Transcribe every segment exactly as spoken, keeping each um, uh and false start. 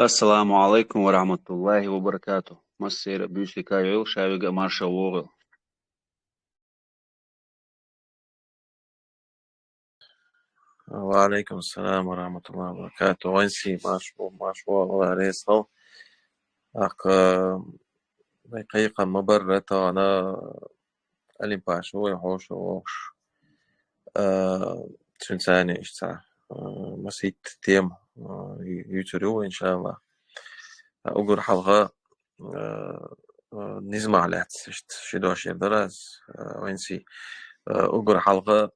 Ассаламу алайкум ва рахматуллахи ва баракатух. Массера буьйсика йойла, шавига марша вогӀийла. Ва алайкум салам ва рахматуллахи ва баракатух. Вайн си марш бу, марш бу, Алла реза хилва. Акх, вай кхайкхам ма барра тахана Алимпаш вай хьоша вогӀуш. Э, цуьнца цхьана иштта, э, масийтта тема, э, ю-, юьйцур ю вай, иншаллах. Э, уггар хьалха, э, э, низамах лаьцна иштта ши дош эр дара аз, э, вайн си. Э, уггар хьалха,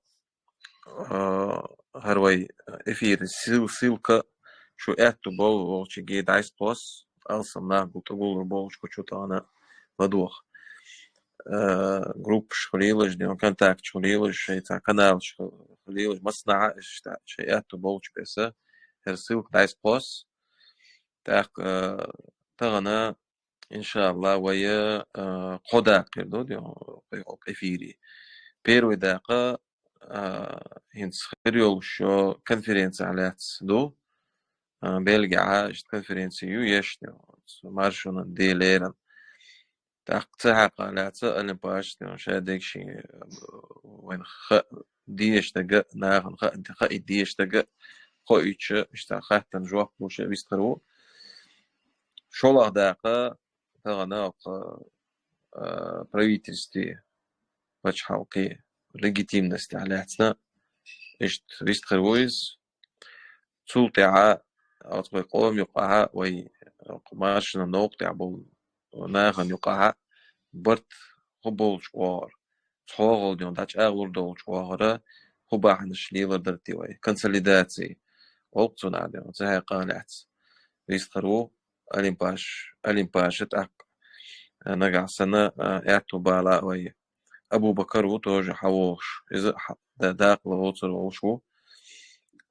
э, хӀара вай эфир сил-, ссылка шу аьтту болу волчиге дӀасакхосса, алсам нах гу-, тӀагуллур болчу кху чу тахана ладоха. Э, группаш хуьлийла уьш, ден, контакташ хуьлийла уьш, шайн цхьа каналаш ху-, хуьлийла уьш, массанхьа а иштта шайн аьтту болчу беса, хӀара ссылка дӀасакхосса. ТӀаккха, э, тахана, иншалла, вай, э, кхо дакъа хир ду, ден, кху эфире. Первый дакъа, э, хӀинца хир йолуш йолу конференцехь лаьцна ду. А, Бельгехь иштта конференци ю еш, маршонан де лерина. ТӀаккха цу хьакъехь лаьцна Алимпаш, ша дегаши, вайна хаа дезаш дерг а, нахана хаа, хаа дезаш дерг а хоуьйтуш, иштта хаттарна жоп луш вистхир ву. ШолгӀа дакъа тахана оха, а, правительстве, пачхьалкхе легитимностехь лаьцна иштта вистхир ву иза. Цул тӀаьхьа оцу вай къоман юкъахь, вай маршонан новкъа тӀехь болу нахана юкъахь барт хӀун болчу оьгӀара, чӀогӀа ден дӀачӀагӀлур долчу оьгӀара хӀун бахьанаш лелар дара те вай, консолидаци. Олу цунах ден, цу хьакъехь лаьцна вистхир ву Алимпаш, Алимпаша тӀаккха, а, нагахь санна, а, аьтту бала вай Абу-Бакар ву тоже хьан вогӀуш. Иза а хьан да-, дакъала вовцар волуш ву,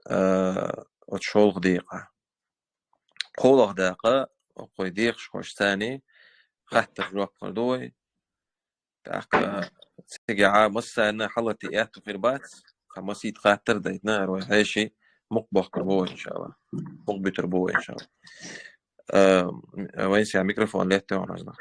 а, оцу шолгӀа декъа. КхоалгӀа дакъа, кху вай декъашхошца цхьана хаттар жоп хир ду вай. ТӀаккха цигахь массарна хьалати аьтту хир бац, цхьа масийтта хаттар дайтина, хӀара вай хьеший мукъа бохкур бу вай, иншалла. Мукъа буьтур бу вай, иншалла. А, вайн сехь микрофон летта ван азнах.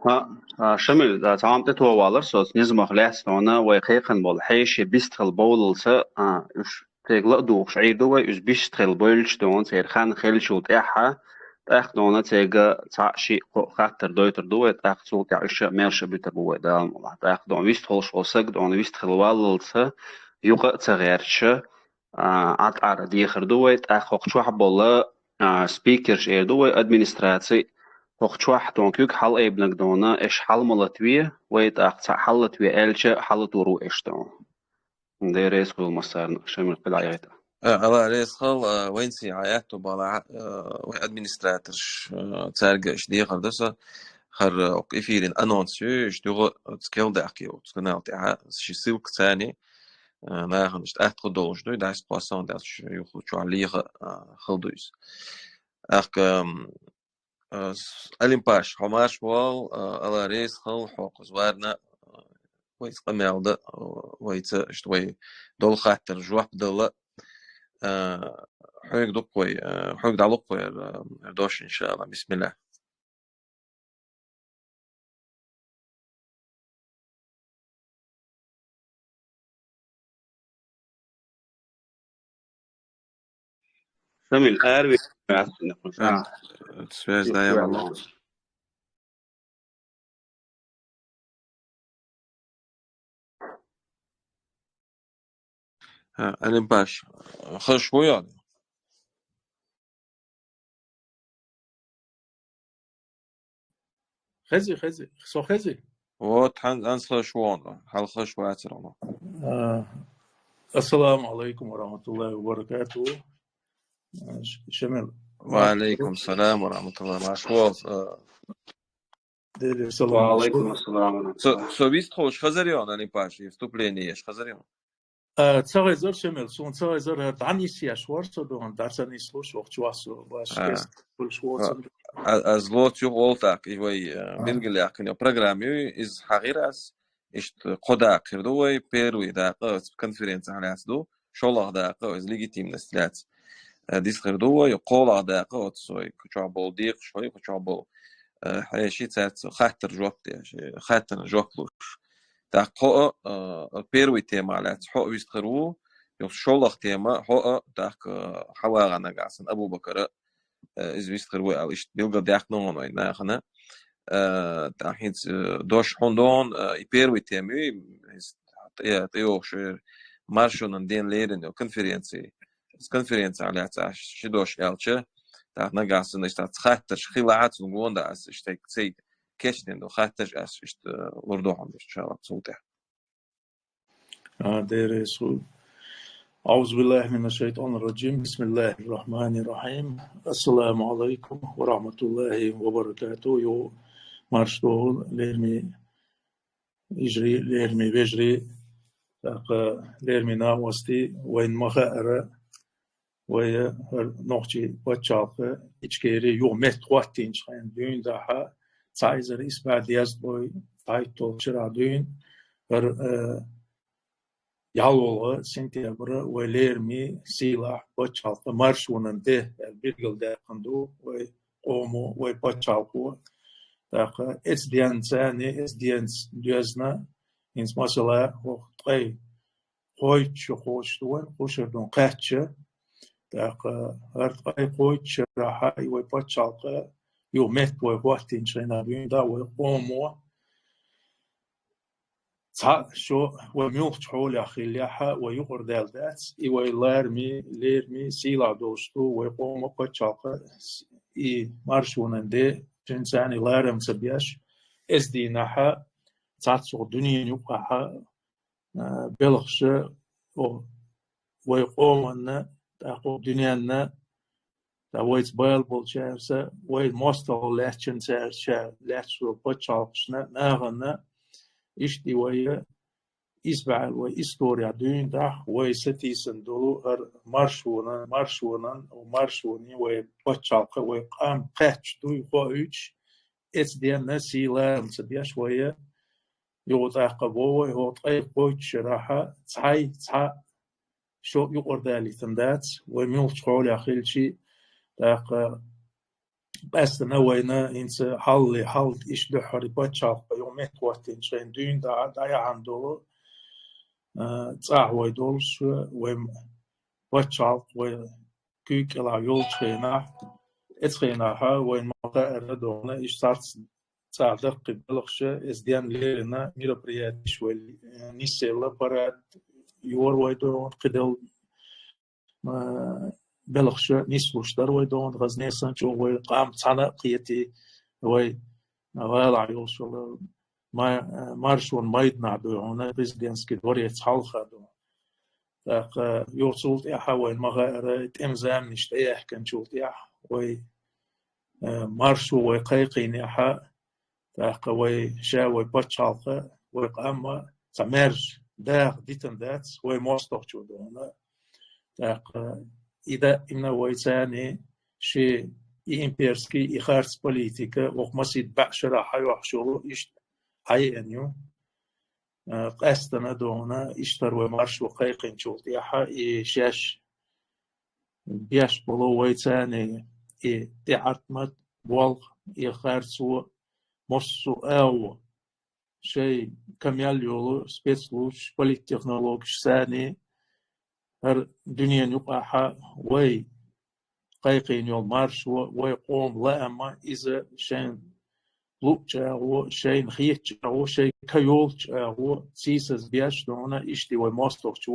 ХӀа, а, Шамил, а, цхьа хӀума тӀетоха валар со, низамах лаьцна вай кхайкхина болу хьеший бистхила бовлалца, а, уьш церан ла а духуш Ӏийр ду вай, уьш бистхила бовлуш ден, церан хан хиллачул тӀаьхьа, тӀаккха ден церан цхьаъ, шиъ, кхоъ хаттар дойтур ду вай, тӀаккха цул тӀаьхьа уьш маьрша буьтур бу вай, Дала мукъалахь. ТӀаккха ден вистхуьлуш волу саг ден вистхила валлалца, юкъа а ца гӀерташ, а, Ӏад-Ӏара дехар ду вай, тӀаккха хӀокху чохь болу, а, спикерш эр ду вай, администраци, хӀокху чохь ден куьг хьалаайбинарг ден, аш хьала ма латаве, вай тӀаккха цхьаъ хьалалатаве аьлча, хьалалатор ву аш ден. Дела реза хуьлда массарна, Шамил, кхидӀа яйта. А, Алла реза хуьлда, а, вайн сехь аьтту бала, а, вай администраторш, а, цаьрга аш дехар ду со, хӀара, а, оцу эфиран анонс ю, аш дуьгӀу оцу кел даккхий оцу канал тӀехь, ши ссылка царна, а, нахана иштта атта хӀун долуш ду, дӀасакхосса, дӀасакхосса юха чохь леха, а, хала ду иза. ТӀаккха, ам, а, с-, Алимпаш, хьо марша вогӀийла, а, Алла реза хуьлда хьох, кхуза варна, а, вайца къамел дан, а, вайца, иштта вай долу хаттар жоп дала, а, хьоьга ду-кх вай, а, хьоьга дӀалу-кх вай, а, дош, иншалла, бисмилла. Шамил, араве. А, связь дӀаяьлла. А, Алимпаш, хезаш вуй хьо? Хези, хези, со хези. Вот, хьан-, хьан хезаш ву хьо, хьан хезаш вацара хьо. А, ассаламу алайкум ва рахматуллахи ва баракатуху. А, Ш-, Шамил. Ва алайкум салам ва рахматуллахи. Марша вогӀийла, а, Делера салам. Ва алайкум ассалам ва рахматуллах. Со, со вистхуьлуш хезарий хьуна, Алимпаш, и вступление еш хезарий хьуна? А, ца хезара, Шамил, суна ца хезара, хӀара дӀанисъеш вара со дохана, дӀа ца нислуш, вахча вахча, баш, а, кест хуьлуш воцург. А, а, аз лоцу юха олу тӀаккха, и вай, а, а, билгалъяьккхина программа ю, иза хьахийра ас, иштта кхо дакъа хир ду вай, первый дакъа оцу конференцехь лаьцна ду, шолгӀа дакъа оцу легитимность лаьцна. э, дистхир ду вай, кхоалагӀа дакъа оццу вай кху чохь болу декъаш, вай кху чохь болу, э, хьеший цаьрца хаттар жоп деш, э, хаттарна жоп луш. ТӀаккха кхоъ, э, первый тема лаьцна хьо вистхир ву, юха шолгӀа тема хьо, тӀаккха, э, хьавагӀа нагахь санна Абу-Бакара, э, иза вистхир ву аьлла, иштта билгалдаьккхина вай нахана. Э, тӀаккха хӀинца, э, дош хьуна догӀун, э, и первый тема ю, иза тӀе-, тӀейогӀуш вер маршонан ден лерина йолу конференция. Иза конференци лаьцна аш ши дош аьлча, тӀаккха нагахь санна иштта хаттарш хилахь, цунна гонда ас иштта цай кечдина ду хаттарш ас иштта, э, лур ду хьуна, иншаллахӀ, цул тӀаьхьа. А, деррис ху. أعوذ بالله من الشيطان الرجيم. بسم الله الرحمن الرحيم. السلام عليكم ورحمة الله وبركاته. Йо, марш догӀу, лермий йижарий, лермий вежарий, тӀаккха лермий накъостий, вайна ма хаъара, вай хӀара нохчий пачхьалкх Ичкери юха меттахӀоттийначу хенахь дуьйна дахьа, цхьа эзар исс бӀе дезткъе цхьайтталгӀачу шарахь дуьйна, хӀара, э, ялхолгӀа сентябрь вай лермий сийлахь пачхьалкх маршонан де аьлла билгалдаьккхина ду вай къомо, вай пачхьалкхо. ТӀаккха эцу денца, эцу денца доьзна, хӀинца масала, хӀокху ткъе кхойтта шо кхочуш ду вайн, кхо шарахь дуьйна кхаьчча. ТӀаккха хӀара ткъе кхойтта шарахь и вай пачхьалкх юха меттахӀоттийначу хенахь дуьйна дахьа вай къомо цхьа шо вай муьлххачу хьолехь хиллехь а, вай юкъара даьлла дац, и вай лармий, лермий сийлахь долуш ду, вай къоман пачхьалкх, и маршонан де, цуьнца ларам ца беш, эцу дийнахь а, цхьаццанхьа дуьненан юкъахь а, а, белхаша, о, вай къоманна, тӀаккха дуьненна, ткъа вайца бала болчаьрца, вай мостагӀалла лаьцначаьрца, лаьцначу пачхьалкхашна, нахана, иштта и вай исбаьхьа вай исторехь дуьйна дахьа, вай сатийсина долу хӀара маршонан, маршонан, маршоний вай пачхьалкх, вай къам кхаьчча дуй хоуьйтуш, эцу денна сий ларам ца беш вай, юха тӀаккха бо вай, хӀокху ткъе кхойтта шарахь цхьа, цхьа шо юкъара далийтина дац, вай муьлххачу хьолехь хилча, тӀаккха къаьстина вайна хӀинца хьалле, хьалла иштта дуьххьара пачхьалкх юха меттахӀоттийначу хенахь дуьйна дӀа-, дӀаяхьна долу, а, цӀахь вай долуш, вай пачхьалкх, вай куьйга кӀелахь йолчу хенахь, эцу хенахь вайна ма хаъара догӀна, иштта цхьацца цӀахь даккхий белхаша, эцу денна леррина мероприятеш вай, э, нисъелла, парад йора вай догӀна, кхидолу, э, белхаша нислуш дара вай догӀна, хаза несан чӀогӀа вай къам цхьаьна а кхетий, вай гӀалахь йолуш йолу ма-, э, маршонан майданахь ду хьуна, президентский дворец хьалха ду. ТӀаккха юха цул тӀаьхьа вайна ма хаъара, тӀеман заманаш тӀеяьхкинчул тӀаьхьа вай, э, маршо вай кхайкхийнехь а, тӀаккха вай ша вай пачхьалкх, вай къам а цхьа маьрша даха дитина дац вай мостагӀчо догӀна. ТӀаккха и даимна вайца ши и имперский, и харц политика, оха масийтта бӀе шарахь хьайохьуш йолу иштта хьаеана ю. Э, къаьстина догӀна, иштта вай маршо кхайкхинчул тӀаьхьа и шаьш беш болу вайца и тӀеӀаткъамат болх, и харцо, массо а агӀо, шайн камел йолу спецслужбаш, политтехнологаш санна, хӀара дуьненан юкъахь вай кхайкхийна йолу маршо, вай къоман лаам а, иза шайна луъучу агӀор, шайна хетачу агӀор, шайн ка йолчу агӀор сийсаз беш догӀна, иштта вай мостагӀчо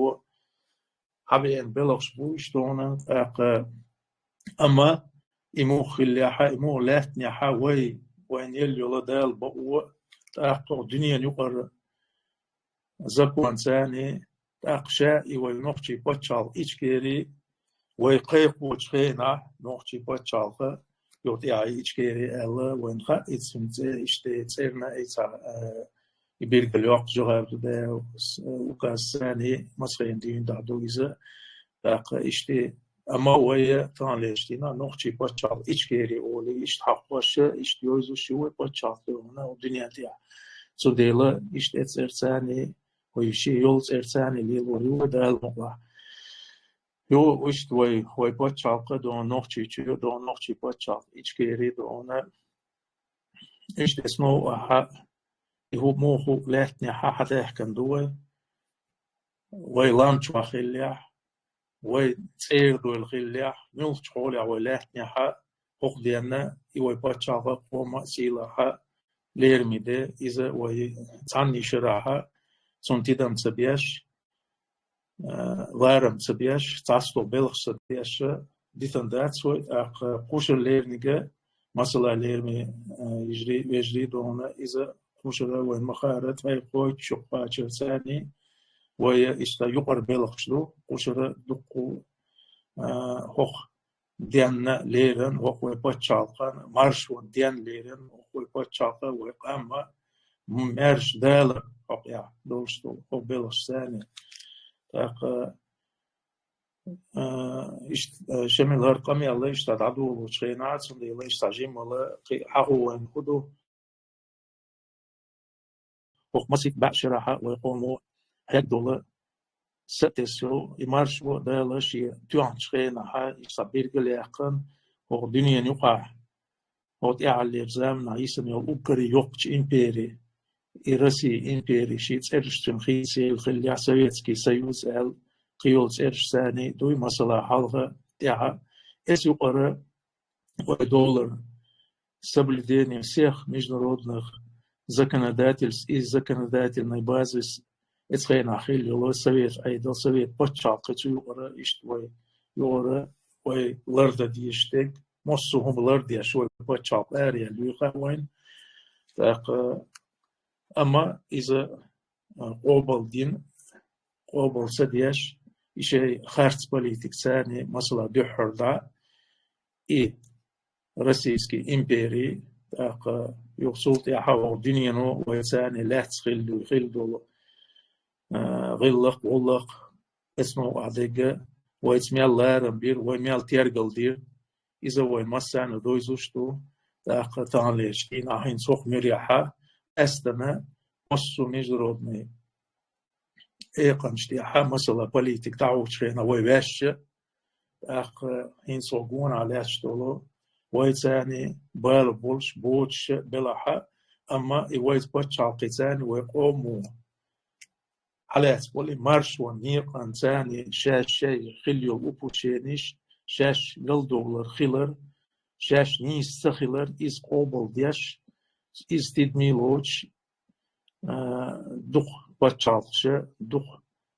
хьабеана белхаш бу иштта догӀна, тӀаккха, амма и муха хиллехь а, и муха лаьттинехь а, вай, вайна елла йолу Дала бакъо, тӀаккха дуьненан юкъара законца, тӀаккха ша и вай нохчийн пачхьалкх Ичкери, вай кхайкхочу хенахь нохчийн пачхьалкх, юха тӀехь Ичкери аьлла, вайна хаьа, иза цуьнан цӀе иштта цӀерна, и цхьа, э, и билгал йоккху Жохаб Дудаев, с-, указ санна, масхена дуьйна дахьа ду иза. ТӀаккха иштта, амма вай таханлерчу дийнахь нохчийн пачхьалкх Ичкери олий, иштта хьакхош, иштта йовзуш ю вай пачхьалкх дуьнен тӀехь. Цундела иштта эцу цӀерца, вай шен йолу цӀерца лелор ю вай Дала мукълахь. Йо, иштта вай, вай паччахьалкх а дона Нохчийчоь, дона нохчий паччахьалкх Ичкери дона. Иштта эс нов ахьа, и хӀу муху лаьттанехьа хьадаьхкан ду вай. Вай лам чохь хиллехь, вай цӀера дойла хиллехь, муьлххачу хьолехь вай лаьттанехьа хӀокху денна и вай паччахьалкх а, къоман а сийлахь а лераме де, иза вай цхьанна шарахь а цунна тидам ца беш, а, ларам ца беш, цхьацдолу белхаш ца беш, дитина дац вай, тӀаккха кхушара лерниг а, масала, лераме, а, йижарий, вежарий дона, иза кхушара вайн ма-хаара ткъе кхойтта шо кхачарца царний, вай иштта юкъара белхаш ду, кхушара дуккху, а, хӀокху денна леран, хӀокху вай паччахьалкхан, маршонан денна леран, хӀокху вай паччахьалкхан, вай къам а, м-, маьрша Дала хьокъехь долуш долу хӀокху белхаш царний. ТӀаккха, а, иштта, а, Шамил, хӀара къамел иштта дӀадолучу хенахь, цундела иштта жимма кхин хьахо вайна хӀун ду. ХӀокху масийтта бӀе шарахь а вай къомо хьегна долу са а тесна, и маршо а Дала шен тоьхначу хенахь а, иза цхьа биргал яьккхина, хӀокху дуьненан юкъахь, хӀокху тӀаьххьарлера заманахь йисина йолу уггаре йоккхачу импери, и Россия импери, шен цӀерашца хийцаелла хиллехь, Советский Союз аьлла, кхин йолу цӀераш царний дуй, масала, хьалха, тӀаьхьа, эс юкъара вай доллар, соблюдение всех международных законодательств и законодательный базис, эцу хенахь хилла йолу совет Ӏедал, совет пачхьалкх, цу юкъара иштта вай, юкъара вай лардан дезаш дерг, массо а хӀума лардеш вай пачхьалкх араяьлла юй хаьа вайна. ТӀаккха, амма иза, а, къобал дина, къобал ца деш, и шайн харц политика царний, масала, дуьххьара дӀа, и Российский импери, тӀаккха юха цул тӀаьхьа вай дуьнено вай царний лаьцна хилла, хилла долу, а, гӀиллакх, гӀуллакх, эцно а дегга, вайца мел ларам бира, вай мел тергал дира, иза вай массарна дойзуш ду, тӀаккха таханлерчу дийнахь хӀинца хӀокху муьрехь а, къаьстина массо а международный экханчу тӀехь а, масала, политика дӀахьучу хенахь вай ваьшша, тӀаккха хӀинца хӀокху гонах лаьтташ долу, вай царний бала болуш, боцуш а белахь а, амма и вайца пачхьалкхе царний вай къомо хьалаьцна болу и маршонан некъан царний шаьш шайн хилла йолу упущениш, шаьш галдовлар хилар, шаьш нийса ца хилар, иза къобал деш, иза тидаме лоцуш, а, дукха пачхьалкхаша, дукха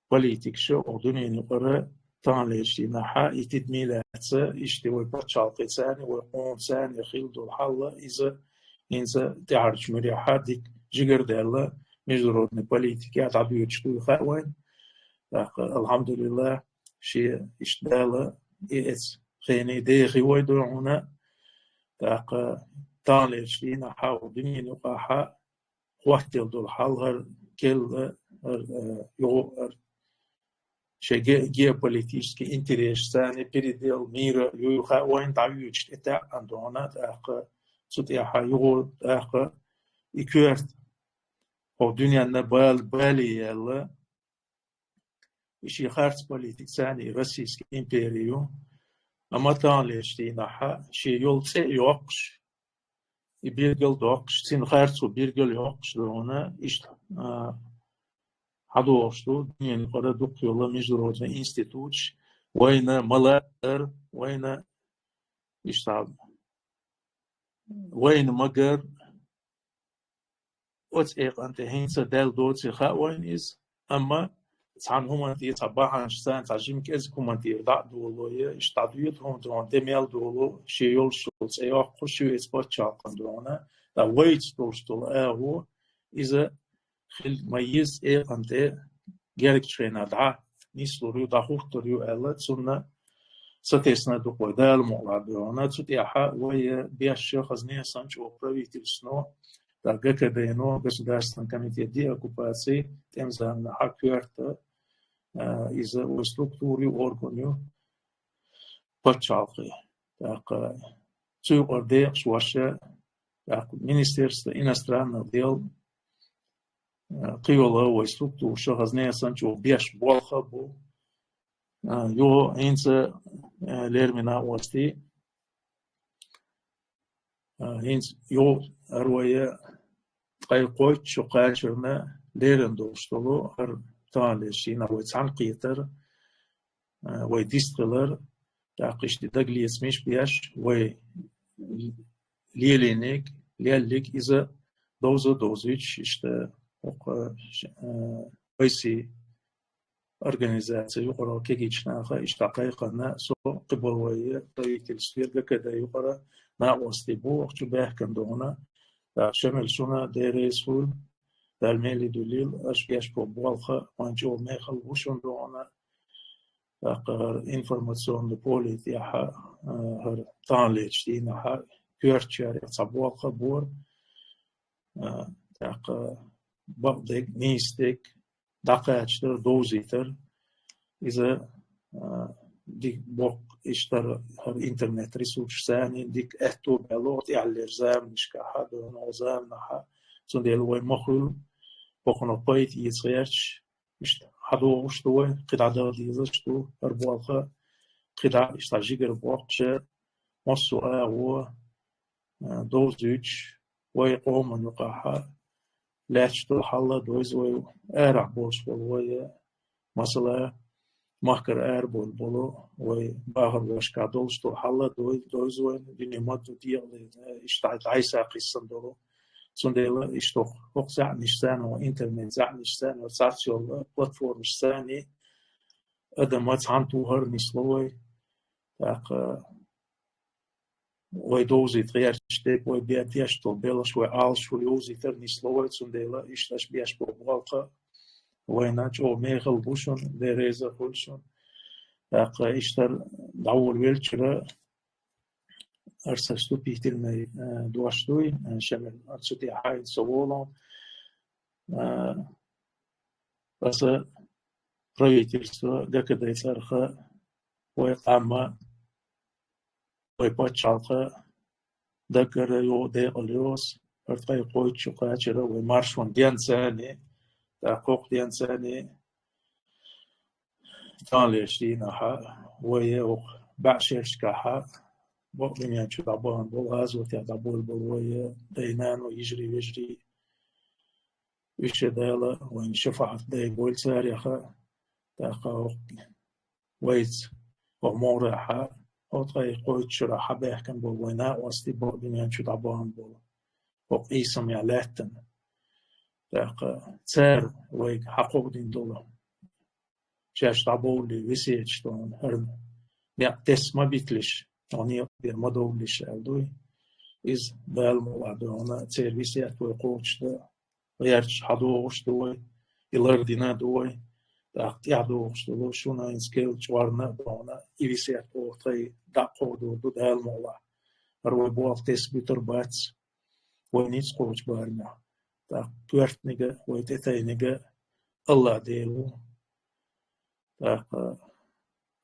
политикаша оха дуьненан юкъара таханлерчу дийнахь а и тидаме лаьцна, иштта вай пачхьалкхе царний, вай къомо царний хилла долу хьал а, иза хӀинца тӀаьхьарчу муьрехь а дика жигара даьлла международный политикехь дӀадоьдуш дуй хаьа вайна. ТӀаккха, алхьамдулиллахӀ, шен иштта Дала и эцу хене дехий вай дуьхьал. ТӀаккха таханлерчу дийнахь а дуьненан юкъахь а хӀоттаелла долу хьал, хӀара келла, хӀара, э, юха, хӀара шайн ге-, геополитический интересаш царний, передел мира юй хаьа вайна дӀавоьдуш тӀетаьӀӀина дона, тӀаккха цу тӀехь а юха, тӀаккха и коьрта хӀокху дуьненна бал-, бале яьлла, и шен харц политика царний и Российский импери ю, амма таханлерчу дийнахь а шен йолу цӀе а йоккхуш, и бергал а доккхуш, цуьнан харцо бергал а йоккхуш дона, иштта, а, хьадогӀуш ду дуьненан юкъара дукха йолу международный институташ, вайна ма-лаъара, вайна иштта, вайна ма-гарра, оцу экъан тӀе хӀинца даьлла доций хаьа вайна иза, амма цхьана хӀуманна тӀера, цхьа бахьанашца, цхьа жима кӀезиг хӀуманна тӀера дӀа а долу, я иштта дӀадоьду хӀума тӀе, хӀума де мел долу, шен йолуш йолу цӀе йоккхуш, шен эцу пачхьалкхана дона, ткъа вайца долуш долу агӀо, иза хила ма-еззара экъан тӀе гергачу хенахь дӀа нислур ю, дӀахӀуттур ю аьлла, цунна сатесна ду-кх вай, Дала мукъалахь, дона. Цу тӀехь а вай беш хазне санчо правительствоно, тӀаккха ГКД-но, Государственный комитет деоккупации, тӀеман заманахь коьрта, а, иза вай структура ю, орган ю пачхьалкхе. ТӀаккха цу юкъара декъаш ваша, тӀаккха Министерство иностранных дел, а, кхин йолу вай структураш хазне санчо беш болх а бу. А, йо, хӀинца, а, лермина ости. А, хӀинца йо, аруе, ткъай кхойтта шу кхачарна леран долуш долу хӀара таханлерчу дийнахь вай цхьаьна кхетар, а, вай дистхилар, тӀаккха иштта дагалецамаш беш, вай лелийниг, леллиг иза довза довзуьйтуш, иштта хӀокху, а, вайси организаци юкъара кегийчу наха иштта кхайкхина, со кхиболу вай правительстве ГКД юкъара накъостий бу, ахчу баьхкина догӀана. ТӀаккха Шамил, шуна Дела реза хуьлда, Дала мел дуьллийла, аша беш болу болх а, вайн чӀогӀа мехала бу шуна догӀана. ТӀаккха хӀара информационни поле тӀехь а, хӀара таханлерчу дийнахь а коьртачарех цхьа болх а бора. А, тӀаккха бакъдерг, нийсдерг дӀакхачадар, довзийтар. Иза, а, дика боккха иштта хӀара интернет-ресурсашца дика аьтто баьлла тӀаьххьарлерчу заманашкахь а, дуьйна заманахь а. Цундела вай ма хуьлу, боккъана пайда эца гӀерташ, иштта хьадогӀуш ду вай, кхидӀа дала дезаш ду, хӀара болх а кхидӀа иштта жигара боккхуш, массо а агӀо, а, довзуьйтуш, вай къоман юкъахь а лаьтташ долу хьал а довза вай, арахь болуш болу вай, масала, махкара арабевлла болу вай бахархошкахь долуш долу хьал а дой-, довза вайна, дуьне ма-дду декъале, иштта дӀай-, дӀай-схьакхиссина долу. Цундела иштта хӀокху, хӀокху заьӀнашца, хӀокху интернет-заьӀнашца, хӀокху цхьацца йолу платформашца адам цхьаьна тухар нисло вай. ТӀаккха вай довзийта гӀерташ дерг, вай бен деш долу белхаш, вай Ӏалашо йовзийтар нисло вай, цундела иштта аша беш болу болх а вайна чӀогӀа мехала бу шуна, Дела реза хуьлда шуна. ТӀаккха иштта дӀаволавеллачуьра, хӀара сан вступительный, э, дош дуй, э, Шамил, хӀара цу тӀехь хьайна со волу. Э, аса правительство, ГКД цӀарах а, вай къам а, вай пачхьалкх а даггара йо-, декъала йоцу, хӀара ткъе кхойтта шу кхачара вай маршонан денца, тӀаккха кху денца, таханлерчу дийнахь а, вай хӀокху бӀешерашкахь а, бакъдуьнен чу дӀабахана болу, гӀазотехь дӀабевлла болу вай дай-наной, йижарий-вежарий, уьш а Дала вайна шафаӀат дайбойла царех а, тӀаккха хӀокху вайца, хӀокху могӀарехь а, хӀокху ткъе кхойтта шарахь а баьхкина болу вай накъостий, бакъдуьнен чу дӀабахана болу, хӀокху къийсамехь лаьттина. ТӀаккха цара вайга хьакховдийна долу шаьш дӀабовлале весеташ, дуьйна хӀара некъ тесна ма биталаш, хьо некъа тӀера ма довлалаш аьлла дуй. Иза Дала мукъалахь, дуьйна церан весет вай кхочушдан гӀерташ хьадогӀуш ду вай, и лардина ду вай, тӀаккха тӀаьхьадогӀуш долу шуна хӀинца кхел чкъорна а, дуьйна и весет оха тхайн дӀакховдор ду Дала мукъалахь. ХӀара вай болх тесна буьтур бац вай ницкъ кхочу барамехь. ТӀаккха коьртаниг а, вай тӀетайниг а АллахӀ Дела ву. ТӀаккха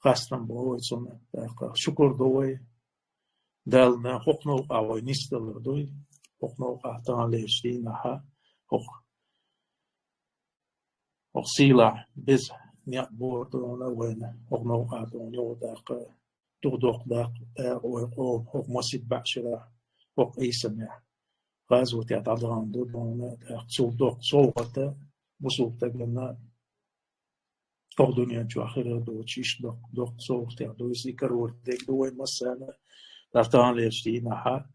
хастам бо вай цунна, тӀаккха шукур до вай Далла, хӀокху новкъахь вай нисдалар дуй, хӀокху новкъахь таханлерчу дийнахь а, хӀокху, хӀокху сийлахь беза некъ бора дуьйна вайна, хӀокху новкъахь дуьйна юха, тӀаккха дукха доккха даккха дакъа вай къоман хӀокху масийтта бӀешарахь, хӀокху къийсамехь, гӀазотехь дӀадахана ду дуьйна, тӀаккха цул доккха совгӀат а бусалба стагана хӀокху дуьнен чохь хир а доцуш, иштта доккха, доккха совгӀатех ду иза, и карор дерг ду вайн массарна а. ТӀаккха таханлерчу дийнахь а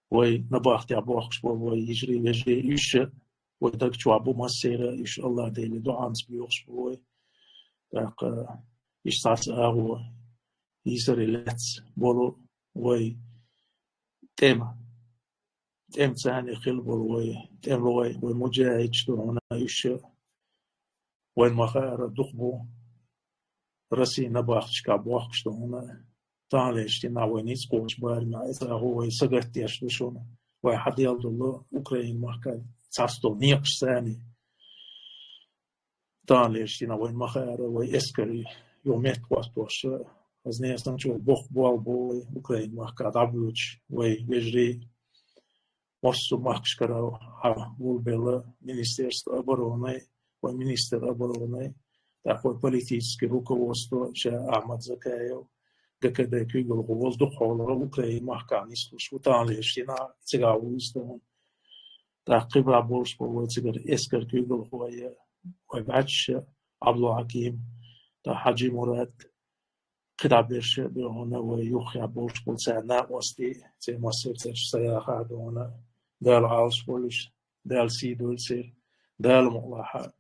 вай набахтехь бохкуш болу вай йижарий, вежарий, уьш а вай даг чохь бу массеран а, уьш АллахӀ Деле доӀанца боьхуш бу вай. ТӀаккха иштта цхьацца агӀо йийсаре лаьцна болу вай тӀема. ТӀемца хилла болу вай тӀемалой, вай муджахӀидаш дуьйна уьш а, вайн ма-хаъара, дукха бу Россин набахташкахь бохкуш дуьйна. Таханлерчу дийнахь вай ницкъ кхочу барамехь, иза агӀо вай сагатдеш ду шуна. Вай хьаделла долу Украин махкахь цхьацца долу некъашца. Таханлерчу дийнахь вайн ма-хаъара, вай эскарий юха меттахӀоттош, хӀара несан чӀогӀа боккха болх бу вай Украин махкахь дӀабоьдуш, вай вежарий массо а махкашкара хьагулбелла Министерство обороны, вайн министр обороны, ТӀаккха политический руководство ша Ахьмад Закаев, ГКД куьйгалхо волу дукха хьолахь Украин махкахь нислуш ву, таханлерчу дийнахь цигахь ву иза тахана. ТӀаккха кхин бахьа болуш болу вай цигара эскар куьйгалхой, вай баьчча Ӏабдулхьаким, тӀаккха Хьаджи Мурад, кхидӀа берш а бехӀуна вай юххехь болуш болу цара накъостий, церан массеран цаьрца ца яхахь а дохуна, Дала Ӏалаш болуш, Дала сий дойла церан, Дала мукъалахь,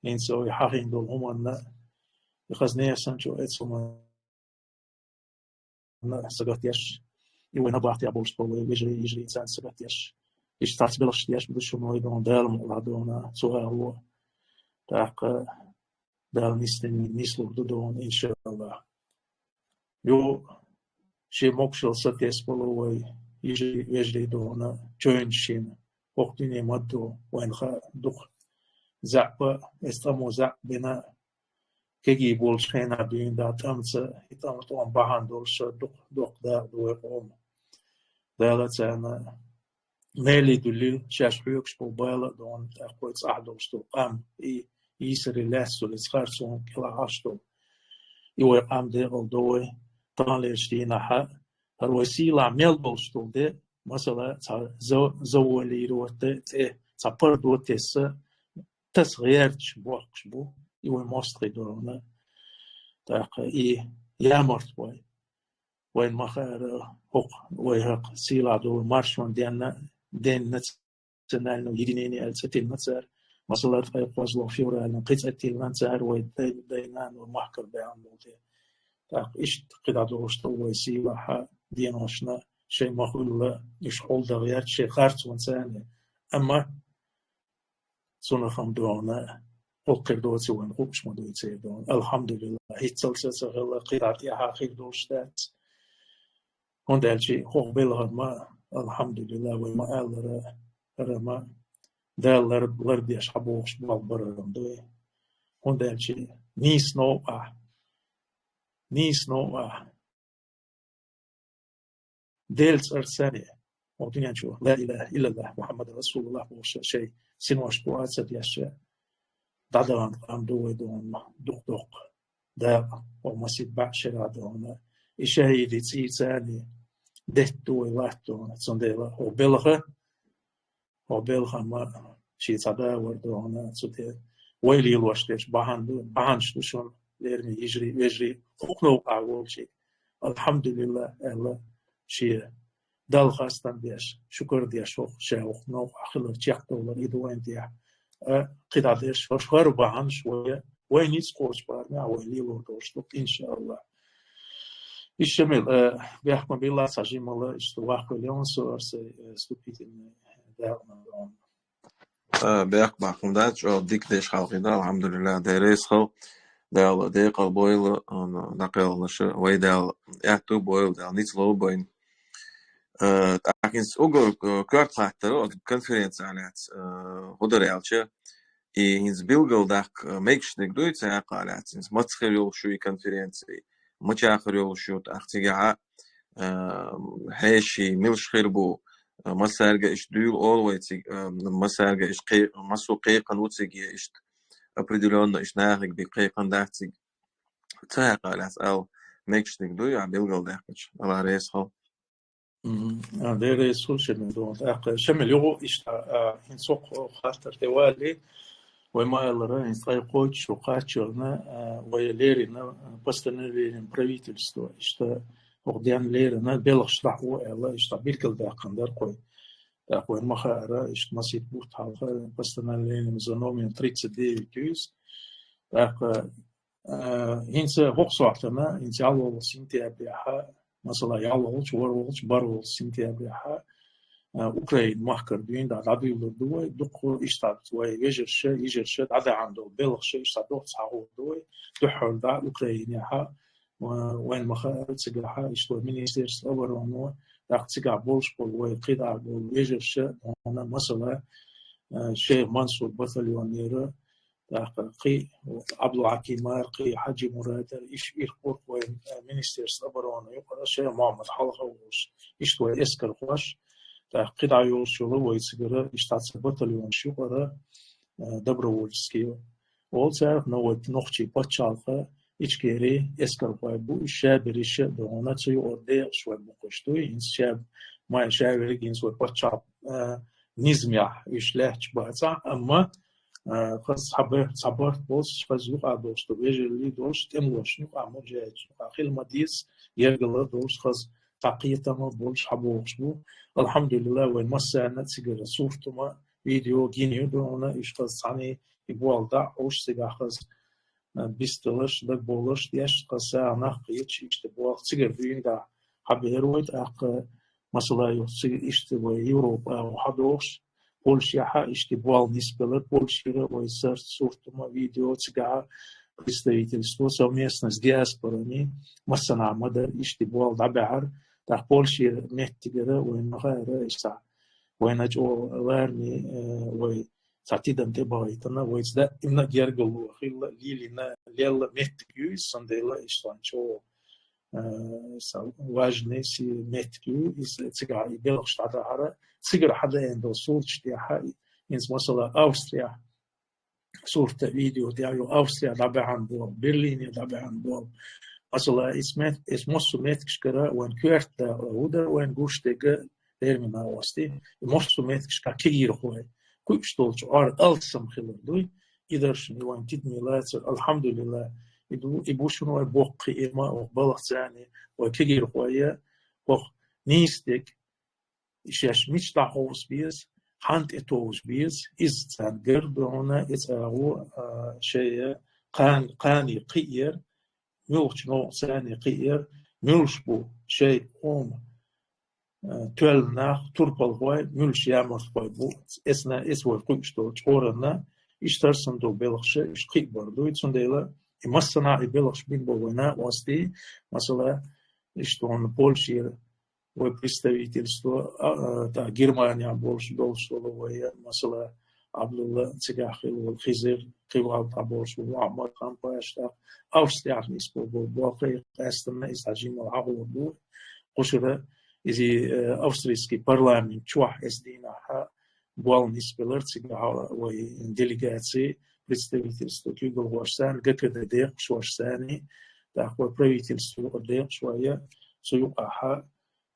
хӀинца вай хьахийна долу хӀуманна, и хаза несан чу эцу хӀуманна сагатдеш, и вай набахтехь болуш болу вай вежарий, йижарий царна сагатдеш, иштта цхьацца белхаш деш, бу шуна вай дохуна, Дала мукъалахь дохуна, цу агӀо. ТӀаккха Дала нисдина нислур ду дохуна, иншааллахь. Ю, шен могушалла сатесна болу вай йижарий, вежарий дохуна, чевнаш шена, хӀокху дуьне ма-дду, вайна хаьа дукха заьӀап, эс тӀамо заьӀап бина, кегий болчу хенахь дуьйна дӀа тӀамца, и тӀам тӀом бахьана долуш дукха доккха дакъа ду вай къоман. Дала царна меле дуьллийла, шаьш хьоьгуш болу бала а дохуна, тӀаккха вай цӀахь долуш долу къам, и йийсаре лаьцна долу, иза харцонна кӀелахь Ӏаш долу. И вай къам декъала до вай, таханлерчу дийнахь а, хӀара вай сийлахь мел долуш долу де, масала, цхьа за-, заволи йиро тӀе, тӀе цхьа пардо тесса, таса гӀерташ бохкуш бу, и вай мостагӀий дохуна. ТӀаккха и ямарт вай. Вайн ма-хаара, хӀокху вай хӀокху сийлахь долу маршонан денна, денна национального единения аьлла цӀе тиллина цара. Масала, ткъе кхозлагӀа февралан кхин цӀе тиллина цара вай дай-, дай-нана махкара баьхна болу де. ТӀаккха иштта кхидӀа долуш ду вай сийлахь деношна, шайн ма-хуьллу, уьш хьулда гӀерташ, шайн харцонца царна. Амма цунах-м дохуна, хӀокхуьнга доций вайна хууш ма дуй церан дохуна. Алхьамдулиллахь, хӀинццалц а ца хилла, кхидӀа тӀаьхьа хир долуш дац. ХӀунда аьлча хӀокху белхана ма, алхьамдулиллахь, вай ма-аллара, хӀара ма Дала лар-, лардеш хьабохуш болу бара-м ду. ХӀунда аьлча нийса новкъахь, нийса новкъахь Делан цӀарца санна, хӀокху дуьнен чу ла илаха иллаллахь Мухьаммад расулуллахь бохуш шайн синош кху а ца деш, дӀадахана къам ду вай дохуна дукха-дукха дакъа, хӀокху масийтта бӀе шарахь дохуна. И шахӀидийн цӀий царна детта ду вай латта дохуна. Цундела хӀокху белхан хӀокху белхан ма шен цхьа да вара дохуна, цу тӀе вай лелош дерш бахьана ду, бахьанаш ду шуна, лераме йижарий, вежарий, хӀокху новкъахь волчийн. Алхьамдулиллахь аьлла, шен Далла хастам беш, шукар деш, хӀокху ша хӀокху новкъахь хилар чекхдовлар и ду вайна тӀехь. А, кхидӀа дерш, хӀорш хӀара бахьанаш вай, вай ницкъ кхочу парнехь вай лелор долуш ду, иншааллахь. Ишта, Шамил, э, бехк ма билла, цхьа жимма иштта ваккхавелла ян со, аса, э, вступительный дакъа ма. Э, бехк баккха ма дац, чӀогӀа дика деш хьалхийна, алхьамдулиллахь, Дела реза хуьлда. Дала декъал бойла, м, дӀакхелхинарш, вай Дала аьтту бойла, Дала ницкъ лойла вайна. Э, тӀаккха хӀинца уггар, э, коьрта хаттар, оцу конференци лаьцна, э, хӀун дара аьлча, и хӀинца билгалдаккха, э, мегаш дерг дуй, цу хьокъехь лаьцна, хӀинца маца хир йолуш ю и конференци, мичахь хир йолуш ю, тӀаккха цигахь, э, хьеший милаш хир бу, э, массаьрга иштта дуьйла олу вай цига, э, массаьрга иштта кхе-, массо кхайкхина ву цига, иштта определённо иштта нахе бен кхайкхина дац цига. Цу хьокъехь лаьцна ала мегаш дерг дуй, ахь билгалдаьккхича, Дела реза хуьлда. Мгм. А, Дела реза хуьлда, Шамил, дона. ТӀаккха, Шамил, юха иштта, а, хӀинца хӀокху хаттар тӀе валале, вай ма-аллара, хӀинца ткъе кхойтта шо кхаччалц, а, вай леррина, а, постановлением правительства, иштта хӀокху денна леррина белхаш дӀахьо аьлла, иштта билгалдаьккхина дара кхуьй. ТӀаккха вайна ма-хаара, иштта масийтта бутт хьалха постановлением за номером тридцать девять ю иза. ТӀаккха Э, хӀинца хӀокху сохьтана, хӀинца ялхолгӀа сентябрехь, масала, ялхолгӀачу, ворхӀолгӀачу, бархӀолгӀачу сентябрехь, э, Украин махкара дуьйна дӀа-, дӀадуьйлур ду вай, дуккха иштта вай вежарша, йижарша дӀадахьана долу белхаша иштта дохца хьахор ду вай, дуьххьара дӀа Украинехь, э, вайн ма-хаара цигахь, иштта вай Министерство обороны, тӀаккха цигахь болуш болу вай кхидӀа болу вежарша, масала, э, Шейх Мансур батальонера, тӀаккха кхин Абдулхьакимара, кхин Хьаджи Мурадара, иш ирх-урх вайн, э, Министерство обороны юкъара, Шейх Мухьаммад хьалха волуш, иштта вай эскархош, тӀаккха кхидӀа йолуш йолу вай цигара, иштта цхьа батальонаш юкъара, э, добровольческий, Ол царах, но вай нохчий паччахьалкха Ичкери эскархой бу, уж шабериш а дона цу юкъара декъаш вай букхаш ду, инс шаб, май шаверг инс вай паччахьалкха, а, низамехь уж лаьтташ бацахь, амма, а, хаз цхьабар-, цхьабарт болш, хаз юкъа долш ду, вежарий долш, тӀемалошна юкъа, мужаьчна юкъа хила ма деза, гергала долш, хаз цхьа кхетам а болш хьабохуш бу. Алхьамдулиллах, вай массарна цигара суртам а, видео гина ю дона, уж хаз цхьаьна и болх дӀа а уш цигахь хаз, а, бисталаш, дагабовлаш деш, хаз сагӀа нах кхеташ, иштта болх цигара дуьйна дӀа хьабер вай, тӀаккха, масала, юха цига иштта вай Европа агӀо хьадохуш, Польшехь а иштта болх нисбелар, Польшера вай сар-, суртам а, видео цигахь представительство совместно с диаспорами, массанхьа ма-дарра иштта болх дӀабаьхьар, тӀаккха Польшера меттигара вай ма-хаъара, иштта вайна чӀогӀа лараме, э, вай цхьа тидам тӀебахийтина, вайца даимна гергарло хилла, лелийна, лелла меттиг ю иза, цундела иштта вайн чӀогӀа, э, са важный си меттиг ю иза, цигахь и белхаш дӀадахьара, цигара хьадаьнна долу сурташ тӀехь, инца, масала, Австрияхь сурт а, видео тӀехь ю, Австрияхь дӀабаьхьна болх, Берлине дӀабаьхьна болх. Масала, иза мет-, иза массо а меттигашкара вайн коьрта дакъа хӀу дара вайн гуш дерг, терминал ости, и массо а меттигашкахь кегийрхой, кхуьуш долчу Ӏор алсам хилар дуй, и даршна и вайн тидаме лацар, алхьамдулиллах, и ду, и бу шуна вай боккха кхиам а, оха балхацарна, вай кегийрхой а, оха нийса дерг, шаьш мича дӀахьовса беза, хьанна тӀетовжа беза, иза царна гар а дона, и цӀа агӀо, а, шайна кхана, кхана кхиар, муьлхачу новкъа царна кхиар, муьлш бу шайн къоман, а, тоьлла нах, турпалхой, муьлш ямартхой бу, эцна, эца вай кхуьуш долчу Ӏоранна, иштта тарсам долу белхаш а, уьш кхиабар дуй, цундела и массанхьа и белхаш бина болу вайн накъостий, масала, иштта вайн Польшера вай представительство, а, а, тӀаккха Германехь болуш долуш волу вай, масала, Абдулла, цигахь хилла волу Хизир, кхин валла дӀаболуш волу Мухьаммад, Хампаш, тӀаккха Австрияхь нисбо болу болх а, къаьсттина иза хьажийна хьахор ду. Кхушара иза, э, австрийский парламент чохь эс дийнахь болх нисбелар, цигахь вай делегаци, представительство куьйгалхошцарна, ГКД декъашхошцарна, тӀаккха вай правительство юкъара декъашхой а, цу юкъахь а,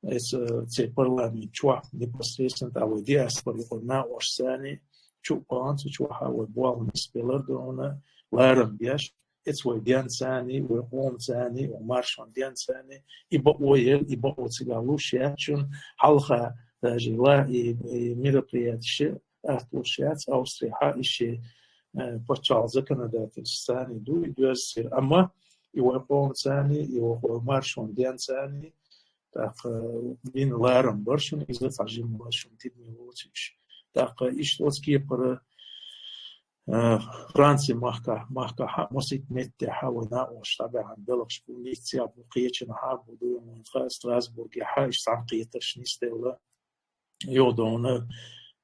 эца церан парламент чохь непосредственно тӀаккха вай диаспора юкъара накъостий, чу а кхоьллина цу чохь а вай болх нисбелар дона, ларам беш, эца вай денцарна, вай къоманцарна, вай маршонан денцарна, и бакъо яра, и бакъо цигахь луш яц шуна, хьалха даже ла-, и, и мероприятеш а атта луш яц, Австрияхь а и шен, э, пачхьалкхан законодательствоцарна ду и доьзна сира. Амма и вай къоманцарна, и вай маршонан денцарна, тӀаккха, э, бина ларам бар шуна, иза цхьа жимма шуна тидаме лоцуш. ТӀаккха иштта оцу кепара, э, Франци махкахь, махкахь а, масийтта меттехь а вай накъостий дӀабаьхьна белхаш бу, Ниццехь бу, кхечанхьа а бу, дуй вайна хаьа, Страсбургехь а иштта цхьаьнакхетарш нисделла. Юха дона,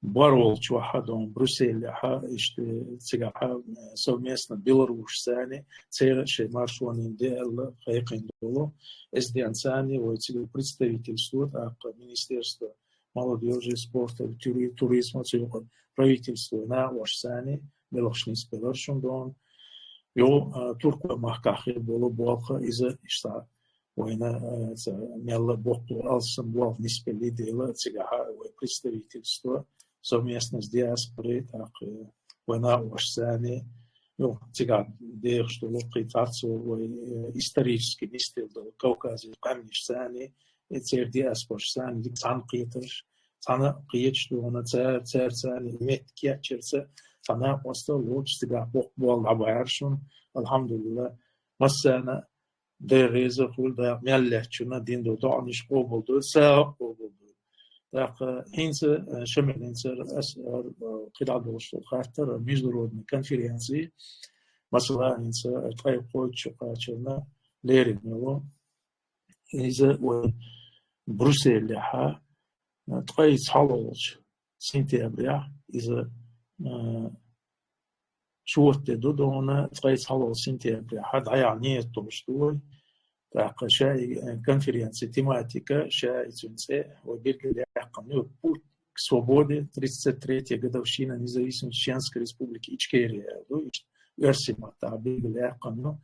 барволчохь а дона, Брюсселехь а, иштта цигахь а, э, совместно белорусшцарна, церан а шайн маршонан де аьлла, кхайкхина долу. Эс денцарна вай цигахь представительство, тӀаккха министерство молодёжи, спорта, тури-, туризма, цу юкъара правительство накъостий царна белхаш нисбелар шуна дона. Йо, а, Туркойн махкахь хир болу болх а иза иштта вайна, а, ца мелла боккха алсам болх нисбелла дела, цигахь а вай представительство совместно с диаспорой, тӀаккха, э, вай накъостий царна, йо, цигахь дехаш долу кхин цхьацца вай, э, исторически нисделла долу Кавказан къаьмнашцарна, э, церан диаспорашцарна дика цхьаьнакхетарш, цхьаьнакхеташ дона, цара, цара царна метта кечъярца, цхьа накъосталла лоцуш цигахь боккха болх дӀабахьара шуна, алхьамдулиллах, массарна а Дела реза хуьлда, мел лаьттачунна дина долу доӀанаш къобалдойла, сагӀа а къобалдойла. ТӀаккха хӀинца, э, Шамилан цара ас, э, кхидӀа долуш долу хаттар, международный конференци, масала, хӀинца ткъе кхойтта шо кхачарна лерина йолу. Иза вай Брюсселехь а, ткъе цхьалолчу сентябрехь иза, а, чота де ду дона, ткъе цхьалолчу сентябрехь а дӀаяхьа ниет долуш ду вай. ТӀаккха ша и, а, конференци тематика, ша и цуьнан цӀе вай билгалъяьккхина ю, «Путь к свободе, тридцать третья годовщина независимости Чеченской Республики Ичкерия» аьлла ду. Иштта оьрсийн маттахь билгалъяьккхина ю.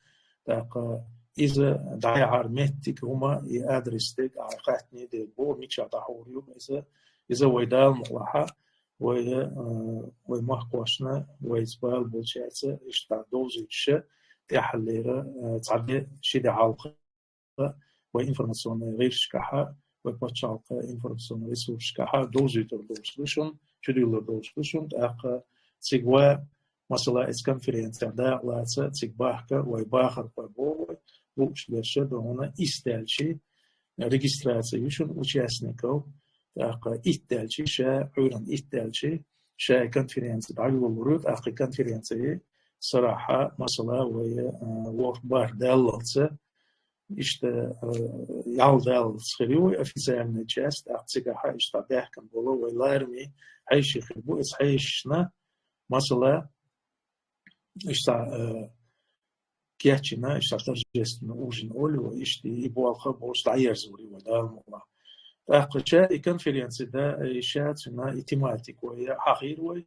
ТӀаккха иза дӀаяхьар меттиг хӀума, и адрес дег а хаттаний де бо, мича дӀахьур ю иза, иза вай Дала мукъалахь, вай, э, вай махкошна, вайца бала болчаьрца, иштта довзуьйтуша, тӀаьххьаллера, э, цхьа де, ши де хьалха, вай информационный гӀирсашкахьа, вай пачхьалкхан информационный ресурсашкахьа довзуьйтур долуш ду шуна, чудиллур долуш ду шуна, тӀаккха цига ва, масала, эцу конференцехь дакъалаца, цига бахка, вай бахархой боху вай, лууш берша дохуна исс даьлчи регистрация ю шуна участников, тӀаккха итт даьлчи ша, Ӏуьйранна итт даьлчи ша и конференция дӀайолалур ю, тӀаккха и конференция сарахьа, масала, вай, а, ворхӀ бархӀ даллалца, иштта, а, ял даллалца хир ю вай официальная часть, тӀаккха цигахьа иштта баьхкина болу вай лараме хьеший хир бу, эцу хьешашна, масала, иштта, а, кечйина, иштта торжественный ужин олу вай, иштта и болх болуш дӀаерзор ю вай Дала мукъалахь. ТӀаккха ша и конференция да, и ша цуьнан и тематика вай хьахийра вай,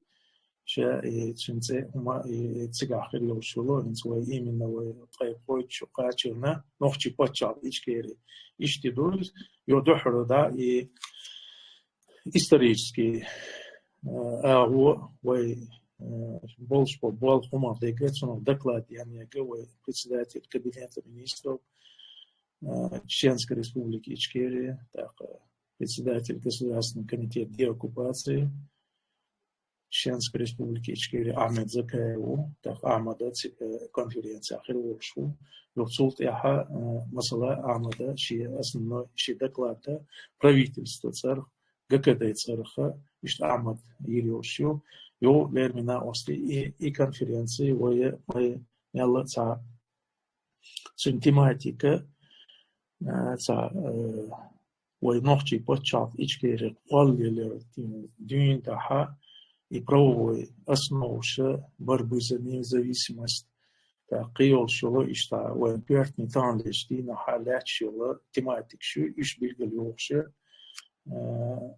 ша и цуьнан цӀе хӀума и цигахь хир йолуш йолу, хӀинца вай именно вай тхайн кхойчу кхачарна, нохчийн пачхьалкх Ичкери иштта ду иза, йо дуьххьара да и исторический, э, агӀо вай, э, болуш болу болх хӀуманах дерг, цунах доклад янъян вай председатель кабинета министров, э, Чеченской Республики Ичкерия, тӀаккха председатель Государственного комитета деоккупации Чеченской Республики Ичкерия Ахьмад Закаев ву, тӀаккха Ахьмада ци-, э, конференцехь хир волуш ву. Юха цул тӀаьхьа, э, масала, Ахьмада шен основной, шен доклад да правительство цӀарах, ГКД цӀарах, иштта Ахьмад йийр йолуш ю. Йо, лермина ости и, и конференция вай, вай мелла цхьа цуьнан тематика, а, цхьа, а, вай нохчийн пачхьалкх Ичкери кхоллаялар дуьйна тӀехь и правовой основаша, борьбы за независимость, тӀаккха кхин йолуш йолу иштта вайн коьртанийн таханлерчу дийнахьа лаьтташ йолу тематикаш ю, уьш билгалйохуша, а,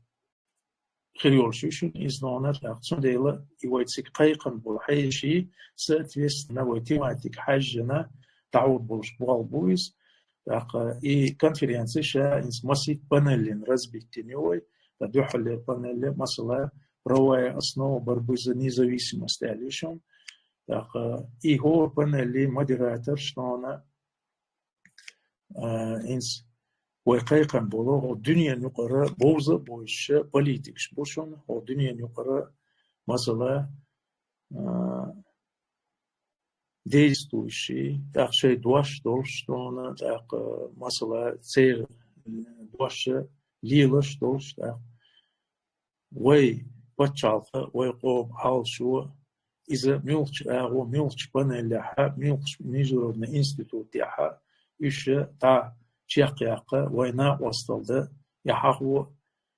хир йолуш ю шуна иза нонах, тӀаккха цундела и вай цига кхайкхина болу хьеший, соответственно, вай тематика хьаьжжина, дӀахьур болуш болх бу иза. ТӀаккха и конференция ша хӀинца масийтта панеллина разбить дина ю вай, ткъа дуьххьарлера панелле, масала, правовая основа борьбы за независимость аьлла ю шуна. ТӀаккха и хӀора панеллин модератор шуна а, хӀинца вай кхайкхина болу, хӀо дуьненан юкъара бовза а бовзуша политикаш бу шуна, хӀо дуьненан юкъара, масала, а, действующий, тӀаккха шайн дош долуш шуна, тӀаккха, масала, церан дош лелаш долуш, тӀаккха вай пачхьалкх, вай къоман хьал шо, иза муьлххачу агӀор, муьлххачу панелехь, муьлххачу международный институтехь, уьш дӀа чекхъяккха, вай накъосталла дан, и хьахо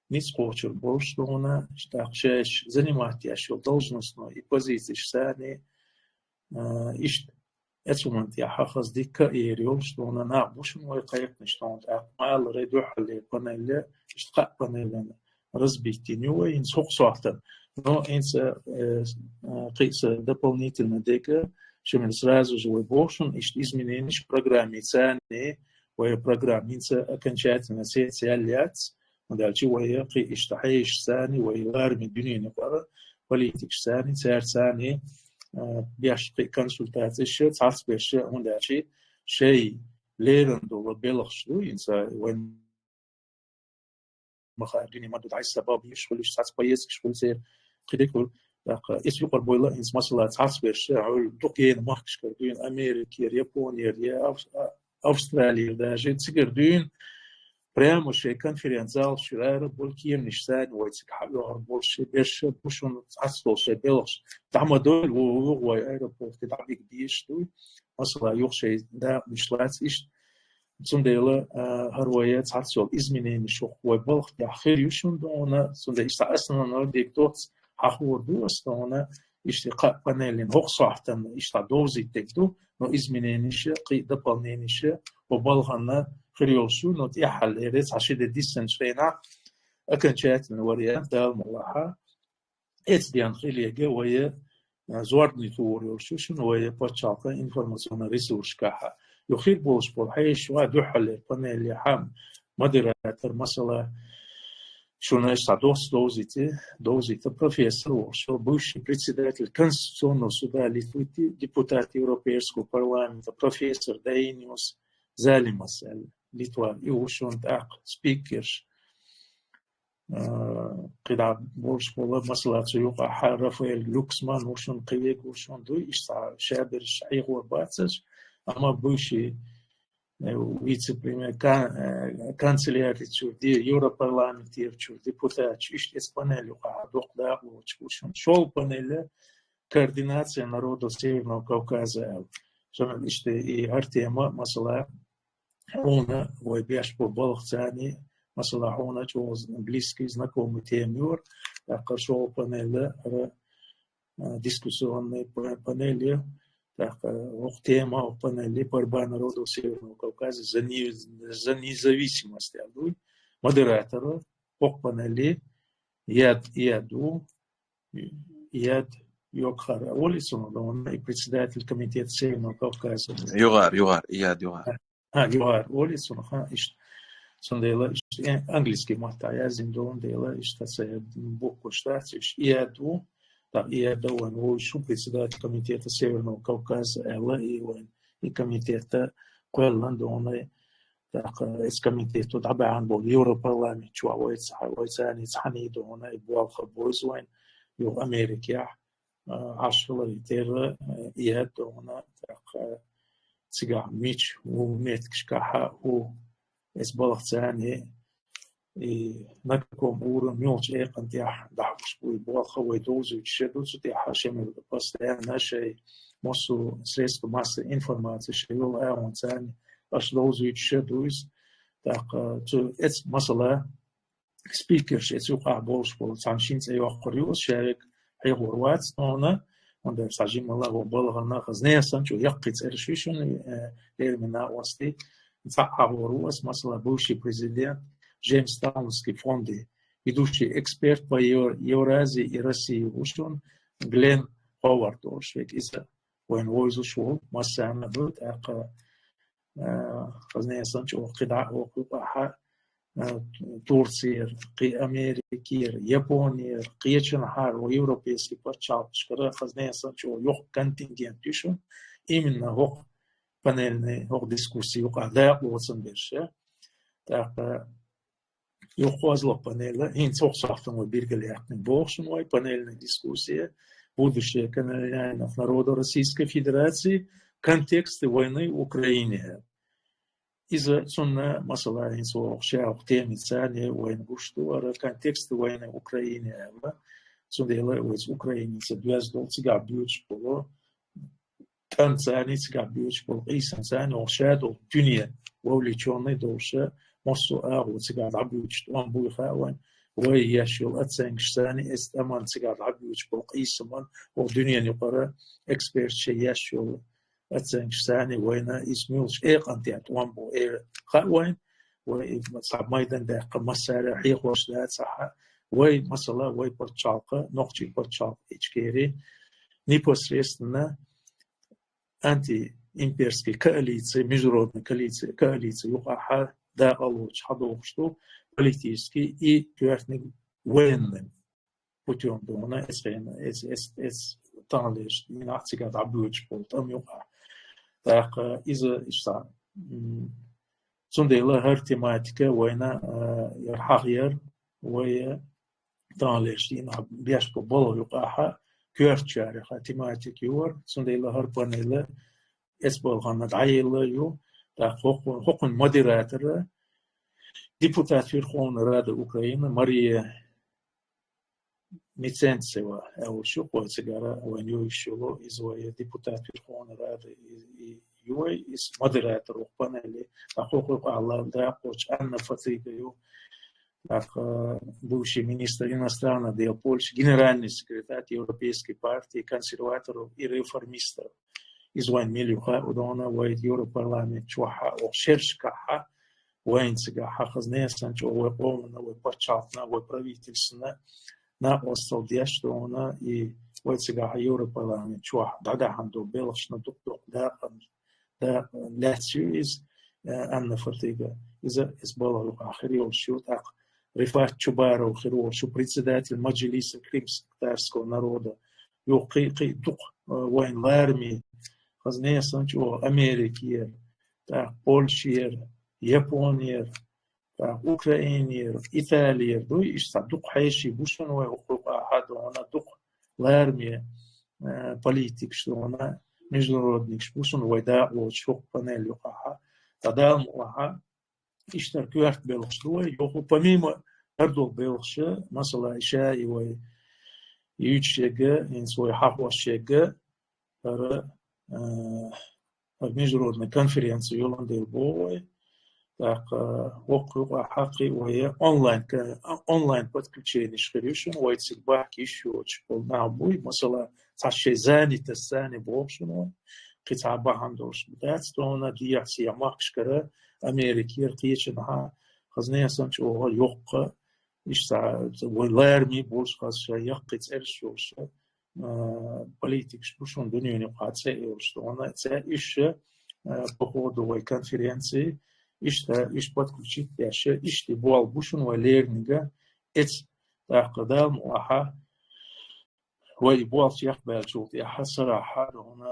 ницкъ кхочур болуш ду хьуна, тӀаккха шаьш занимать еш йолу должностной и позицеш санна, а, иштта, эцу хӀуманна тӀехь хьахаза дика а эр йолуш ду хьуна, нах бу шуна вай кхайкхинарш ду хьуна, тӀаккха ма-аллара, дуьххьарлера панель, иштта кхаа панеллина разбить дина ю вай, хӀинца хӀокху сохьтана. Но хӀинца, э, э, кхин а сан дополнительно дерг, шимма сразу же вай боху шуна, иштта изменениш программе царне, вай программа хӀинца окончательно сецъяьлла яц, хӀунда аьлча вай кхин иштта хьешашца, вай лараме дуьненан юкъара политикашца, цаьрца, а, беш кхин консультацеш, цхьацберш, хӀунда аьлча шайн леррина долу белхаш ду, хӀинца вайн ма-хаара дуьне ма ду, дӀасабаб еш хуьлуш, цхьацца поездкаш хуьлу церан, кхидерг хуьлу. ТӀаккха иза юкъара бойла хӀинца масала цхьацберш, хьуьлла дукха гена махкашкара дуьйна, Америкера, Японера, я Ав-, а, Австралера даже, цигара дуьйна, прямо шайн конференц-залаш чуьра ара болу кеманаш санна, вай цига хьаоьхур болуш шайн берш бу шуна, цхьацца долу шайн белхаш. ДӀа ма дойла, ву-, ву-, вай аэропорте дӀабига дезаш дуй, масала, юха шайн дакъа миш лаца иштта. Цундела, а, хӀара вай цхьацца йолу изменениш хӀокху вай балха тӀехь хир ю шуна дуьйна, цундела иштта основной дерг доцца хьахор ду ас дуьйна, иштта кхаа панеллина хӀокху сохьтана иштта довзийта дерг ду, но изменениш, кхин дополнениш хӀокху балхана хир йолуш ю, но тӀаьххьарлера цхьа ши де дисинчу хенахь окончательный вариант, Дала мукъалахь, эцу денна хилийта вай зорбанаш тохар йолуш ю шуна вай пачхьалкхан информационни ресурсашкахь. Юха хир болуш болу хьешаш ва дуьххьарлера панелехь модератор, масала, шуна схьа доцца довзийта, довзийта профессор волуш, бывший председатель Конституционного суда Литвы, депутат Европейского парламента, профессор Даиниус Залимас аьлла, Литва, и ву шуна тӀаккха спикерш. А, кхидӀа болуш болу, масала, цу юкъахь Рафаэль Глюксман ву шуна, кхин верг ву шуна дуй, иштта шаберш хьехор бац аш, амма бывший, э, вице-премьер, кан-, э, канцелярицу де, Европарламентерчу депутатчу, иштта эцу панель юкъахь доккха дакъалоцуш ву шуна. ШолгӀа панель координация народов Северного Кавказа аьлла. Шуна иштта и хӀара тема, масала, хьуна вай беш бу балха царни, масала, хьуна чӀогӀа близкий, знакомый тема юра, тӀаккха шолгӀа панель, хӀара, а, дискуссионный па-, панель, тӀаккха хӀокху тема, хӀокху панель борьба народов Северного Кавказа за не-, за независимость аьлла дуй. Модератор хӀокху панель Ияд, Ияд ву, Ияд Йокхар олий цунах, и председатель комитета Северного Кавказа. ЮгӀар, ЮгӀар, Ияд ЮгӀар. А, ЮгӀар олий цунах, а, иштта. Цундела иштта, э, английский маттахь яздина долун дела, иштта цхьа букваш дац, иштта Ияд ву, тӀаккха Ияд вайн вовзуш ву председатель комитета Северного Кавказа аьлла, и вайн и комитета кхоьллина долун, тӀаккха эцу комитето дӀабаьхьна болу Европарламент чохь вай ца-, вай царни цхьаьний долун, и болх бовза вайн, юха Америкехь, а, Ӏаш хилар и терра, а, Ияд долун, тӀаккха цигахь мича ву меттигашкахь а ву, эцу балха царни, и на каком уровне, муьлхачу экъан тӀехь дахьуш бу и болх, вай довзуьйтуш а ду, цу тӀехь шайн постоянно шайн массо средства массовой информации шайн йолу агӀонца царни аша довзуьйтуш а ду иза. ТӀаккха цу эцу, масала, спикерш эцу юкъахь болуш болу цхьана шина цӀе йоккхур ю, ша верг хьехор вац тхуна, хӀунда аьлча цхьа жимма а вон балгӀанна хазна санна чӀогӀа яккхий цӀераш ю шуна, э, лераме накъостий. Цхьаъ хьахор ву ас, масала, бывший президент Джеймстаунский фонда, ведущий эксперт по Ев-, Евразии и России ву шуна Глен Ховард олуш верг, иза вайна вовзуш волу, массарна а ду, тӀаккха, а, хазна санна чӀогӀа кхидӀа а вокху юкъахь, а, Турцера, кхин Америкера, Японера, кхечанхьара вай европейский пачхьалкхашкара хазна санна чӀогӀа йоккха контингент ю шуна, именно хӀокху панельный, хӀокху дискуссий юкъахь дакъалоцун берш. ТӀаккха юха кхозлагӀа панель, хӀинца хӀокху сахьтана вай билгалъяьккхина боху шуна вай, панельная дискуссия, будущее колониальных народов Российской Федерации, контексты войны в Украине. Иза цунна, масала, хӀинца вай ша хӀокху темица царни вайна гуш ду, ара контексты войны в Украине аьлла. Цундела вайца Украиница доьзна долу, цигахь буьйцуш болу тӀамца царни, цигахь буьйцуш болу къийсамца царни, оха ша долу дуьне вовлечённый долуш, массо а агӀо цигахь дӀабуьйцуш тӀом буй хаьа вайн, вай еш йолу оценкаш царни, эс тӀаман цигахь дӀабуьйцуш болу къийсаман, оха дуьненан юкъара эксперташ еш йолу оценкаш царни, вайна иза муьлхачу экъан тӀехь тӀом бу, э, хаьа вайн, вай и цхьа майдан даккха массара а хьехош дац ахьа, вай, масала, вай пачхьалкха, нохчий пачхьалкха Ичкери, непосредственно антиимперский коалиция, международная коалиция, коалиция юкъахь дакъалоцуш хьадохуш ду политический и коьртаниг военный путём дуна, эс хена, эс, эс, эс таханлерчу дийнахь цигахь дӀабоьдуш болу тӀам юкъахь. ТӀаккха иза иштта, м, цундела хӀара тематика вайна, а, яра хьахаяр, вай таханлерчу дийнахь беш бу балха юкъахь коьртачарех тематика юра, цундела хӀара панель эцбалхана дӀаелла ю. ТӀаккха хӀокху-, хӀокхун модератора депутат Верховной Рады Украины Мария Меценцева аьлла шу, кхо цигара вайн юйш йолу, иза вай депутат Верховной Рады и, и ю вай, иза модератор ву панели, а хӀокху къала дакъочу Анна Фатига ю, тӀаккха бывший министр иностранных дел Польши, генеральный секретарь Европейской партии консерваторов и реформистов. Иза вайн мила ю хаьа, удона вай Европарламент чохь а, оха шершкахь а, вайн цигахь а хазна санна чӀогӀа вай къомана, вай пачхьалкхана, вай правительствана накъостал деш дуна и вай цигахь Европарламент чохь дӀадахьана долу белхашна дукха-дукха дакъа, дакъа лаьцна ю иза, э, Анна Фатига. Иза, иза балха юкъахь хир йолуш ю, тӀаккха Рифат Чубаров хир волуш ю, председатель Маджлиса крымскотатарского народа. Юха кхин, кхин дукха, э, вайн лараме, хаза несан чӀогӀа Америкера, тӀаккха Польшера, Японера, тӀаккха Украинера, Италера, дуй, иштта дукха хьеший бу шуна вай хӀокху юкъахь а, дуьйна дукха лараме, э, политикаш, дуьйна международникаш бу шуна вай дакъалоцуш хӀокху панель юкъахь а. Ткъа Дала мукъ лахь, иштта коьрта белхаш ду вай, юха помимо хӀара долу белхаша, масала, и ша и вай юьйцуш ерг, хӀинца вай хьахош ерг, хӀара, э, хӀара международная конференция йолун дела боху вай. ТӀаккха, э, хӀокху юкъахь а кхин вай онлайн ка-, онлайн подключенеш хир ю шуна, вай цига бахка йиш йоцуш болу нах буй, масала, цхьа шайн занятость санна боху шуна вай, кхин цхьа бахьана долуш дац, тхуна дехьа-сехьа махкашкара, Америкера, кхечанхьа, хаза несан чӀогӀа йоккха, иштта вай лараме болуш, хаза шайн яккхий цӀераш йолуш, а, политикаш бу шуна дуьненаюкъахь цӀе а йолуш, тхуна цӀе уьш, а, по ходу вай конференции, иштта уьш подключить деш, иштта болх бу шуна вай леринарг, эцу, тӀаккха Дала мукъ лахь, вай и болх чекхбаьллачул тӀаьхьа сарахь а, дуьйна,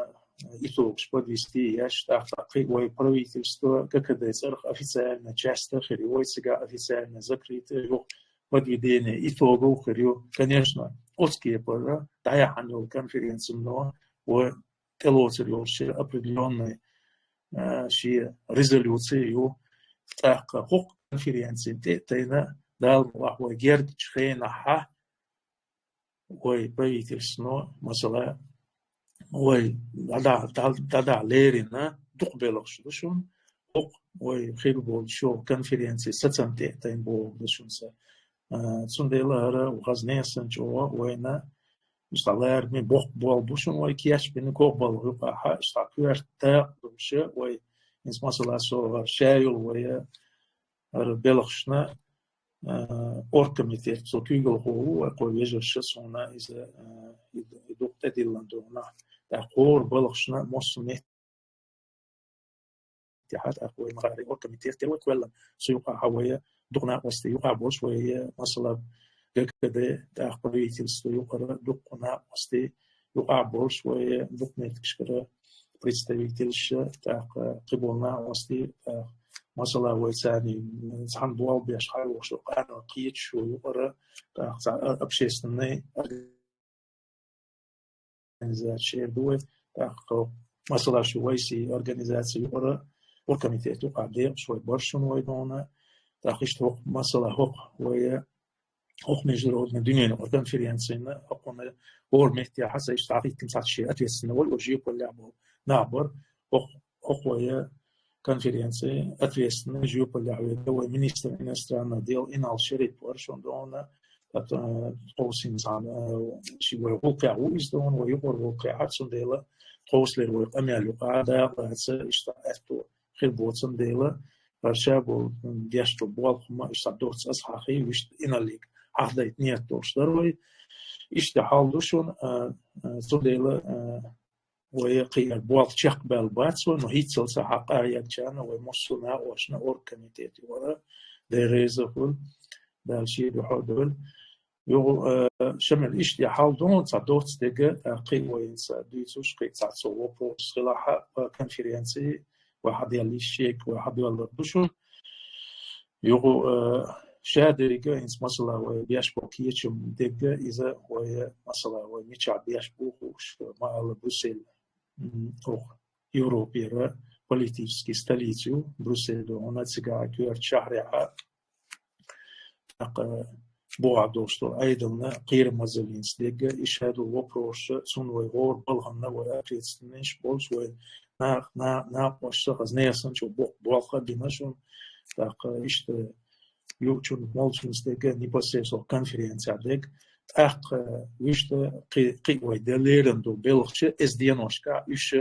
итогаш подвести еш, тӀаккха кхин вай правительство, ККД цӀарах официальная часть хир ю, вай цигахь официальная закрытая ю, подведение итогов хир ю. Конечно, оцу кепара дӀаяхьна йолу конференци, но вай тӀелоцур йолуш определённый, э, шен резолюци ю. ТӀаккха хӀокху конференцина тӀе а тайна, Дала мукъ лахь, вай гергарчу хенахь а, вай правительствано, масала, вай дӀадахьа, дӀа-, дӀадахьа лерина дукха белхаш ду шуна, хӀокху вай хир болчу конференцин сацам тӀе а тайна бохург ду шуна сан. А, цундела хӀара хаза несан чӀогӀа вайна, иштта лараме боккха болх бу шуна вай кечбина, кхо балха юкъахь а, иштта коьрта дакъа долуш вай, хӀинца масала, со хӀара ша йолу вай, хӀара белхашна, а, оргкомитет, цо куьйгалхо ву вай, кхо вежарша, суна иза, а, и, и дукха тӀедиллина ду нах. ТӀаккха хӀора балхашна массо а меттехь, тӀаккха вай махкара оргкомитет тера вай кхоьллина. Цу юкъахь вай дукха накъостий юкъахь болуш вай, масала, ГКД, тӀаккха правительство юкъара дукха накъостий юкъахь болуш вай дукха меттигашкара представительша, тӀаккха кхиболу накъостий, тӀаккха, масала, вай царний цхьаьна болх беш хьайогӀуш къанойн кхеташо юкъара, тӀаккха цхьа а-, общественный организация ду вай, тӀаккха, масала, шу вай си организация юкъара, оргкомитет юкъахь декъаш вай баршун вай дона, тӀаккха иштта хӀокху, масала, хӀокху вай хӀокху международный дуьненан конференцина, хӀокхунна хӀора меттехь а сан иштта дӀахӀиттина цхьацца шен ответственный вай, вай жоьпаллехь болу нах бара, хӀокху, хӀокху вай конференци ответственный жоьпаллехь верг вай министр иностранных дел Инал Шерип вара шуна дона, тӀаккха, э, тховсина цхьаьна, э, ши вай гӀуллакхехь ву иза дона, вай юкъара гӀуллакхехь, цундела тховсалера вай къамел юкъахь дакъа лаца иштта аьтто хир боцун дела, хӀара ша болу деш долу болх ма иштта доцца аса хьахий, вуьшта Иналлиг хьахдайта нийят долуш дара вай. Иштта хьал ду шуна, а, а, цундела, а, вай кхин болх чекхбаьлла бац вай, но хӀинццалц а хьакъ а ягчарна вай массо а накъошна оргкомитет юкъара, Дела реза хуьлда, Дала шен дуьхьа а дойла. Юха, э, Шамил, иштта хьал ду, цхьа доцца дерг, э, кхин вайна ца дуьйцуш, кхин цхьа цо вопрос хилахь а, э, конференци, вай хьаделла йиш ерг, вай хьадоьллур ду шуна. Юха, э, ша дерг, хӀинца масала вай беш болу кечам дерг, иза вай, масала вай мичахь беш бу хууш, ма-алла Брюссель, м, оха Европера политический столица ю, Брюссель ду, хӀунда цигахь коьрта шахьарехь а, тӀаккха бухахь долуш долу Ӏедална кхерамазаллинца дерг, и шадолу вопросаш, цунна вай гӀора балханна вай ответственность болуш, вай на-, на-, накъошца хаза несан чу бо-, болх а бина шуна, тӀаккха иштта юучунна, молчунца дерг, непосредственно конференцехь дерг, тӀаккха вуьшта кхин, кхин вай де лерина ду белхаш, эс деношкахь уьш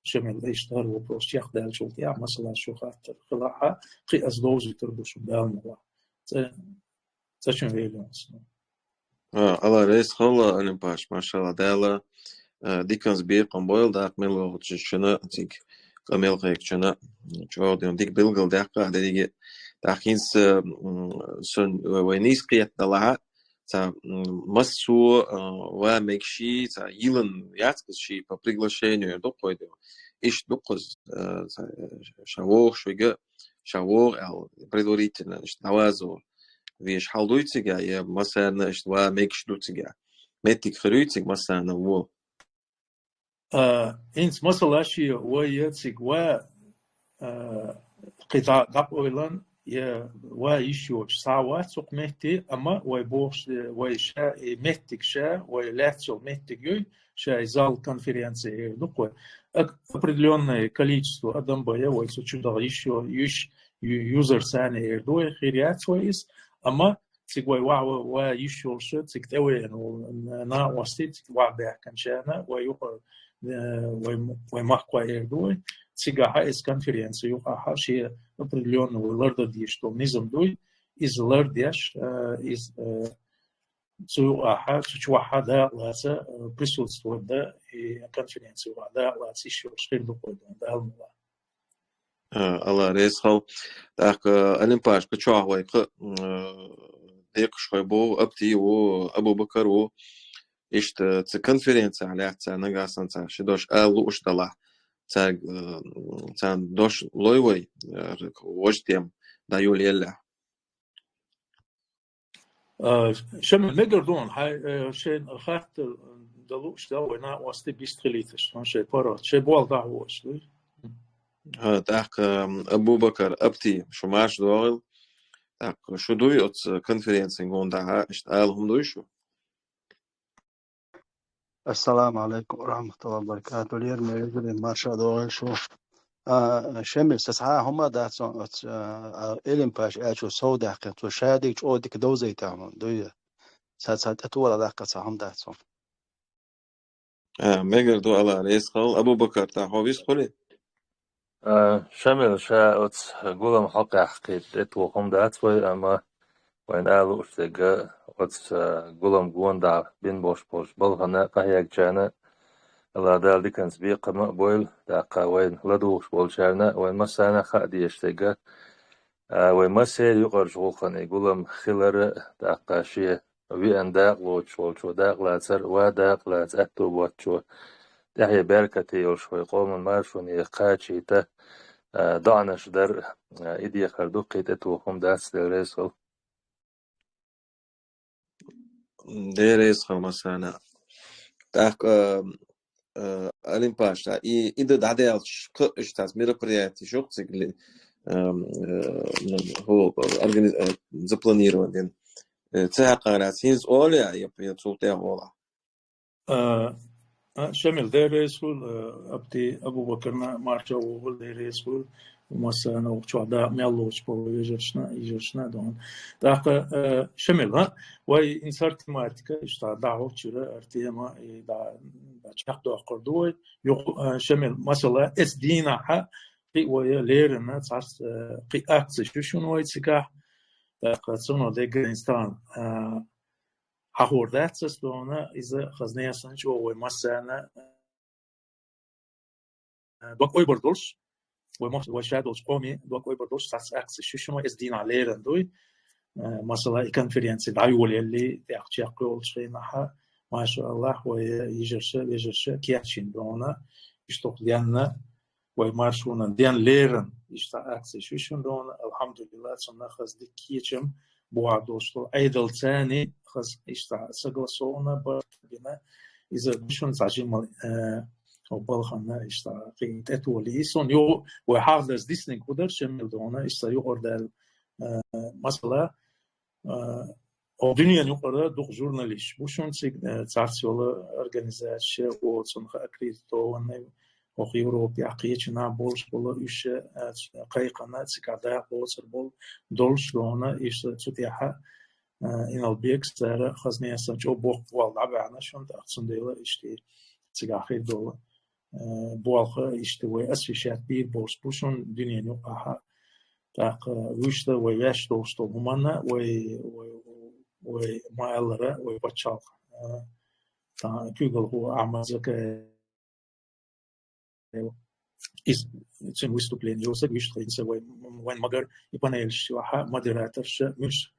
Шамил, иштта хӀара вопрос чекхдаьллачул тӀаьхьа, масала, шу хаттар хилахь а, кхин ас довзуьйтур ду шуна, Дала мукъ лахь. Цкъа, цкъачунна ваьлла ву ас. А, Алла реза хуьлда, Алим-Паш, машалла, Дала, а, диканца бекхам бойла, дакъа мел вахачунна, цига къамел хекчунна, чӀоагӀа дика билгалдаьккха деррига. ТӀаккха хӀинца, м, сон вай нийса кхетадалахь, цхьа, м, массо а, а, ва мегаш, цхьа йилла яц-кх ши по приглашению ду-кх вай де. Иштта ду-кх из, а, цхьа, ша вогӀуш вига, ша вогӀу аьлла, предварительно, иштта дӀавазо веш хьал дуй цига, е массарна иштта ва мегаш ду цига. Меттиг хир юй цига массарна во. А, хӀинца масала ши вай я цига ва, а, кхин дӀа-, дӀакъовлан, я ва йиш йоцуш цхьа а вац цу метте, амма вай бохуш, вай ша, и меттиг ша, вай лаьцна йолу меттиг юй, ша и зал конференции эр ду-кх вай. Ак-, определённое количество адам бан я вай цу чу даха йиш йо-, йиш ю-, юзар санна эр ду вай, хир яц вай иза, амма цига вай ваха ва, ва йиш йолуш, цига тӀевеана волу на-, накъостий, цига ваха баьхкинчарна, вай юкъа, э, вай м-, вай махкахой эр ду вай, цигахь иза конференция юкъахь шен определённо вай лардан дезаш долу низам дуй, иза лардеш, э, иза, э, цу юкъахь, цу чохь дакъа лаца, э, присутствовать дан, и конференция юкъахь дакъа лаца йиш йолуш хир ду-кх вай, Дала мукъ лахь. А, Алла реза хуьлда. ТӀаккха, Алим-Паш, кху чохь вай кху, м, декъашхой бу, Апти ву, Абу-Бакар ву. Иштта цу конференцехь лаьцна нагахь санна цара ши дош ала лууш далахь, цаьрга, м, царна дош лой вай, э, важа тема дӀайолаеллехь. А, Шамил, мегар ду хьуна, хьайн, э, шайна хаттар дан лууш дара вай накъостий, бист хилийташ, хьуна шайн паргӀат, шайн болх дӀахьош дуй? ХӀа, тӀаккха, м, Абу-Бакар, Апти, шу марша догӀийла. ТӀаккха шу дуй оцу конференцин гонахь, иштта ала хӀума дуй шу? Ассаламу Ӏалайкум ва рахьматуллахӀи ва баракатухӀу. Лераме вежарий, марша догӀийла шу. А, Шамил, сан цхьа а хӀума дац сон оцу, а, Алим-Паш аьллачуьра сов даьккхина, цо шадерг чӀогӀа дика довзийтина хӀума дуй. Сан цхьа тӀетоха даккха цхьа хӀума дац сон. А, мегар ду, Алла реза хуьлда. Абу-Бакар, тӀаккха хьо вист хуьлий? А, Шамил, ша оцу гулам хьокъехь кхин тӀетоха хӀума дац вай, амма вайна ала лууш дерг оцу, а, гулам гонахь бина болуш болчу балхана къахьегначарна Алла Дала диканца бекхам а бойла, тӀаккха вайна ладугӀуш болчарна, вайн массарна а хаа дезаш дерг, а, вай массеран юкъарчу гӀуллакхана и гулам хилар а, тӀаккха шен веана дакъа лоцуш волчо дакъа лацар а, ва дакъа лаца аьтто боцучо тӀаьхье беркате йолуш вай къоман маршоне кхачийта, а, доӀанаш дар а, а, и дехар ду, кхин тӀетоха хӀума дац, Дела реза хуьлда. Дела реза хуьлда массарна. ТӀаккха, а, а, Алим-Паш, и, и дан дӀадаьлча, кху иштта мероприятие ю-кх цига ли, а, а, хӀу, органи-, а, запланирован дина. Э, ца хьакхара дац, хӀинца олий, я, я цул тӀаьхьа олахь? А, а, Шамил, Дела реза хуьлда, а, Апти, Абу-Бакарна марша вогӀийла, Дела реза хуьлда, массарна а, чохь дакъа мел лоцуш болу вежаршна, йижаршна а дона. ТӀаккха, а, Шамил, хӀа, вай хӀинца хӀара тематика, иштта дӀахьочуьра, хӀара тема, и дӀа, дӀа чекхдоккхур ду вай. Юха, а, Шамил, масала, эцу дийнахь кхин а вай леррина цхьацца, а, кхин акцеш ю шуна вай цигахь. ТӀаккха цунах дегга хӀинца тахана, а, хьахор дац ас дона, иза хаза несан чӀогӀа вай массарна, а, дог ойбар долуш, вай мах-, вай ша долчу къоме дог ойбар долуш цхьацца акцеш ю шуна, эцу дийнахь леррина дуй. А, масала, и конференци дӀайолаеллий, тӀаккха чекхйолучу хенахь, машааллахӀ, вай йижарша, вежарша кечйина дона, иштта денна, вай маршонан ден леррина, иштта акцеш ю шуна дона, алхьамдулиллахӀ, цунна хаза дика кечам бохьа долуш долу Ӏедалца а хаза иштта согласовано бина, иза ду шуна цхьа жимма, э, балхана иштта кхин тӀетолий. И сон ю-, вай хьахадаза дисниг хӀу дара, Шамил, дона, иштта юкъара даьлла, э, масала, а, оха дуьненан юкъара дукха журналисташ бу шуна цига, а, цхьацца йолу организацеш, оцунах аккредитованный, оха Европехь кхечу нах болуш болу уьш, а, ц-, кхайкхина, цигахь дакъа лоцур болу, долуш дона, иштта цу тӀехь, а, Иналбекс цара хаза несан чӀогӀа боккха болх дӀабаьхьна шуна, тӀаккха цундела иштта цигахь хир долу, а, болх иштта вай освещать бийр болуш бу шуна дуьненан юкъахь. ТӀаккха вуьшта вай ваьш долуш долу хӀуманна, вай, вай, вай ма-аллара, вай паччахьалкхе, а, та куьйгалхо Ахьмад Закаев. Из цуьнан выступлени йосаг вуьшта хӀинца вай, вайн магар и панелаш чохь а модераторша муьлш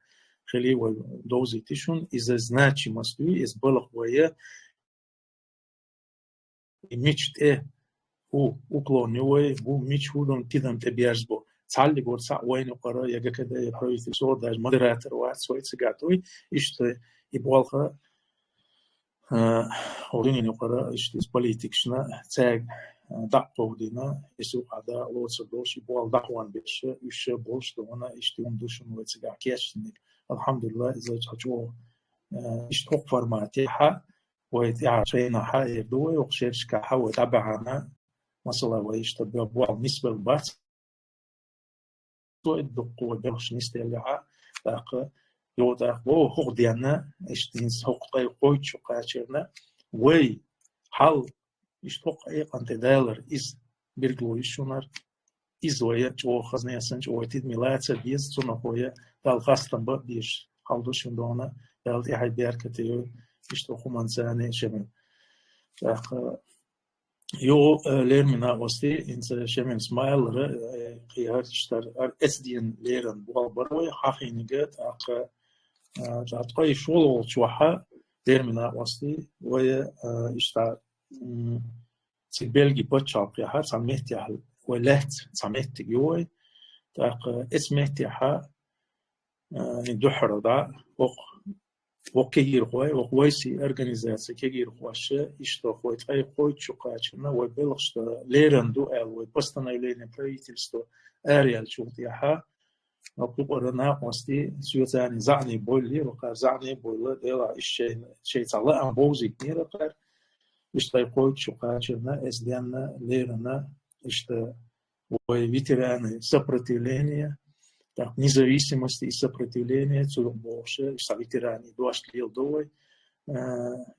хили вай довзийти шуна, иза значимость ю, иза балха вай и мича тӀе хӀу уклон ю вай, хӀу мича хӀу дан тидам тӀе бязбо. Цхьаллигора цхьаъ вайна юкъара, я ГКД, я правительство, даже модератор вац вай цигахь дуй, иштта и болх, а, хӀу дуьнен юкъара, иштта иза политикашна, цаьрга, а, дӀа а кховдийна, иза юкъахь да лоцур долуш, и болх дӀахьон берш, уьш болуш ду хьуна, иштта хӀума ду шуна вай цигахь кечдинарг. Алхьамдулиллах, иза чӀогӀа, а, иштта хӀокху форматехь, вай тӀаьхьа шайнахьа эр ду вай, оха шерашкахьа вай дӀабаьхьана, масала, вай иштта бе-, болх нисбелла бац. Вай дуккха вай белхаш нисделлехьа, тӀаккха, йо, тӀаккха, вай хӀокху денна, иштта хӀинца хӀокху ткъе кхойтта шо кхачарна, вай хьал, иштта хӀокху айкъан тӀе далар, иза билгало ю шуна. Иза вай чӀогӀа хазна ясанча, вай тидаме лаца а беза, цунах вай Далла хастам бан а безаш хьал ду шуна дона, Далла тӀаьхье беркате йойла, иштта хӀуманца а, Шемал. ТӀаккха, юха, э, лермина ости, хӀинца Шемалс ма-аллара, э, кхин хӀара иштта хӀара эцдена леррина болх бара вай, хьахийнарг, тӀаккха, э, тӀаккха ткъе шолгӀачохь а лермина ости, вай, э, иштта, м, Цига Бельги пачхьалкхехь цхьа меттехь вай лаьцна цхьа меттиг ю вай. ТӀаккха эцу меттехь, а, дуьххьара дӀа, вокху, вокху кегийрхой, вокху вай сий организаци кегийрхоша, иштта вай ткъе кхойтта шо кхачарна, вай белхаш дан леррина ду аьлла, вай постановление правительства араяьллачул тӀаьхьа, Оцу юкъара накъостий, соьца царна заьӀне бовллера, кхара заьӀне а бовлла, делахь иштта шайн, шайн цхьа лаам бовзийтинера кхара. Иштта ткъе кхойтта шо кхачарна, эцденна, леррина, иштта вай ветераны сопротивления, так, независимости и сопротивления, цу юкъа бохуш, иштта ветераны дош леладо вай, э,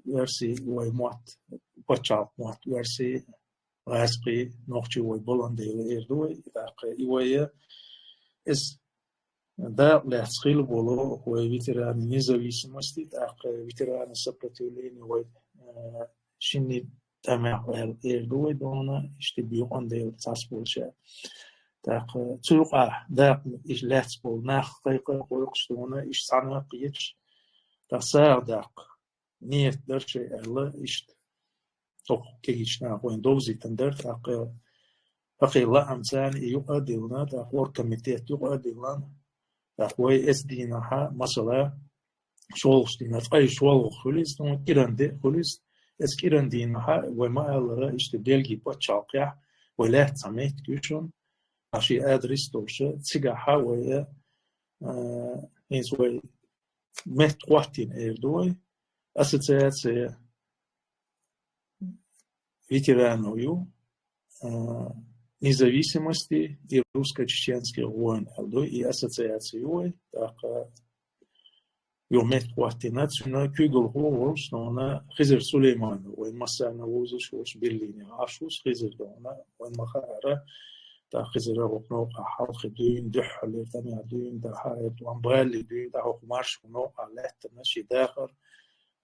оьрсийн вай мотт, пачхьалкх мотт, оьрсийн, гӀазкхий, нохчий вай баландан дела эр ду вай, и тӀаккха и вай, иза дакъа лаьцна хилла болу вай ветераны независимости, тӀаккха ветераны сопротивления вай, э, шинний тӀамехь аьлла эр ду вай дона, иштта буьйкъан дела цхьацца болчара. ТӀаккха цу юкъахь дакъа и лаьцна болу нах кхайкха кхойкхуш дона, иштта цхьаьна кхеташ, тӀаккха сагӀа даккха ниет дара шайн аьлла, иштта. Оха кегийчу наха вайна довзийтина дара, тӀаккха хӀокху лаамца и юкъа а диллина, тӀаккха оргкомитет юкъа а диллина, тӀаккха вай эцу дийнахьа, масала, шолгӀачу дийнахь, ткъе шолгӀа хуьлу иза, ну, кӀиран де хуьлу иза. Эцу кӀиран дийнахьа вай ма-аллара, иштта Бельги пачхьалкхехь, вай лаьцна цхьа меттиг ю шуна, а шен адрес долуш, цигахьа вай, а, хӀинца вай метта хӀоттийна эр ду вай, ассоциация ветеранов ю, а, независимости и русско-чеченских войн аьлла ду, и ассоциация ю вай, тӀаккха ю метта хӀоттийна, цуьнан куьйгалхо волуш, нуна Хизир Сулейманов, вай массарна вузуш волуш Берлине Ӏаш ву Хизир дона, вайн ма-хаъара, тӀаккха Хизира хӀокху новкъахь хьалхе дуьйна, дуьххьалера тӀамехь дуьйна, тӀаккха хӀара тӀом балле дуьйна, тӀаккха хӀокху маршо новкъахь лаьттина, шен дахар,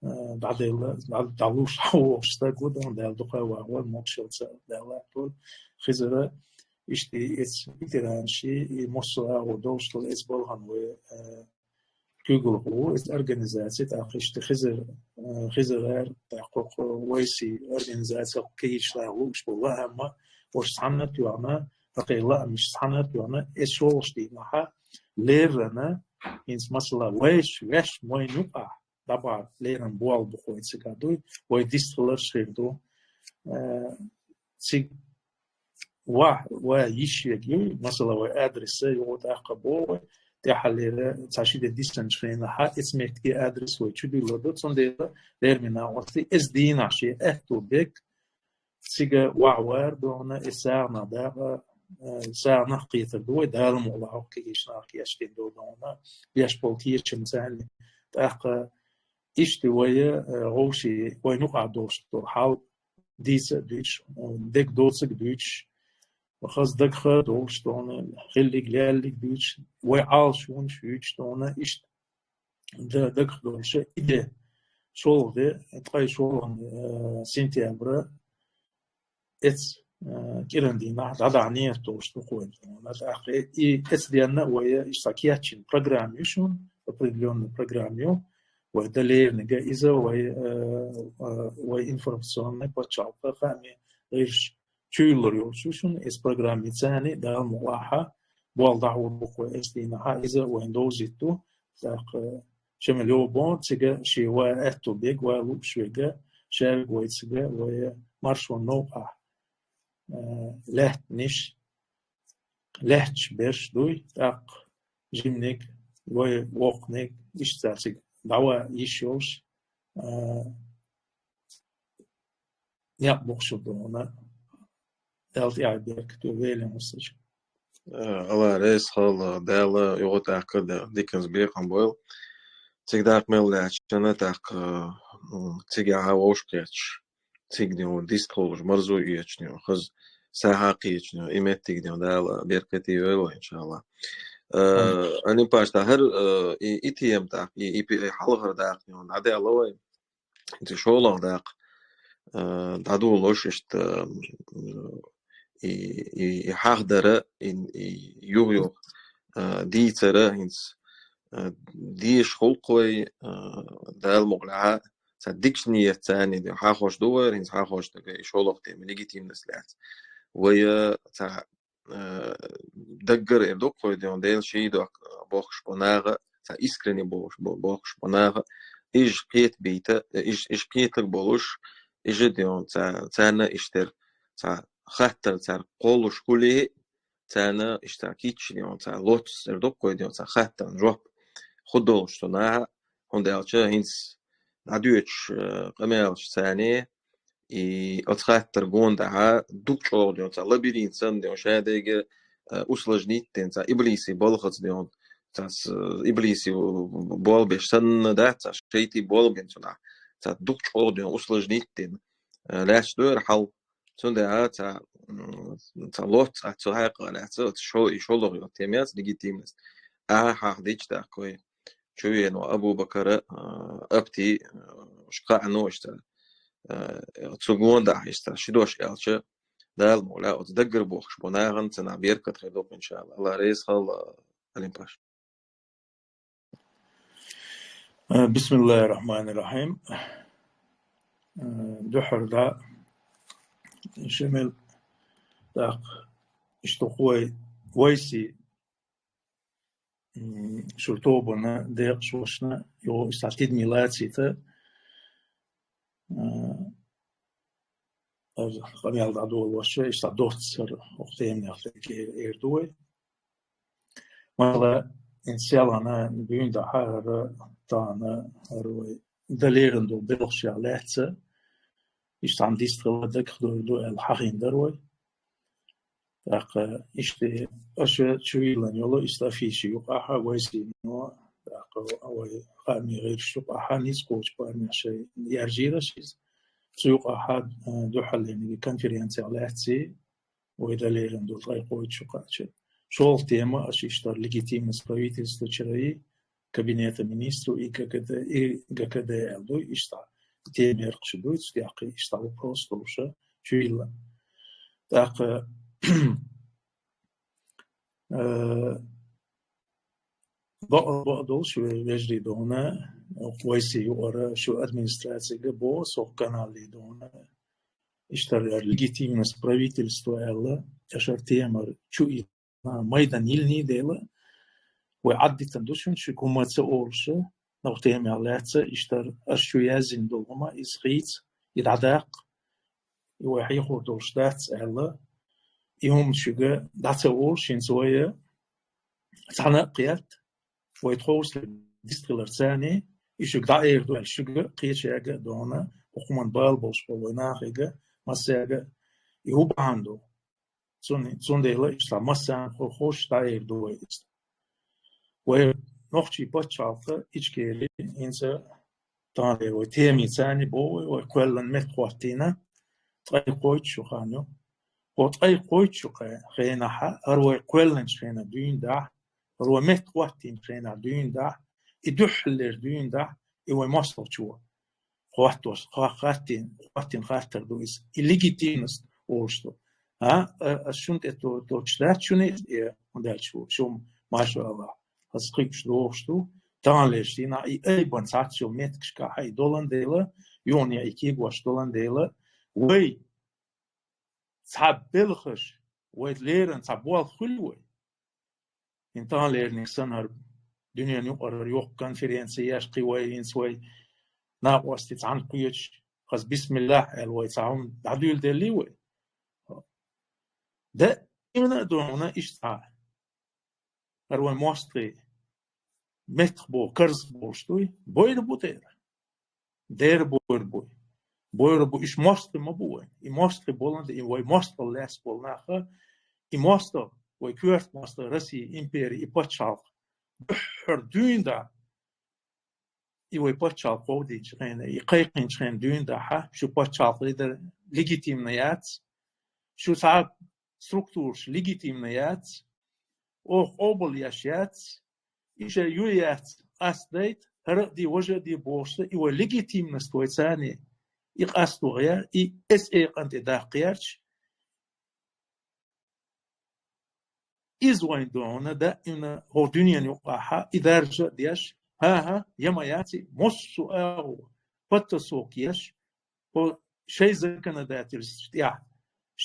э, дӀаделла, дӀа-, дӀалуш хьан вохуш стаг ву, дона Дала дукха а вахавойла, могушаллица Дала латтавойла. Хизира, иштта и эцу ветеранаши, и массо а агӀо долуш долу эцу балхана вай, э, куьйгалхо ву, иза организаци, тӀаккха иштта Хизир, э, Хизирара, тӀаккха хӀокху вай сий организаци, кхечу лаьхьа лууш болу лаамма, уьш цхьаьна а тоьхна, тӀаккха и лаамаш цхьаьна а тоьхна, эцу шолгӀачу дийнахьа леррина, хӀинца масала, вайша, ваьш вайна юкъахь, дӀабахьа леррина болх бу хӀокхуьнца цига дуй, вай дистхиларш хир ду. Э, цига ва, ва йиш верг ю, масала, вай адрес а юха тӀаккха боху вай, тӀаьххьалера цхьа ши де дисинчу хенахьа, эцу меттиге адрес вай чудуьллур ду, цундела леррина накъостий, эцу дийнахь шен аьтту берг, цига вахьа вар дона, и сагӀанах дакъа, э, сагӀанах кхетар ду вай, Дала мукъ лахь, хӀокху кегийчу наха кечдина ду дона, беш болу кечам царна. ТӀаккха иштта вай, э, вовший, вайн юкъахь долуш долу хьал, дийца а дуьйцуш, дерг доцург а дуьйцуш, хаза дагах а долуш дона, хиллиг, леллиг дуьйцуш, вай Ӏалашонаш юьйцуш дона, иштта д-, дагах долуш, и де, шолгӀа де, ткъе шолгӀа, э, сентябрь, эцу, э, кӀиран дийнахь дӀадахьа нийят долуш ду-кх вай. ТӀаккха и эцу денна а вай, иштта кечйина программа ю шуна, определённая программа ю, вай дан леринарг иза вай, э, э, вай информационни пачхьалкхан хаамийн гӀирсаша чуйиллар йолуш ю шуна, иза программа йицъян, Дала мукъалахь, болх дӀахьур бу-кх вай эцу дийнахь, иза вайна довзийта ду, тӀаккха Шемаль Йовбан цига шен ван аьтту бега, ван лууш вега, ша вега вайцига, вай маршонан новкъахь, э, лаьттанаш, лаьтташ берш дуй, тӀаккха жиманиг, вай воккханиг, иштта цаьрцига дӀаван йиш йолуш, э, некъ бу-кх шуна, Дала тӀаьхье беркате йойла, Велин Мусача. Э, Алла реза хуьлда, Дала юха тӀаккха а диканца бекхам бойла. Цига даккха мел лаьттачунна тӀаккха, м, цигахь вовшахкхеташ, цига ден дистхуьлуш, марзо эцаш ден, хаза сахьт кхеташ ден, и меттиг ден Дала беркате йойла, иншаАллахӀ. Э, Амин. Алим-Паш, тӀаккха хӀара, э, и, и тема тӀаккха, и, и пи-, и хьалхара дакъа ден дӀадаьлла вай. Цига шолгӀа дакъа, э, дӀадолалуш иштта, э, и, и, и хьахдар, и, и юха-юха, э, дийцар, хӀинца, э, дезаш хуьлу-кх вай, э, Дала мукъалахь, цхьа дикачу нийятца царна де хьахош ду вай, хӀинца хьахош дерг и шолгӀа тема, легитимность лаьцна. Вай, э, цхьа э, даггара эр ду-кх вай ден, Дела ший док-, бохкуш бу наха, цхьа искренне бохуш бу-, бохкуш бу наха, иш кхета бийта, иш, иш кхетарг болуш, иш ден, цхьа, царна иштта, цхьа хаттар цара кхоллуш хулий, царна иштта кийча ден, цхьа лоцуш эр ду-кх вай ден, цхьа хаттарна жоп хӀу долуш цу наха, хӀунда аьлча хӀинца дӀадоьдуш, э, къамелаш царна, и оцу хаттар гонахь, дукха чӀогӀа ден, цхьа лабиринт санна ден, шадерриге, э, усложнить ден, цхьа иблиси балхаца ден, цхьа с-, иблиси болх беш санна дац, цхьа шайтӀий болх бина цунахь, цхьа дукха чӀогӀа ден, усложнить ден, э, лаьтташ ду хӀара хьал. Цундела цхьа, м, цхьа лоц а цу хьакъехь лаьцна, оцу шо-, и шолгӀа йолу тема яц, легитимность. Ахьа хьахдича тӀаккха вай чувенов Абу-Бакара, а, апти, а, уьш кхаъ а ну иштта, а, цу гондахь иштта ши дош аьлча, Дала мукъалахь оцу даггара бохкуш бу нахана цунах беркат хир ду-кх, иншаАллахӀ. Алла реза хуьлда, Алим-Паш. Э, бисмиллахӀир-рахьманир-рахьим. Э, дуьххьара дӀа Шемал, тӀаккха иштта вай, вайси м, шуьра тобанна, декъашхошна, йо, иштта тидаме лацита, а, ар къамел дӀадолош, иштта доццара, оха теманех дерг эр ду вай. Масала, ин селхана дуьйна дахьа хӀара, тахана хӀара вай дан лерина долу белхашех лаьцна, иштта цхьана дистхила дагах дойр ду аьлла хьахийна дара вай. ТӀаккха иштта аша чувиллина йолу иштта афиша юкъахь а, вайсино, тӀаккха вай хаамийн гӀирсаш юкъахь а, ницкъ кхочу парнех шайн яржийра аш иза. Цу юкъахь а, а, дуьххьарлерниг конференцех лаьцна, вай дан лерина долу ткъе кхойтта шо кхаьчна. ШолгӀа тема аша иштта легитимность правительства чуьра и, кабинета министров и ГКД, и ГКД аьлла ду, иштта тема яркхаш ду, цу тӀехь иштта вопрос долуша чуйилла. ТӀаккха, э, бакъ-, бакъдолуш ве-, вежарий дона, вайси юкъара шу администрацига бо, со каналли дона, иштта легитимность правительства аьлла, аша темара чу и майдан йиллина дела, вай Ӏаддитина ду шуна, шуьга хӀума ца олуша, новкъа темех лаьцна, иштта аша чу яздина долу хӀума, иза хийца, и дӀадаккха, и вай хьехор долуш дац аьлла, и хӀума шуьга дӀа ца олуш, хӀинца вай цхьаьна а кхетта, вай тховсале дистхиларца, и шуьга дӀаэр ду аьлла, шуьга кхечаьрга а дона, хӀокху хӀуманна бала болуш болу вай нахе а, массаьрга а, и хӀун бахьана ду? Цундела иштта массарна хо-, ховш дӀаэр ду вай иза. Вай нохчийн пачхьалкх Ичкери хӀинца тахана вай тема йицъян бо вай, вай кхоьллина метта хӀоттийна ткъе кхойтта шо хан ю. Хьо ткъе кхойтта шо кхе-, хенахь, хӀара вай кхоьллинчу хенахь дуьйна дахь, хӀара вай метта хӀоттийначу хенахь дуьйна дахь, И дуьххьаллера дуьйна дахь, и вай мостагӀчо хаттош, ха-, хаттин, хаттин хаттар ду иза. И легитимность олуш ду. А, а, а шун тӀе то-, точно дац шуна, э, хӀунда аьлча шу, шу, машаАллахӀ, хаза кхуьгаш дохуш ду. Таханлерчу дийнахь и айбан цхьацца йолу меттигашкахь и долан дела, юханехьа и кегош долан дела, вай цхьа белхаш, вай леррина цхьа болх хуьлу вай. ХӀинца таханлерниг санна хӀара дуьненан юкъара хӀара йоккха конференци еш, кхин вай, хӀинца вай накъостий цхьаьна кхеташ, хаза бисмиллахӀ аьлла вай цхьа хӀума дӀадуьйладеллий вай. Даимна а ду хьуна иштта цхьа. ХӀара вайн мостагӀий меттах боху, карзах болуш дуй, бойр бу дера. Дера бойр буй. Бойр бу, иш мостагӀий ма бу вайн. И мостагӀий болан де, и вай мостагӀал лаьцна болу наха, и мостагӀа, вай коьрта мостагӀа, Россия, импери, и пачхьалкх дуьххьара дуьйна да, и вай пачхьалкх кховдийначу хенахь, и кхайкхинчу хенахь дуьйна дахьа, шу пачхьалкх лидар легитимна яц, шу цхьа структураш легитимна яц, оха къобал еш яц, и шайн ю яц, къастдайта, хӀара а де, важа а де бохуш ца, и вай легитимность вай царний, и къасто гӀер, и эс экъан тӀе даккха гӀерташ, иза вайн догӀуна даимна хӀокху дуьненан юкъахьа и даржа а деш, хӀан-хӀа, я ма яц и, массо а агӀо, подтасовка еш, хӀо шайн законодательствош тӀехь,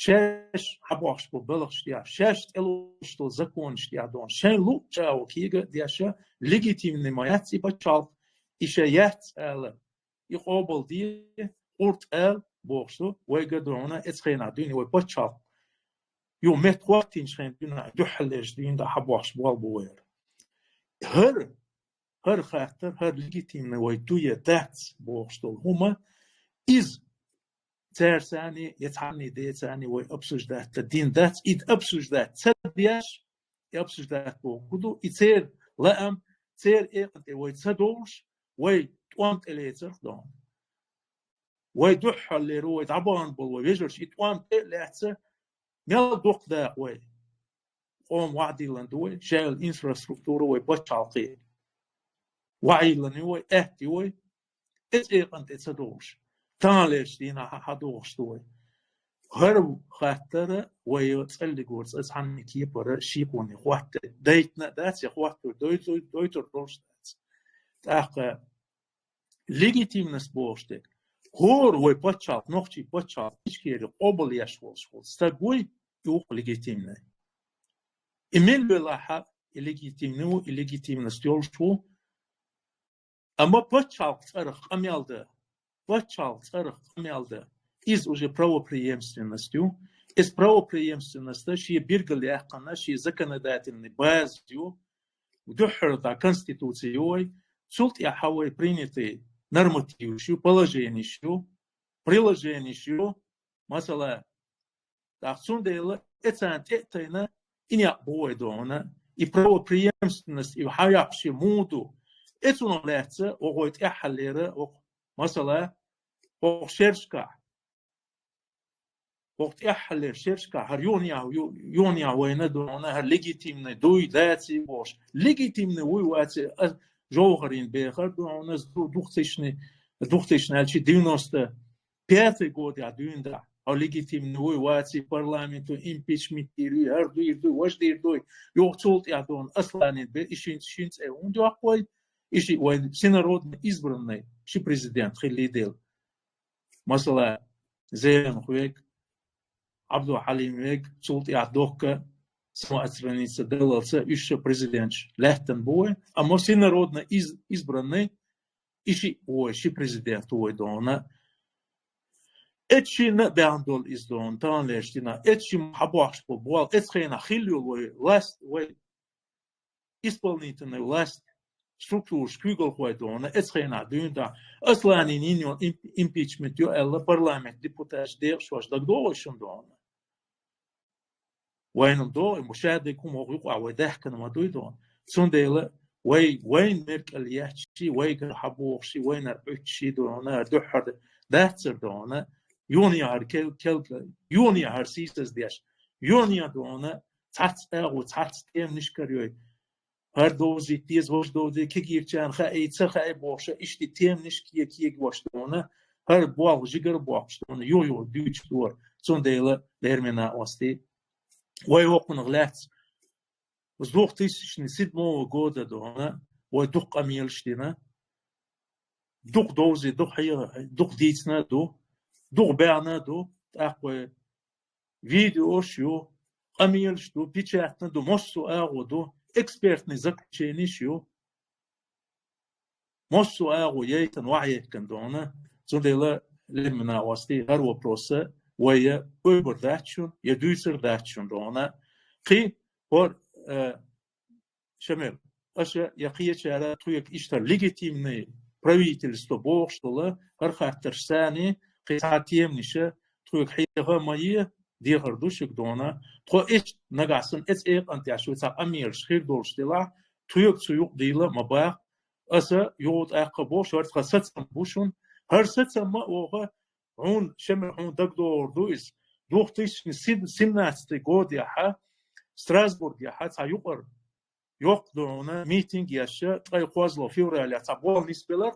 шаьш хьабохуш болу балхаш тӀехь, шаьш тӀелоцуш долу законаш тӀехь догӀуна, шайн луъучу агӀо кега а деш, легитимни ма яц и пачхьалкх, и шайн яц ала, и къобал де, къурт ала бохуш ду, вайга а догӀуна, эцу хенахь дуьйна вай пачхьалкх. Ю метта хӀоттийначу хенахь дуьйна, дуьххьаллерчу дуьйна да хьабохуш болу бу вайра. ХӀара, хӀара хаттар, хӀара легитимна вай ду я дац бохуш долу хӀума, иза цаьрцани, я цхьанний децани вай обсуждать дина дац, и обсуждать ца деш, и обсуждать боху ду, и церан лаам, церан экъан тӀе вай ца довлуш, вай тӀом тӀе лецарх догӀу. Вай дуьххьаллера, вай дӀабахана болу вай вежарш, и тӀом тӀе а лаьцна, мел дукха дакъа вай. Къоман ваӀдиллан ду вай, шайла инфраструктура вай пачхьалкхе. ВаӀдиллан ю вай, аьтта ю вай, эцу экъан тӀе ца догӀуш. Таханлерчу дийнахь хьан догӀуш ду вай. ХӀара хаттара вай цӀаллигора цӀа цхьанна кепара шеконе хӀотта дайтина а дац, я хӀоттор дойтур, дойтур долуш дац. ТӀаккха легитимность бохуш дерг. ХӀора вай пачхьалкх, нохчий пачхьалкх, Ичкери къобал еш волуш волу стаг вуй, и ву-кх легитимный. И мел велахьа, и легитимный ву, и легитимность йолуш ву. Амма пачхьалкх цӀарах къамел дан, пачхьалкх цӀарах къамел дан, иза уже правопреемственность ю. Иза правопреемственность шен биргал яьккхина, шен законодательный база ю. Дуьххьара дӀа конституци ю вай, цул тӀаьхьа вай принятый нормативаш ю, положениеш ю, приложениеш ю, масала, тӀаккха цундела эцарна тӀе а тайна, и некъ бу вай догӀуна, и правопреемственность, и хьан яккхуш муха ду, эцунах лаьцна, оха вай тӀаьххьаллера, оха, масала, оха шершкахь, хӀокху тӀаьххьаллера шершкахь хӀара юханехьа, ю-, юханехьа вайна догӀуна хӀара легитимный дуй, даций бохуш. Легитимный вуй, ваций, а, жовхӀарийн бехар догӀуна, ду-, двухтысячный, двухтысячный аьлчи, девяносто пятый годехь дуьйна дахьа. Хьо легитимный вуй, ваций, парламенту импичмент дийр юй, хӀара дийр дуй, важа дийр дуй. Юха цул тӀаьхьа догӀуна Асланин бе-, и шин, шин цӀе хӀунда йоккху вай? И ши вай всенародно избранный, ши президент хилли дела. Масала, Зеленхуьг, Абдулхьалимвег, цул тӀаьхьа доккха самоотстраниться даллалца уьш ши президенташ лаьттан бу вай, амма всенародно из-, избранный и ши ву вай, ши президент ву вай догӀуна. Эцу шинна а баьхна долу иза догӀуна, таханлерчу дийнахь, эцу шимма хьабохкуш болу болх, эцу хенахь хилла йолу вай власть, вай исполнительная власть, структураш, куьйгалхой догӀуна, эцу хенахь дуьйна тӀехь Асланин йина йолу имп-, импичмент ю аьлла, парламент депутаташ, декъашхоша дагадогӀий шуна догӀуна? Вайна догӀий, ма шадерг хӀума хӀокху юкъахь вай даьхкина ма дуй догӀуна. Цундела вай, вайна меркӀал етташ, вайгара хьабохуш, вайнара Ӏуьттуш догӀуна, дуьххьара дацара догӀуна, юханехьара кел-, кел-, юханехьара сийсаз деш, юханехьа догӀуна, цхьацца агӀо, цхьацца тӀемнаш карайой. хӀара довзийта деза, важа довзийта, кегийчарна хаьий, ца хаьий бохуш, иштта теманаш кега-кега ваш дона, хӀара болх жигара бохкуш дона, юха-юха дуьйцуш дора. Цундела лермина ости. Вай хӀокхунах лаьцна. С двух тысячи седьмого года дона, вай дукха къамелаш дина, дукха довзи, дукха хье-, дукха дийцина ду, дукха баьхна ду, тӀаккха вай видеош ю, къамелаш ду, печатна ду, массо а агӀо ду, экспертный заключенеш ю. Массо а агӀо яйтан, вахьа яьккан дона. Цундела лермина ости, хӀара вопроса вай ойбар дац шун, я дуьйцар дац шун дона. Кхин, хӀор, э, Шамил, аша я кхечара тхоьга иштта легитимный правительство бохуш дола, хӀара хаттарш санна, кхин цхьа теманаша тхоьга хьеха ма е, дехар ду шуьга дона. Тхо иштта нагахь санна эца экъан тӀехь шу цхьа къамелаш хир долуш делахь, тхоьга цу юкъа дийла ма баха. Аса юха тӀаккха бохуш, хӀара тхан сацам бу шун. ХӀара сацам ма оха, хьуна, Шамил, хьуна дагадогӀур ду иза. Двух тысячи семнадцатый годехьа Страсбургехьа цхьа юкъара йоккха дона митинг еш, ткъе кхозлагӀа февралехь цхьа болх нисбелар.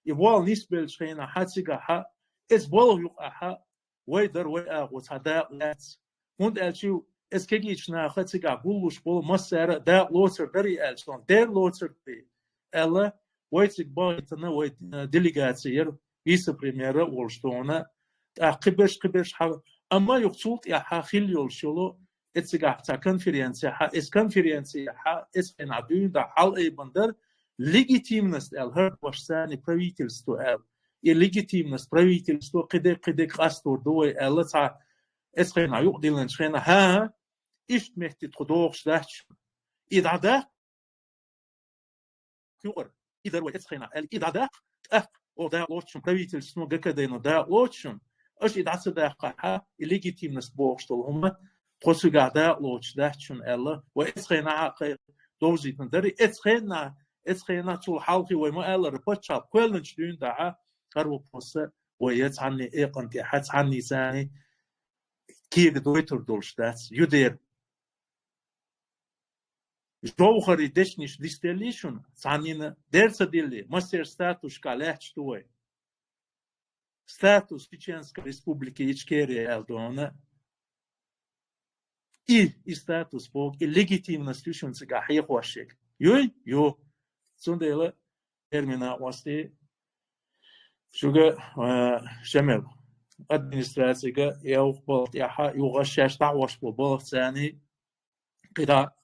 И болх нисбеллачу хенахьа цигахьа, эца балха юкъахьа, вай дара вай агӀо цхьа дакъа лаьцна. ХӀунда аьлча эца кегийчу наха цигахь гуллуш болу массара а дакъа лоцур дарий аьлла, цунна дера лоцур дарий аьлла, вай цига бахийтина, вай, э, делегаци яра, вице-премьера а волуш дона, тӀаккха кхиберш, кхиберш хьал. Амма юха цул тӀаьхьа хилла йолуш йолу, эцигахь цхьа конференцияхьа, эс конференцияхьа, эс хенахь дуьйна дӀа хьал айбан дара, легитимность аьлла, хӀара дош санна правительство аьлла. И легитимность правительство кхидерг, кхидерг къастор ду вай аьлла, цхьа эс хенахь юкъадиллинчу хенахь, хӀа, иштта метте тхо дохуш дац шуна. И дӀадаккха, юкъара, и дара вай эцхайна аьлла, и дӀадаккха, тӀаккха, о, дакъа лоцучун правительствоно, ГКД-но дакъа лоцучун, аша и дӀа ца даккхахьа, и легитимность бохуш долу хӀума, тхо цигахь дакъа лоцуш дац шуна аьлла, вай эцхайна а кхайкха довзийтина дара, эцхайна, эцхайна цул хьалхе вай ма аьллара, пачхьалкх кхоьллинчу дуьйна дахьа, хӀара вопроса вай я цхьанне экъан тӀехьа, цхьанне царний кега дойтур долуш дац, юдер. Жовхари дешнаш дистелли шуна, цхьаннина дер ца дилли, массер статусашка лаьтташ ду вай. Статус Чеченской Республики Ичкерия аьлла дона. И, и статус боху, и легитимность ю шуна цигахь хьехош ерг. Юй? Ю. Цундела термина ости шуьга, а, Шамил, администрацига явха балха тӀехьа, юха шаьш дӀахьош бо балха царний, кхидӀа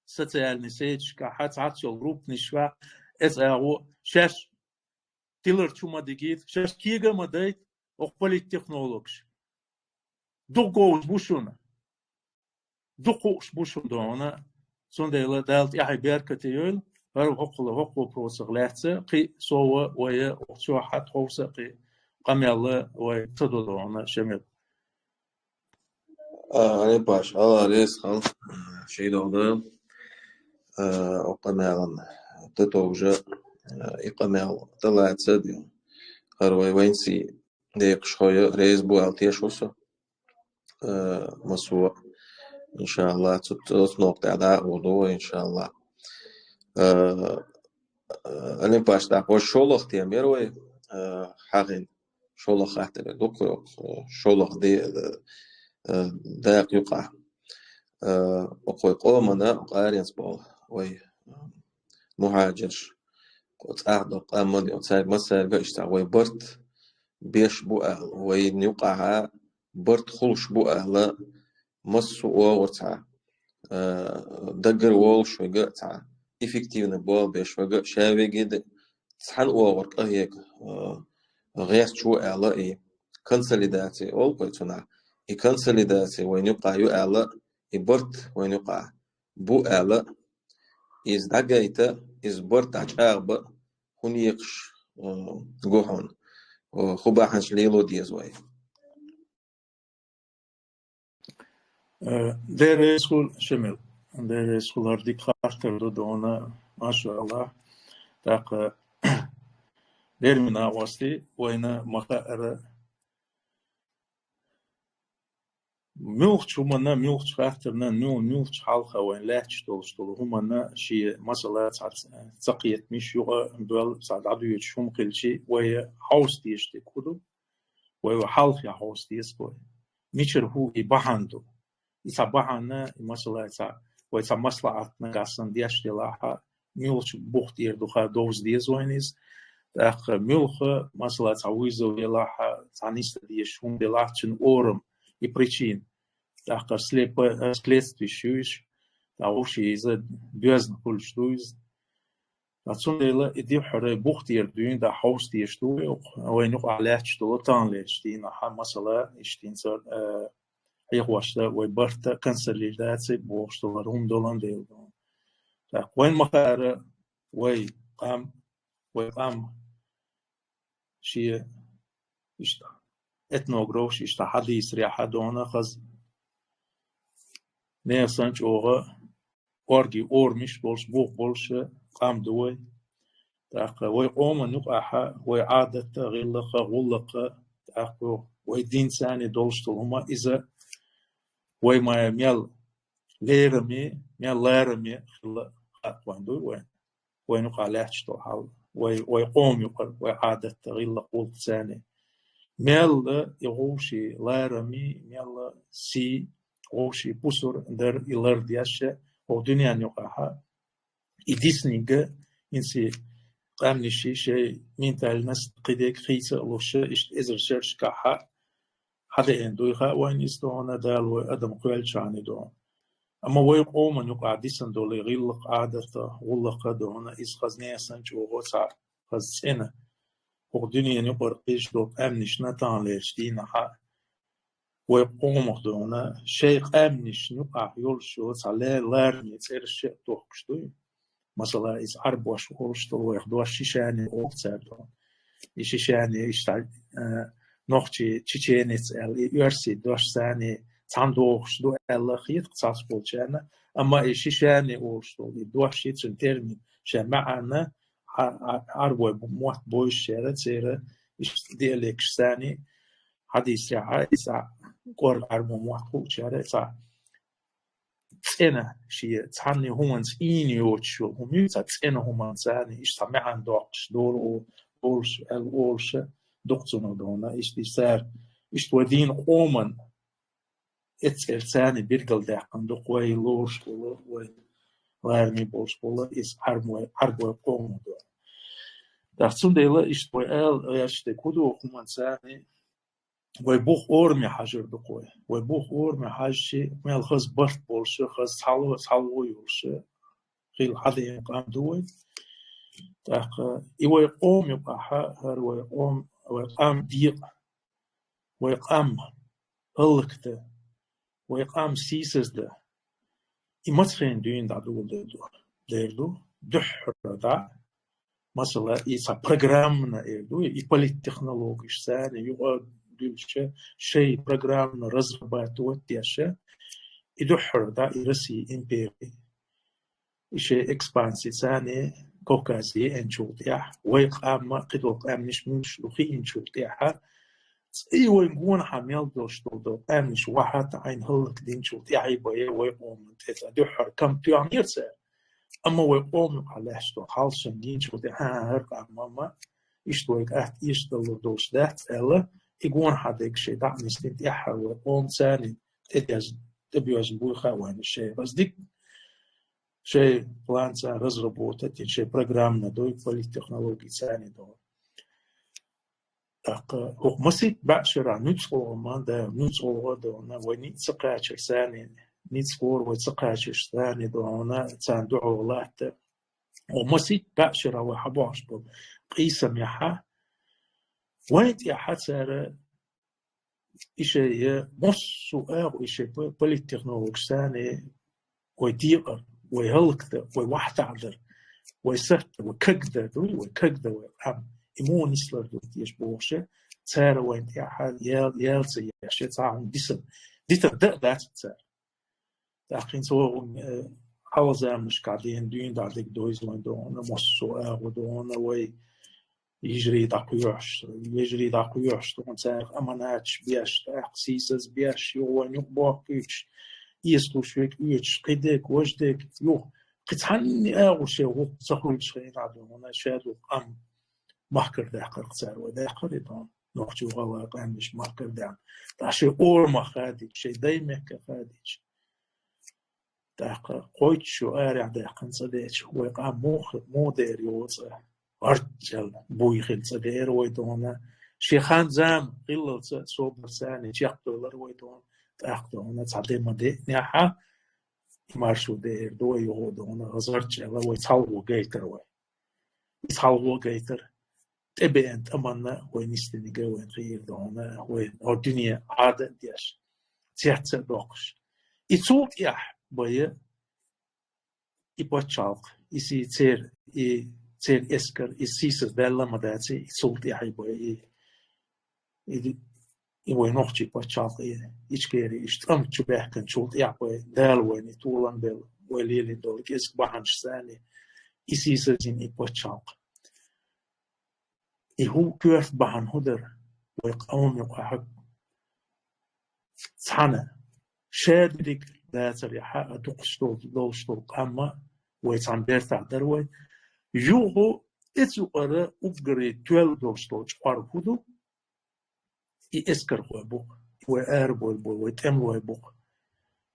социальный сеташкахьа, цхьацца йолу группанашкахь, эца агӀо шаьш тилар чу ма дигийта, шаьш кега а ма дайта, оха политтехнологаш. Дукха говза бу шуна. Дукха хууш бу шуна дона. Цундела Дала тӀаьхье беркате йойла, хӀара хӀокхула хӀокху вопросах лаьцна, кхин а сов а, вай а, оха чохь а тховса а кхин къамел а вай ца до дона, Шамил. А, Алипаш, Алла реза хила, шайн догӀу, а, оха къамелан тӀе товжа, а, и къамел тӀелаца а ду. ХӀара вай вайнций декъашхой а реза бу аьлла тешаш ву со. А, массо а, иншалла, цу, цу, цу нокъа тӀехь дӀа а гӀур ду вай, иншалла. А, а, Алипаш, тӀаккха вай шолгӀа тема яра вай, а, хьахийна. ШолгӀа хаттар ду кху, э, шолгӀа де-, э, э, дакъа юкъахь. Э, оха вай къомана, оха аренца болу вай, э, мухьаджирш, кху цӀахь доккху къам ма ду, цаьрга массаьрга а иштта вай барт беш бу аьлла, вайна юкъахьа барт хуьлуш бу аьлла, массо а оагӀорца, э, даггара волуш верг а цхьа, эффективно болх беш верг а, ша веги а цхьана оагӀор къахьега, э, гӀерташ ву аьлла, и консолидаци олу вай цунах. И консолидаци вайна юкъахь ю аьлла, и барт вайна юкъахь бу аьлла, иза дӀагайта, иза барт дӀачӀагӀбан, хӀун екхаш, э, гу хьуна, э, хӀун бахьанаш лело деза вай. Э, Дела реза хуьлда, Шамил. Дела реза хуьлда, хӀара дика хаттар ду дона, машаАллахӀ. ТӀаккха термина ости вайна ма хаьара. Муьлхача хӀуманна, муьлхача хаттарна, муьл-, муьлхача хьалха вайн лаьтташ долаш дола хӀуманна ший масала цхьа ца кхетамаш, юкъа дола цхьа дӀадоьдуш хӀума хилча, вай хьовса дезаш дерг хӀу ду, вай хьалха хьовса деза вай. Мичара хӀу и бахьан ду? И цхьа бахьан, и масала цхьа, вай цхьа маслахьат нагахь санна деш делахь а, муьлхача бух тӀера духа довза деза вайна из. ТӀаккха муьлха, масала, цхьа вызов елахь а, цхьа нийса дезаш хӀума делахь а, цун орам и причина. ТӀаккха слепо-, следствие ю из, тӀаккха вовший из доьзна хуьлуш ду из. ТӀаккха цундела и дехьара бух тӀера дуьйна дӀахьовса дезаш ду вай, вайна юкъахь лаьтташ дола таханлерча дийнахьа, масала, иштта хӀинца, э, хьехошца вай барт, консолидаци бохуш долу хӀума долан дела ду. ТӀаккха вайн ма-хаара, вай къам, вай къам шен иштта этнографаш иштта хьадийцарехь а дона хаза нехан санна чӀогӀа орги орамаш болуш, бух болуш къам ду вай. ТӀаккха вай къоман юкъахь вай Ӏадат а, гӀиллакх а, гӀуллакх а, тӀаккха вай динца долуш долу хӀума иза вай ма мел лераме, мел лараме хилла хаттар ду вайн. Вайн юкъахь лаьтташ долу хьал, вай, вай къоман юкъара, вай Ӏадат а, гӀиллакх а, гӀуллакх царна. Мелла и вовший лараме, мелла сий, вовший пусар дар и лардеш а, хӀокху дуьненан юкъахь а и диснарг а, хӀинца къаьмнаш шайн ментальность кхидерг хийца а луш, иштта эзар шерашкахь а хьадеана дуй хаьа вайна иза дона, Дала вай адам кхоьллинчхьана дона. Амма вай къоман юкъахь дисина долу и гӀиллакх, Ӏадат а, гӀуллакх а дона, иза хаза нехан санна чӀогӀа цхьа хаза цӀена. ХӀокху дуьненан юкъара кхийсаш долу къаьмнашна таханлерча дийнахь а вай къомах дона, шайн къаьмнашна юкъахь йолуш йолу цхьа ла-, лараме цӀераш а тохкуш дуй. Масала, иза Ӏарбош олуш долу вайх дош Шишани олу цара дона. И Шишани иштта, э, нохчий, чеченец аьлла, и оьрсийн дош санна цхьаьна догӀуш ду аьлла хета цхьаболчарна, амма и Шишани олуш долу и дош, и цуьнан термин, шен маьӀна, Ӏа-, Ӏа-, Ӏарбойн мотт бовзуш яра церан иштта диалекташ санна, хьадийцарехь а, иза кӀорга Ӏарбойн мотт хуучара цхьа цӀена шен цхьанна хӀуманца ийна йоцуш йолу хӀума ю, цхьа цӀена хӀуманца а, иштта цхьа маьӀна доккхуш долу, олуш, аьлла олуш а дукха цунах дона, иштта и цара, иштта вай дийна къоман эццӀерца а билгалдаьккхина ду-кх вай лоруш болу, вай лараме болуш болу, иза Ӏарбой, Ӏарбой къоман ду. ТӀаккха цундела иштта вай ала гӀерташ дерг хӀу ду хӀуманца а, вай бух ораме хьажар ду-кх вай. Вай бух ораме хьаьжча, мел хаза барт болуш, хаза цхьалла, цхьалло йолуш хила хьадеана къам ду вай. ТӀаккха и вай къоман юкъахь, хӀара вай къом, вай къам декъа, вай къам хӀаллакдан, вай къам сийсаздан, и мацахьена дуьйна дӀадоладер ду, дер ду, дуьххьара дӀа, масала, и цхьа программана эр ду, и политтехнологиш санна юкъа дуьллуш, шайн программана разрабатывать деш, и дуьххьара дӀа и Россия импери, и шайн экспанси санна Кавказе еанчул тӀаьхьа, вай къам а, кхидолу къаьмнаш муьлш ду хиъначул тӀаьхьа, цӀий вайн гонахьа мел долуш долу къаьмнаш вахьа таӀийна хӀаллакдинчул тӀаьхьа бен вай къоман тӀе цхьа дуьххьара кам тоьхнера цара. Амма вай къоман юкъахь лаьтташ долу хьал шайна гинчул тӀаьхьа, хӀара къам ма, иштта вайга атта эшадалур долуш дац аьлла, и гонахьа дерг шайн дӀа а нисдина, тӀаьххьара вай къоман царна тӀе дезна, тӀебоьзна буй хаьа вайна шайн. Ас дика шайн план цара разработать дина, шайн программана дуй, политтехнологи царна ду. ТӀаккха хӀокху масийтта бӀешарахь нуьцкъала ма дан, нуьцкъала а дона, вай ницкъ ца кхачар санна, ницкъ гӀора вай ца кхачаш санна дона, царна дуьхьал латта. ХӀокху масийтта бӀешарахь вай хьабохуш болу къийсамехь, вайн тӀехь цара и шайн массо а агӀо, и шайн по-, политтехнологаш санна, вай декъар, вай хӀаллакдан, вай вахьтаӀдар, вай сатта, вай кагдар ду, вай кагда вай къам, и муха нислур ду теша бохуш, цара вайн тӀехь ял-, ял ца еш, цхьа хӀума диса, дитар дан а дац цара. ТӀаккха хӀинца вогӀун, э, хьалха заманашкахь дена дуьйна дӀа дерг довза вайн дона, массо а агӀо дона вай, Йижарий дӀакхоьхьуш, вежарий дӀакхоьхьуш, тхона царах аманаташ беш, тӀаккха сийсаз беш, юха вайна юкъа бохкуьйтуш, эцалуш вега оьцуш, кхидерг, важдерг, юха кхы цхьанне агӀор шоай гӀулакх ца хуьлуш хенахь, тхона шадолу къам махкара даьккхира цара, вай даьккхира и тхона. Нохчий, гӀалгӀай къаьмнаш махкара даьхна. ТӀаккха шайн орамах хадийча, шайн даймехках хадийча. ТӀаккха кхойтта шо арахь даьккхина цӀа деча, вай къам муха, муха дера йоцу? ГӀарчӀел буй хилла цӀа дера вай тхона. Шен хан-зама хиллалца собар санна чекхдевлира вай тхона. ТӀаккха тхона цхьа де ма деънехь, и маршо дер ду вай юха тхона, хӀара гӀарчӀел вай цхьалгӀо гайтира вай. И цхьалгӀо гайтира. ТӀебеана тӀамна вай нисдинарг вайна хиира тхона, вай хӀара дуьне Ӏадат а деш, цец а доккхуш. И цул тӀаьхьа бай и пачхьалкх, и сий церан, и церан эскар, и сийсаз даьлла ма дац, и цул тӀаьхьа и бай и, и, и вай нохчий пачхьалкх, и Ичкери, иштта тӀам чу баьхкинчул тӀаьхьа бай Дала вайна и толам белла, вай лелийна долу кӀезиг бахьанаш санна, и сийсаз йина и пачхьалкх. И хӀун коьрта бахьана хӀун дара? Вай къоман юкъахь цхьана шадерриг дацарехь а дукхаш долу, долуш долу къам а вай цхьана бертахь дара вай. Юха оцу юкъара уггаре тоьлла долуш долу чкъор хӀун ду? И эскархой бу-кх, и вай арабевлла болу вай тӀемалой бу-кх.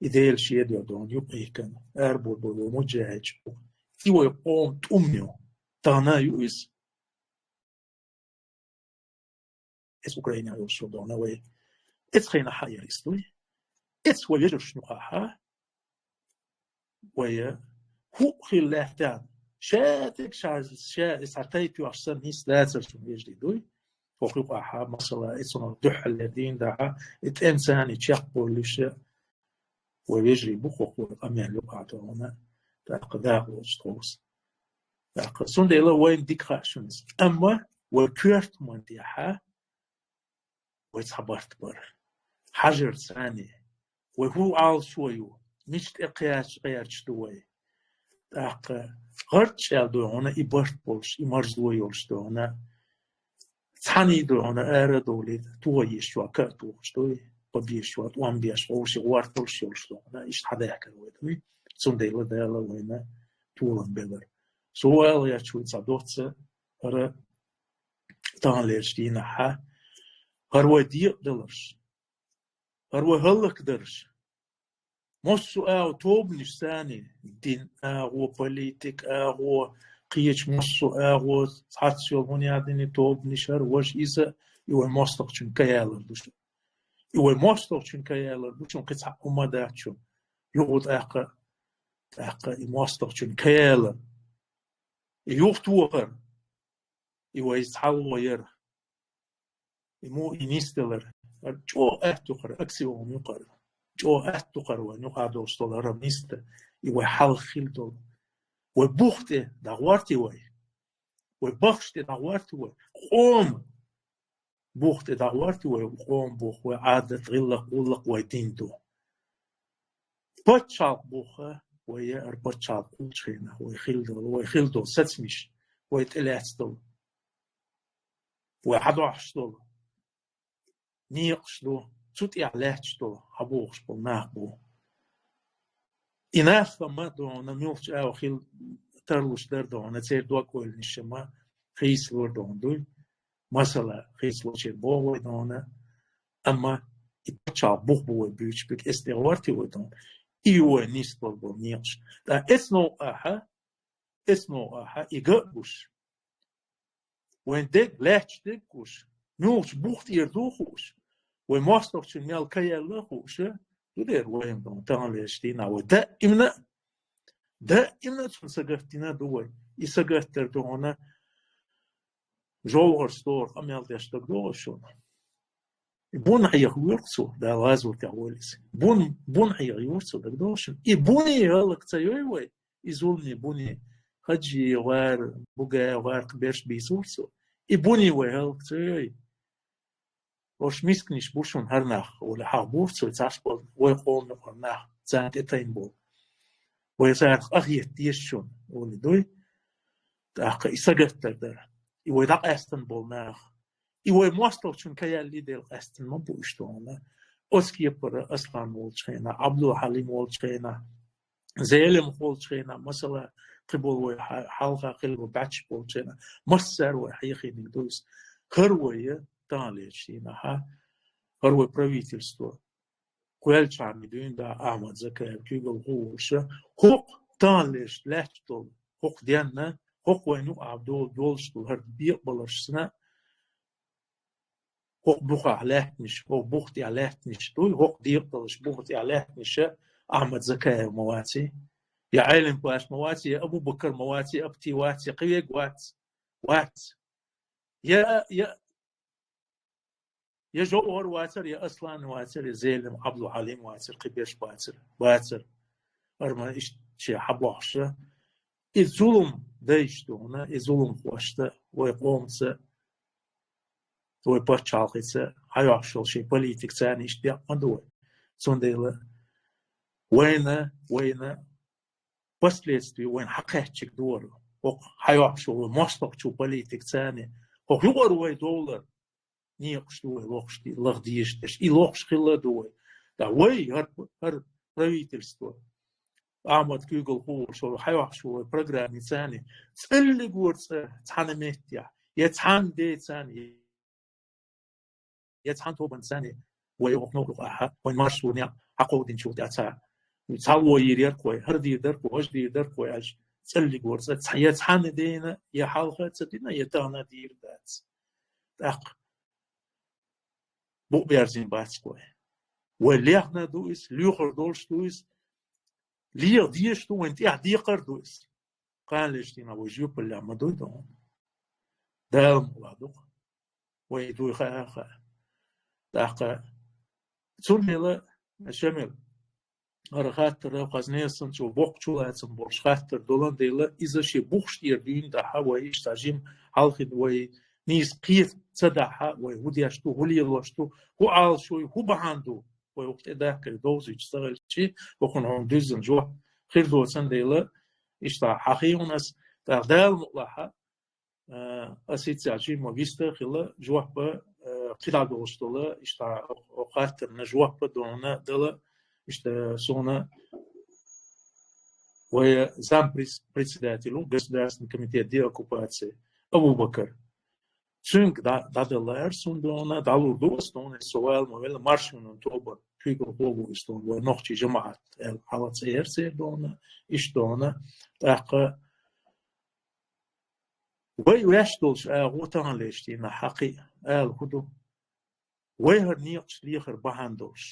И Делан шен дуьхьа тхона юкъа йихкина арабевлла болу вай муджахӀидаш бу-кх. И вай къоман тӀум ю. Тахана а ю иза. Эцу Украинехь йолуш йолу тхона вай. Эцу хенахь а яра иза дуй. Эцу вай вежаршна юкъахь а вай хӀуъа хилла лаьттахь, ша дерг ша, ша и цхьа тай тоьхча санна нисдацара шуна вежарий дуй. ХӀокху юкъахь а, масала, и цунах дуьххьарлера дийна дахьа, и тӀеман царна чекхбовлуш а, вай вежарий бу хӀокху вай къамел юкъахь тхона, тӀаккха дакъа лоцуш тховса. ТӀаккха цундела вайна дика хаьа шуна иза. Амма вай коьрта хӀуманна тӀехь а вай цхьа барт бара. Хьажар царна, вай хӀун Ӏалашо ю, мича тӀе кхаьчча, кхаьчча ду вай. ТӀаккха гӀарчӀел ду хьуна и барт болуш, и марзо йолуш ду хьуна. Цхьаьний ду хьуна ара а довлий, тоха езачохь ка а тухуш дуй, бан безачохь тӀом беш, вовшийн гӀорталш йолуш ду хьуна, иштта хьадаьхкира вай дуй. Цундела Дала вайна толам белира. Со ала гӀерташ ву цхьа доцца, хӀара таханлерчу дийнахь а, хӀара вай декъадаларш, хӀара вай хӀаллакдарш, массо а агӀо тобанаш санна, дин агӀо, политик агӀо, кхечу массо а агӀо, цхьацца йолу хӀун яздина тобанаш, хӀара, важа, иза, и вай мостагӀчун ка ялар ду шуна. И вай мостагӀчун ка ялар ду шуна, кхин цхьа хӀума дац шуна. Юха тӀаккха, тӀаккха и мостагӀчун ка ялар. И юхатохар, и вай цхьалгӀо яр. И мо и нисдалар. ХӀара чӀогӀа аьтто ю хӀара, аксиом ю хӀара. ЧӀогӀа аьтто ю хӀара вайн юкъахь долуш долу хӀара нисда. И вай хьалха хилла долу. Вай бух тӀе дӀагӀорти вай. Вай бахча тӀе дӀагӀорти вай. Къоман бух тӀе дӀагӀорти вай, къоман бух, вай Ӏадат, гӀиллакх, гӀуллакх, вай дин ду. Пачхьалкх бух а, вай яа хӀара пачхьалкх кхуллучу хенахь, вай хилла долу, вай хилла долу сацамаш, вай тӀелаьцна долу, вай хьадохьуш долу некъаш ду, цу тӀехь лаьтташ долу, хьабохуш болу нах бу. И нах а ма ду хьуна, муьлххачу агӀор хила тарлуш дара ду хьуна, церан дог-ойланаш а ма хийцалора ду хьуна дуй. Масала, хийцалучуьра боху вай ду хьуна, амма и пачхьалкх бух бу вай буьйцуш, бик эцна тӀе гӀорти вай ду хьуна. И ю вай нисбала болу некъаш. ТӀаккха эцу новкъахь а, эцу новкъахь а и ган а гуш, вайн дерг, лаьтташ дерг а гуш, муьлххачу бух тӀера ду хууш, вай мостагӀчун мел ка яьлла а хууш, ду дера вайна ду хьуна таханлерчу дийнахь вай даимна а, даимна а цунна сагатдина а ду вай. И сагатдар ду хьуна жовхӀар стора къамел деш, дагадогӀий шуна? И бун хьеха йора цо, Дала гӀазотехь войла иза. Бун, бун хьеха йора цо, дагадогӀий шуна? И буне хӀаллак ца йой вай, и зуламе буне, Хаджи гӀар, Бугай гӀар, кхин берш бийцира цо. И буне вай хӀаллак ца йой. Ош мисканаш бу шуна хӀара нах, олий хьахабора цо, цхьацца болу вай къоман юкъара нах, царна тӀе тайна болу. Вай царах къахета деза шуна, олий дуй. ТӀаккха и сагатдар дара. И вай дӀакъаьстан болу нах. И вай мостагӀчун кхаялли дела къаьстан ма бу иштта хьуна. Оцу кепара Аслан волчу хенахь, Абдул-Хьалим волчу хенахь, Зелимха волчу хенахь, масала, кхин болу вай хьалха хилла баьчча болчу хенахь, массара вай хьехийниг ду иза. ХӀара вай таханлерчу дийнахьа, хӀара вай правительство, кхоьллинчу хенахь дуьйна да Ахьмад Закаев куьйгалхо волуша, хӀокху таханлерчу лаьтташ долу, хӀокху денна, хӀокху вайна юкъахь долу, долуш долу хӀара бекъабаларшна, хӀокху бухахь лаьттанаш, хӀокху бух тӀехь лаьттанаш дуй, хӀокху декъадаларш бух тӀехь лаьттанаша Ахьмад Закаев ма ваций, я Ӏелим Паш ма ваций, я Абу-Бакар ма ваций, Апти ваций, кхин верг вац, вац. Я, я, я ЖовхӀар вацара, я Аслан вацара, я Зелим Абдул-Хьалим вацара, кхин берш бацара, бацара. Арма иштта шен хьабохьуша. И зулам дайш дуна, и зуламхошта, вай къомца, вай пачхьалкхица, хьайохьуш йолу шен политикаца иштта декъ ма ду вай. Цундела вайна, вайна последствия вайна хьакхаьччиг дора. ХӀокху хьайохьуш йолу вай мостагӀчу политикаца, хӀокху юкъара вай довлар, некъаш ду вай лохуш де-, лаха дезаш дерш. И лохуш хилла а ду вай. ТӀаккха вай, хӀара, хӀара правительство, Ахьмад куьйгалхо волуш, хьайохьуш вай программица, цӀеллиг вара цӀа цхьана меттехь, я цхьана деца, я цхьана тобанца, вай хӀокху новкъа юкъахь, вайн маршо некъ хьакховдинчул тӀаьхьа цхьа, цхьалло йийр яра-кх вай, хӀара дийр дара-кх вай, важа дийр дара-кх вай аьлча, цӀеллиг вара цӀа, цхьа-, я цхьана дена, я хьалха а ца дина, я тахана дийр дац. ТӀаккха букъ берзина бац-кх вай. Вай лехна ду иза, лоьхур долуш ду иза, леха дезаш ду, вайн тӀехь декхар ду иза. Кхана леш дина вай жоьпаллехь ма дуй ду хьуна. Дала мукъ лахь ду-кх. Вай дуй хаьа а хаьа. ТӀаккха цундела, Шамил, хӀара хаттара, хаза несан чӀогӀа боккха чулацам болуш хаттар долан дела, иза шен бухаш тӀера дуьйна дахьа, вай иштта жима хьалхина вай нийса кхета ца дахьа, вай хӀун деш ду, хӀун лелош ду, хӀун Ӏалашо ю, хӀун бахьана ду, вай хӀокху тӀе дахкар довзуьйтуш ца хилчи, хӀокхунна хьуна дуьззина жоп хир доцан дела, иштта хьахийна ас, тӀаккха Дала мукъ лахь, Э, ас хӀинца жимма виста а хилла, жоп а, э, кхидӀа долуш дола, иштта хаттарна жоп а дона дала, иштта суна вай зампрес-, председателю Государственный комитет деоккупации Абу-Бакар. Цуьнга дӀа-, дӀадаллара суна дона, дӀалур ду ас дона, со вала ма велла, маршонан тоба куьйгалхо ву иза дона, вай нохчий жамаӀат аьлла, хьала цӀе яра церан дона, иштта дона. ТӀаккха вай ваьш долуш агӀо таханлерчу дийнахь хьакхиъ ала хӀун ду? Вай хӀара некъаш лехар бахьана долуш.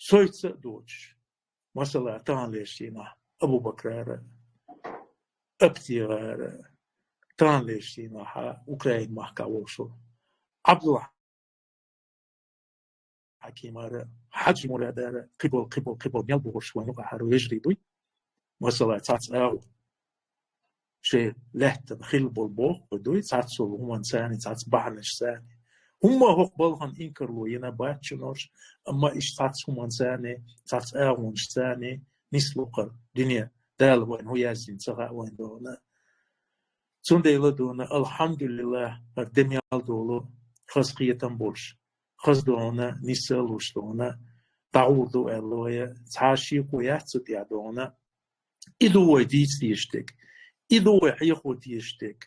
Соьца а доцуш. Масала, таханлерчу дийнахь Абу-Бакрара, Аптигара, таханлерчу дийнахь Украин махкахь волуш волу Абдулла Хьакимара, Хьаджи Мурадара, кхибол, кхибол, кхибол мел бухуш вайн юкъахьара вежарий дуй. Масала, цац агӀо шайн лаьттана хилла болу боху дуй, цац волу хӀуманца, цац бахьанашца. ХӀумма хӀокху балхана инкарло йина бац шуна уьш, амма иштта цац хӀуманца, цац агӀонашца нисло кхара дуьне, Дала вайна хӀун яздина ца хаьа вайн дона. Цундела дона, алхьамдулиллахӀ, хӀара де мел долу хаза кхетам болуш, хаза дона, нисса а луш дона, дӀагӀур ду аьлла вай, цхьа шеко яц цу тӀехь дона. И ду вай дийца дезаш дерг, и ду вай хьехо дезаш дерг.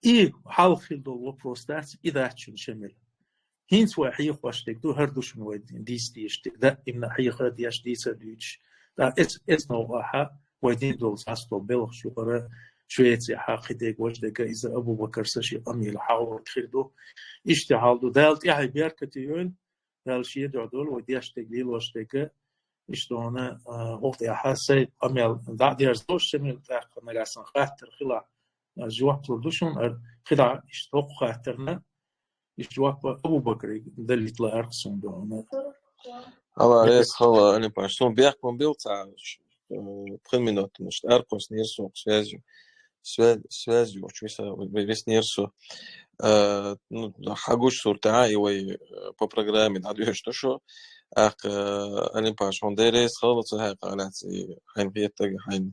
И хьалха хила долу вопрос дац, и дац шуна, Шамил. ХӀинца вай хьехош дерг ду, хӀара ду шуна вай дийца дезаш дерг, даимна хьеха а деш, дийца а дуьйцуш. ТӀаккха эц-, эцу новкъахьа вай дина долу цхьацца долу белхаш юкъара Швецехьа кхидерг, важа дерг а иза Абу-Бакар са шен къамеле хьагӀорта хир ду. Иштта хьал ду. Дала тӀаьхье беркате йойла, Дала шен дуьхьа долу вай деш дерг, лелош дерг а, иштта дона, а, хӀокху тӀехьа сайн къамел дӀа а дерзош, Шамил, тӀаккха нагахь санна хаттар хилахь, а, жоп лур ду шуна, а, кхидӀа иштта хӀокху хаттарна, иштта жоп Абу-Бакре далийта лаьара суна дона. Ала, реза хила, Алим Паш. Суна бехк ма билла цхьа, э, пхи минот, иштта ара кхоьссинера со, связь, связь, связь йохуш виса-, виснера со. Э, ну, хьагуш суртахьа, и вай, э, по программе дӀадоьшуш ду шо. ТӀаккха, э, Алим Паш, хьуна деррис хала ца хьаькъа лаьцна, и хьайна хетарг, хьайна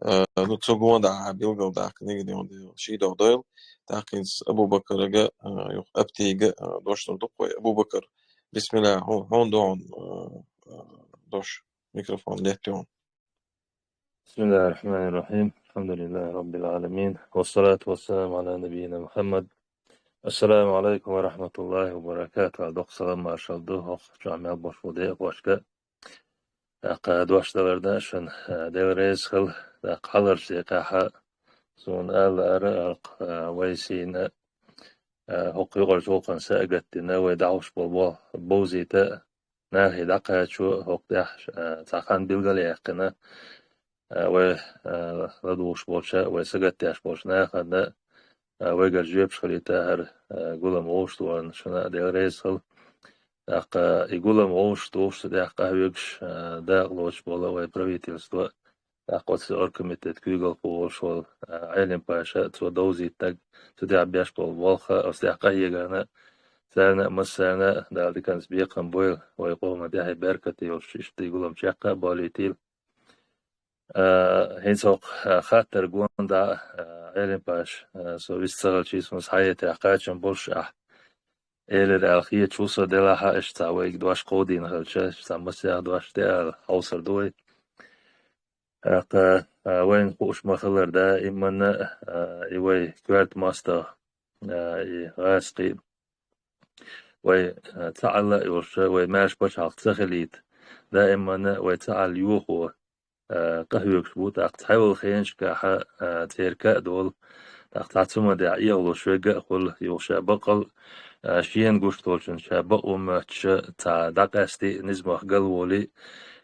Э, ну, цу гонахьа билгалдаккха нигде он шийдох дойла, тӀаккха хӀинца Абу-Бакарга, э, юха Аптига, э, дош лур ду-кх вай. Абу-Бакар, бисмилла, хьо-, хьона ду хьона, э, э, дош, микрофон летта хьона. بسم الله الرحمن الرحيم. الحمد لله رب العالمين. والصلاة والسلام على نبينا محمد. السلام عليكم ورحمة الله وبركاته. Доккха салам-маршалла ду хӀокху чохь мел болуш болчу декъашка. ТӀаккха дош далар дан шуна, а, Дела реза хила. ТӀаккха хьалхарчу декъехь суна ала лаьара, а, вай сийна, а, хӀокху юкъарчу гӀуллакхна са а гатдина, вай дӀахьош болу бо-, бовзийта, нахе дӀакхачо, хӀокху тӀехь, а, цхьа хан билгал а яьккхина, а, вай, а, ладугӀуш болчу, вай сагатдеш болчу нахана, а, вайгара жоьпаш хилийта хӀара, а, гулам вовшахтохарна шуна а Дела реза хила. ТӀаккха и гулам вовшахтухуш, цу тӀехь къахьоьгуш, а, дакъа лоцуш болу вай правительство, тӀаккха оцу оргкомитет куьйгалхо волуш волу, а, Ӏелим-паша, цо довзийтинарг, цу тӀехь беш болу болх, оцу тӀехь къахьегарна, царна а, массарна а Дала диканца бекхам бойла, вай къоман тӀехь беркате йолуш, иштта и гулам чекх а болуьйтийла. А, хӀинца хӀокху, а, хаттар гонна дӀа, а, Ӏелим-паша, а, со вист ца хилча, суна схьаэцна кхачам болуш ахь элира аьлла хеташ ву со, делахь а, аша цхьа вайга дош кховдийна хилча, аша цхьа масех дош тӀе ала хьовсур ду вай. ТӀаккха, а, вайна хууш ма-хиллара, даиманна, а, и вай коьрта мостагӀа, а, и гӀазкхий, вай, а, цхьаалла а йолуш, вай маьрша пачхьалкх ца хилийта, даиманна вай цхьаалла йохо, а, къахьоьгуш бу, тӀаккха цхьайолу хенашкахь, а, церан ка а долу, тӀаккха цхьа цу ма дехь, эхалуш верг а хуьлу, юха ша баккъал а, шена гуш долчунна ша бакъо моьттуш, цхьа дӀакъаьстий, низамах галволий,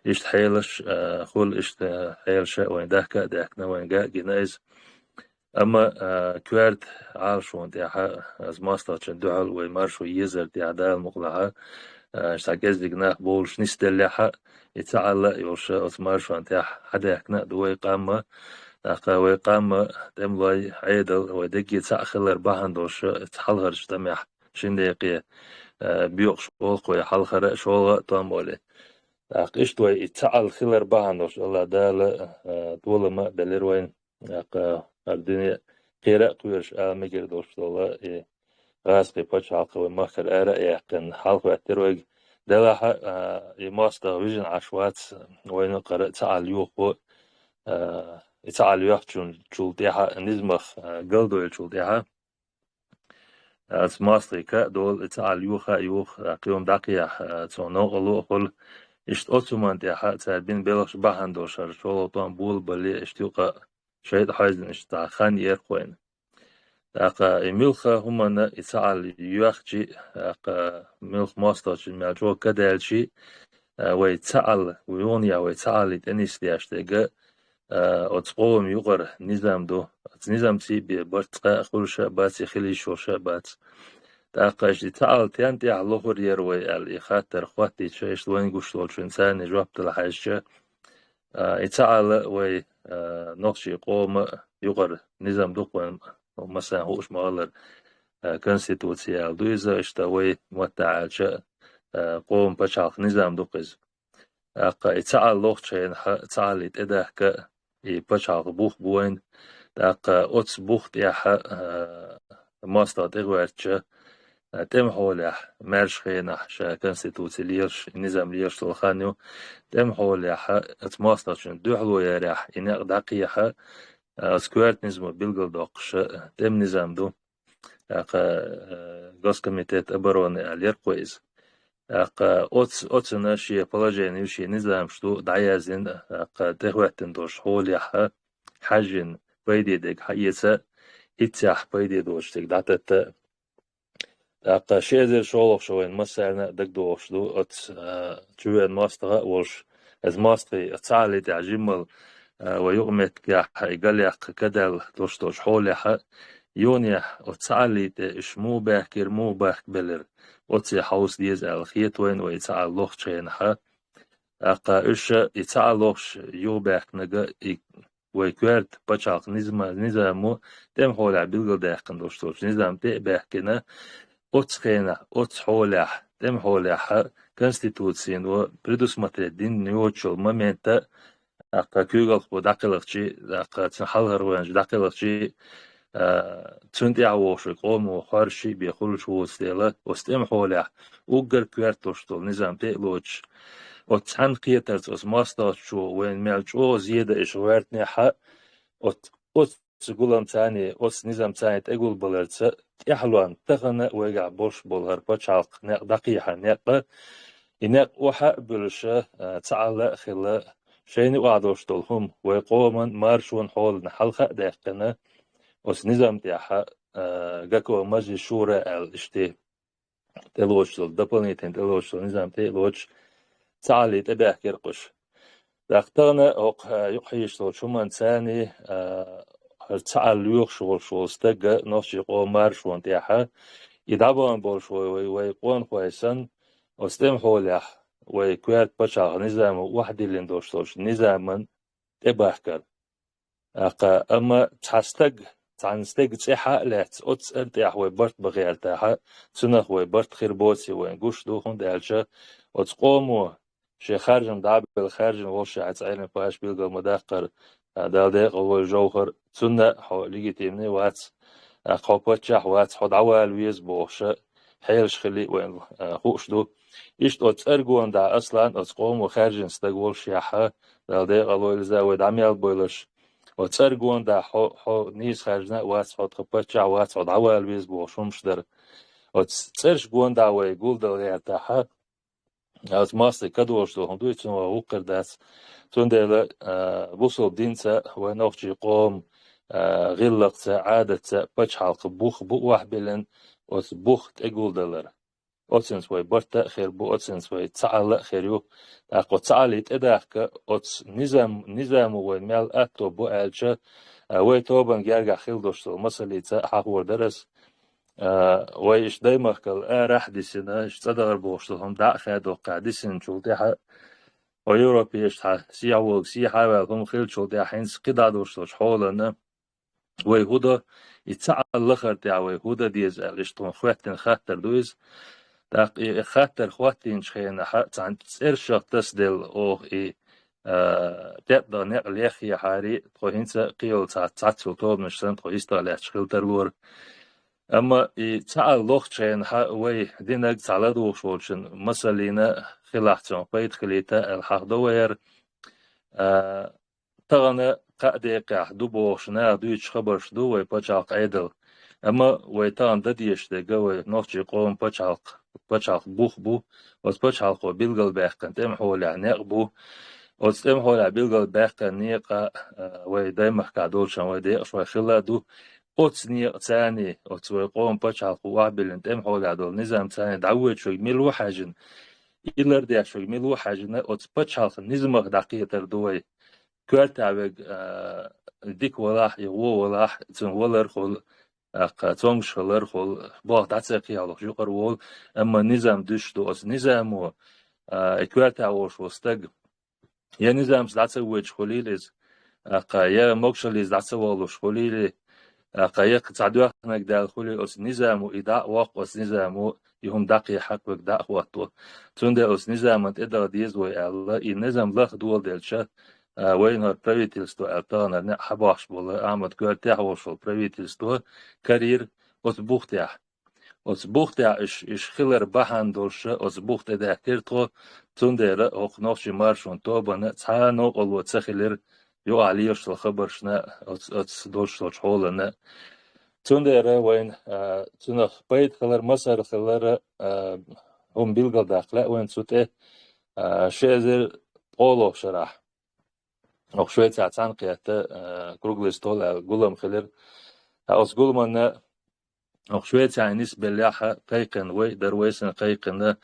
иштта хьелаш, а, хуьлу, иштта хьелаш а вайн дахка а даьхкина, вайна га а гина иза. Амма, а, коьрта Ӏалашонна тӀехь, а, оцу мостагӀчунна дуьхьал вай маршо езар тӀехь Дала мукъалахь, а, цхьа кӀеззиг нах бовлуш нисделлехь а, и цхьаалла а йолуш, оцу маршонна тӀехь хьадаьхкина а ду вай къам а, тӀаккха вай къам а, тӀемалой, Ӏедал, вай дерриге цхьаъ хилар бахьана долуш, цхьа хьалхарчу тӀамехь шина декъе, а, боькъуш болу-кх вай хьалхара а, шолгӀа а тӀом олий. ТӀаккха иштта вай и цхьаалла хилар бахьана долуш, АллахӀ Дала, а, толам а белира вайна, тӀаккха хӀара дуьне кхера а кхоьруш ала мегар долуш долу и гӀазкхий пачхьалкх вай махкара ара а яьккхина, хьалахӀоьттира вайга. Делахь а, а, и мостагӀа вижина Ӏаш вац, вайна а кхара а цхьаалла йохо, а, и цхьаалла йоьхначул тӀаьхьа, низамах, а, галдойчул тӀаьхьа, оцу мостагӀий ка а долу, и цхьаалла юха а юха, а, кхин хӀума дӀакхехьа, а, цунна новкъарло а хуьлу. Иштта оцу хӀуманна тӀехь а цара бина белхаш бахьана долуш, хӀара шолгӀа тӀом болабале, иштта юкъа шайтӀа хьойзина иштта цхьа хан яра-кх вайна. ТӀаккха и муьлхха хӀуманна и цхьаалла йоьхчий, тӀаккха муьлхха мостагӀчунна мел чӀогӀа ка даьлчий, а, вай цхьаалла, вай юханехьа вай цхьааллий тӀенисдеш дерг а, а, оцу къоман юкъара низам ду. Оцу низамций бен барт цкъа а хуьлуш а бац, и хила йиш йолуш а бац. ТӀаккха иштта и цхьаалла стенна тӀехь лохур яра вай аьлла, и хаттар хӀоттийча, иштта вайна гуш долчунна царна жоп дала хьаьжча, а, и цхьаалла вай, а, нохчийн къоман юкъара низам ду-кх вайн, массарна хууш ма-хиллара, а, конституци аьлла ду иза, иштта вай маттахь аьлча, а, къоман пачхьалкх низам ду-кх иза. ТӀаккха и цхьаалла лохучу хенахь, цхьааллий тӀедахка, и пачхьалкх бух бу вайна. ТӀаккха оцу бух тӀехь, а, мостагӀа тӀегӀертача, а, тӀеман хьолехь, маьрша хенахь, ша конституци лелаш, низам лелаш долу хан ю, тӀеман хьолехь, оцу мостагӀчунна дуьхьало ярехь, и некъ дӀакхехьа, а, оцу коьрта низамо билгалдоккхуш, а, тӀеман низам ду. ТӀаккха, э, Госкомитет обороны аьлла яра-кх вай иза. ТӀаккха оц-, оцунна шен положени ю, шен низамаш ду дӀаяздина, тӀаккха тӀехӀоьттина долуш хьолехь хьаьжжина пайде дерг хьаэца, хӀинццехь пайде доцуш дерг дӀататта. ТӀаккха ши эзар шолгӀа шо вайн массарна а дагадогӀуш ду, оцу, э, чувен мостагӀа а волуш, иза мостагӀий оцу цхьааллий тӀехь жиммал, э, вай юкъаметтигехь и галъяккха ка даьлла долуш долчу хьолехь, юханехь оцу цхьааллий тӀе уьш муха баьхкира, муха бахкабелира, оццул хьовса деза аьлла хета вайна вай цхьаалла лохучу хенахь. ТӀаккха уьш и цхьаалла лохуш юхабаьхкинарг и вай коьрта пачхьалкх низма-, низамо тӀеман хьолехь билгалдаьккхина долуш долчу низам тӀе а баьхкина, оцу хенахь, оцу хьолехь, тӀеман хьолехь конституцино предусмотреть дина йоцучу момента, тӀаккха куьйгалхо дӀакхелхачи, тӀаккха цун хьалхара вайнаш дӀакхелхачи, а, цунна тӀехьа вогӀуш вай къомо хӀорш шиъ бен хуьлуш воцу дела, оцу тӀеман хьолехь уггар коьрталуш долу низам тӀе а лоцуш, оцу цхьана кхетарца оцу мостагӀчо вайна мел чӀогӀа зеда иша гӀоьртинехь а, оцу, оцу гуламца а, оцу низамца а тӀегулбаларца тӀаьхьалонна тахана а вайгахь болуш болу хӀара пачхьалкх некъ дӀакхехьа некъ а, и некъ охьа а буьлуш, а, цхьаалла а хилла, шайна юкъахь долуш долу хӀума вай къоман маршонан хьолана хьалха а даьккхина, оцу низам тӀехь, а, Гако Мажлис шура аьлла иштта тӀелоцуш долу, дополнительно тӀелоцуш долу низам тӀе а лоцуш, цхьаалле тӀебаьхкира кхуш. ТӀаккха тахана хӀокху, а, юкъахьийзаш долчу хӀуманца а, а, хӀара цхьаалла лоьхуш волуш волу стаг а нохчийн къоман маршонна тӀехь а, и дӀабахана болуш вай, вай, вай къонахой санна, оцу тӀеман хьолехь вай коьрта пачхьалкхан низамо охьадиллина долуш долчу низаман тӀебахкар. ТӀаккха, амма цхьа стаг, цхьана стеган цӀе хьа а лаьцна, оцу цӀера тӀехь вай барт бан гӀертахь а, цунах вай барт хир боций вайна гуш ду, хӀунда аьлча оцу къомо шен харжам дӀа а белла, харжина волуш яц Ӏелам паша билгал ма-даккхара, а, Дала декъалвойла Жовхар, цунна а хьо легитимный вац, а, хьо паччахь вац, хьо дӀавала веза бохуш а, хьелаш хили а вайна, а, хууш ду. Иштта оцу цӀера гондахь Аслан оцу къомо хаьржина стаг волушехь а, Дала декъалвойла иза а вай дӀа мел бойлуш, оцу цӀера гондахь хьо, хьо нийса хаьржина а вац, хьо тхан паччахь вац, хьо дӀавала веза бохуш хӀумаш дара. Оцу цӀераш гондахь вай гулдала гӀертахь а, оцу мостагӀа ка долуш долу хӀума дуй, цунах вай вукхуьр дац. Цундела, а, бусалба динца а, вай нохчийн къоман, а, гӀиллакхца а, Ӏадатца а пачхьалкхан бух бу охьабиллина, оцу бух тӀегулдалар. Оццуьнца вай барт а хир бу, оццуьнца вай цхьаалла а хир ю. ТӀаккха оцу цхьаалле тӀедахка оцу низам, низамо вайна мел аьтто бу аьлча, а, вай тобанна гергахь хила долуш долу масаллица а хьахор дара ас. А, вай иштта даймахкал арахь а дисина, иштта цӀадахар бохуш долу хӀума дӀа а хаьдоккхахь дисинчул тӀаьхьа, вай Европе иштта хьан сехьа волга сехьа а ваьлла хӀума хиллачул тӀаьхьа хӀинца кхидӀа долуш долчу хьолана, вай хӀун до, и цхьаалла лахар тӀехь вай хӀун дан деза аьлла, иштта тхуна хӀоьттина хаттар ду иза. ТӀаккха и хаттар хӀоттийначу хенахь а цхьана цӀершах тасаделла оха и, а, тӀетӀа некъ леххехьари, тхо хӀинца а кхийолу цхьа-, цхьаццул тобанаш санна, тхо йистах лаьтташ хила тарлора. Амма и цхьаалла лохучу хенахь а вай динаг цхьа ладугӀуш волчун масаллина хилахь цунах пайда хилийта аьлла хьахдо вай хӀара. А, тахана кхаа декъехь ду бохуш наха дуьйцуш хабарш ду вай пачхьалкх Ӏедал. Амма вай тахана дан дезаш дерг а вай нохчийн къоман пачхьалкх, пачхьалкх бух бу, оцу пачхьалкхо билгалбаьккхина тӀеман хьолехь некъ бу. Оцу тӀеман хьолехь билгалбаьккхина некъа, а, вай даймахкахь долчун вай декъашхой хилла а ду. Оцу некъаца а, оцу вай къоман пачхьалкхо охьабиллина тӀеман хьолехь долу низамца а дӀавоьдуш верг мила ву хьаьжна, и лардеш верг мила ву хьаьжна, оцу пачхьалкхан низамах дӀакхетар ду вай. Коьртехь верг, а, дика валахь, и вон валахь, цунна валар хуьлу, тӀаккха цомгуш хилар хуьлу, болх дӀа ца кхехьалуш юкъара волу, амма низам дуьсуш ду. Оцу низамо, а, и коьртехь волуш волу стаг я низамца дӀа ца воьдуш хуьлийла иза, тӀаккха я могушаллица дӀа ца валлуш хуьлийла, тӀаккха я цхьа доьхнарг даьлла хуьлийла, оцу низамо и дӀа а воккху, оцу низамо и хӀума дӀакхехьа хьакъ верг дӀа а хӀотто. Цундела оцу низаман тӀе дала деза вай аьлла, и низам лаха доладелча, а, вайна хӀара правительство аьлла таханара некъ хьабохьуш болу, Ахьмад коьртехь волуш волу правительство, карийра оцу бух тӀехь. Оцу бух тӀехь иш, иш хилар бахьана долуш оцу бух тӀе даьхкира тхо, цундела хӀокху нохчийн маршонан тобанна цхьа а новкъарло ца хилира юкъахь лелаш долу хабаршна оцу, оцу долуш долчу хьолана. Цундела вайна, а, цунах пайда хилар, масар хилар, а, хӀума билгалдаккха лаьа вайна цу тӀе, а, ши эзар ткъолгӀа шарахь. ХӀокху Швецехь цхьаьнакхетта, а, круглый стол аьлла гулам хилира. Ткъа оцу гуламанна хӀокху Швецехь нисбеллехь а кхайкхина, вай а дара, вай санна кхайкхина,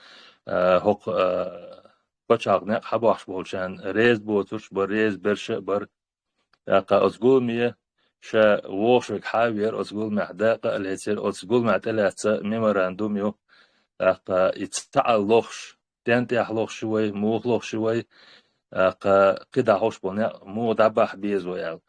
а, хӀокху, а, пачхьалкх некъ хьабохьуш болчарна реза боцурш а бара, реза берш а бара. ТӀаккха оцу гуламе ша вогӀуш верг хьа а веара, оцу гуламехь дакъа а лецира, оцу гуламехь тӀелаьцна меморандум ю. ТӀаккха и цхьаалла лохуш, стенна тӀехь лохуш ю вай, муха лохуш ю вай, тӀаккха кхидӀа хьош болу некъ муха дӀабахьа беза вай аьлла.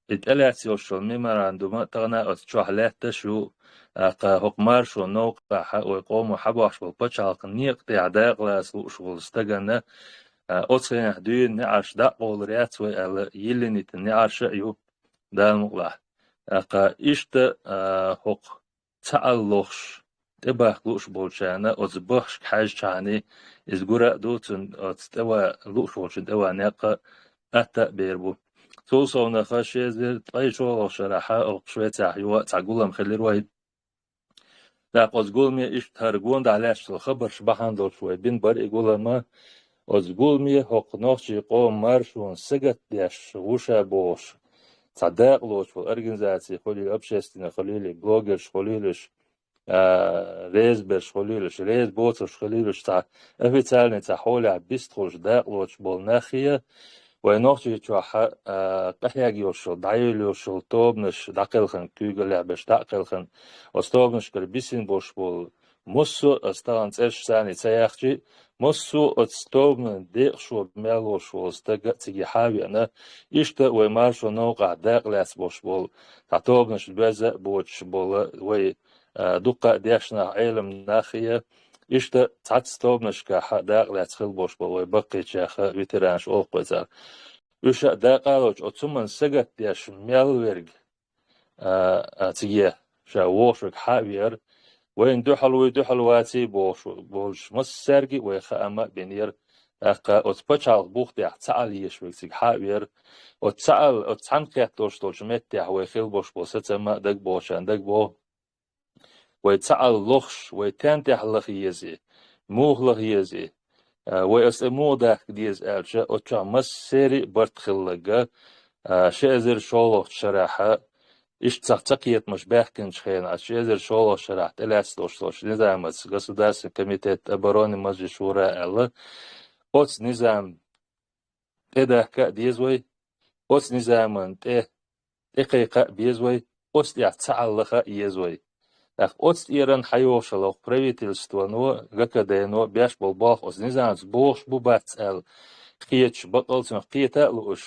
И тӀелаьцна йолуш йолу меморандума тахана оцу чохь лаьтташ ю, тӀаккха хӀокху маршонан новкъахь вай къомо хьабохьуш болу пачхьалкхан некъа тӀехь дакъа лаца лууш волу стаганна, А, оцу хенахь дуьйна неӀарш дӀакъовлур яц вай аьлла, йиллинийтина неӀарш а ю, Дала мукъалахь. ТӀаккха иштта, а, хӀокху цхьаалла лохуш, тӀебахка лууш болчарна оцу бахашка хьаьжчхьана иза гур а ду, цунна оцу тӀе ван лууш волчун тӀе ван некъ а, атта а бер бу. Цул совнаха ши эзар ткъе шолгӀачу шарахь оцу Швецехь юха а цхьа гулам хилира вай. ТӀаккха оцу гуламе иштта хӀара гондахь лаьтташ долу хабарш бахьана долуш вай бина бара и гулам а, оцу гуламе хӀокху нохчийн къоман маршонна сагатдеш ву ша бохуш, цхьа дакъа лоцуш волу организаций хуьлийла, общественный хуьлийла, блогерш хуьлийла уьш, а, реза берш хуьлийла уьш, реза боцурш хуьлийла уьш, цхьа официальный цхьа хьолехь бистхуьлуш дакъа лоцуш болу нахе, вай Нохчийчохь, а, къахьегна йолуш йолу, дӀайолуш йолу тобанаш дӀакхелхина, куьйгаллехь берш дӀа а кхелхина, оцу тобанашкара бисина болуш болу массо а, аса тахана цӀерш царний ца яхча, массо а оцу тобанан декъашхо мел волуш волу стаг а цига хьа а веана, иштта вай маршонан новкъахь дакъа лаьцна болуш болу, цхьа тобанаш доьзна а боцуш болу вай, а, дуккха а дешна нах, Ӏеламнахе, иштта цхьацца тобанашкахь дакъа лаьцна хилла болуш болу вай баккхийчех а, ветеранаш олу-кх вай царах. Уьш а дакъа а лоцуш, оцу хӀуманна сагатдеш мел верг, а, а, циге ша вогӀуш верг хьа а веара. Вайна дуьхьал вуй, дуьхьал ваций бохуш болчу массаьрга а вай хаам а бинера. ТӀаккха оцу пачхьалкхан бух тӀехь цхьаалла езаш верг цига хьа а веара. Оцу цхьаалла, оцу цхьаьна кхетталуш долчу меттехь вай хилла болуш болу сацам а дагабохучарна дагабоху. Вай цхьаалла лохуш, вай стен тӀехь лаха еза и, муха лаха еза и, а, вай аса тӀе муха дахка деза аьлча, оцу чохь массеран а барт хилларг а, а, ши эзар шолгӀачу шарахь, иштта цхьа ца кхетамаш баьхкинчу хенахь, ши эзар шолгӀачу шарахь тӀелаьцна долуш долчу низамаца, Государственный комитет обороны Маджлис Шура аьлла, оцу низам тӀедахка а деза вай, оцу низаман тӀе, тӀекхайкха а беза вай, оцу тӀехь цхьаалла лаха а еза вай. ТӀаккха оцу тӀеран хьайогӀуш йолу хӀокху правительствано, ГКД-но беш болу болх оцу низамца богӀуш бу-бац аьлла, кхеташ, баккъал а цунах кхета а лууш,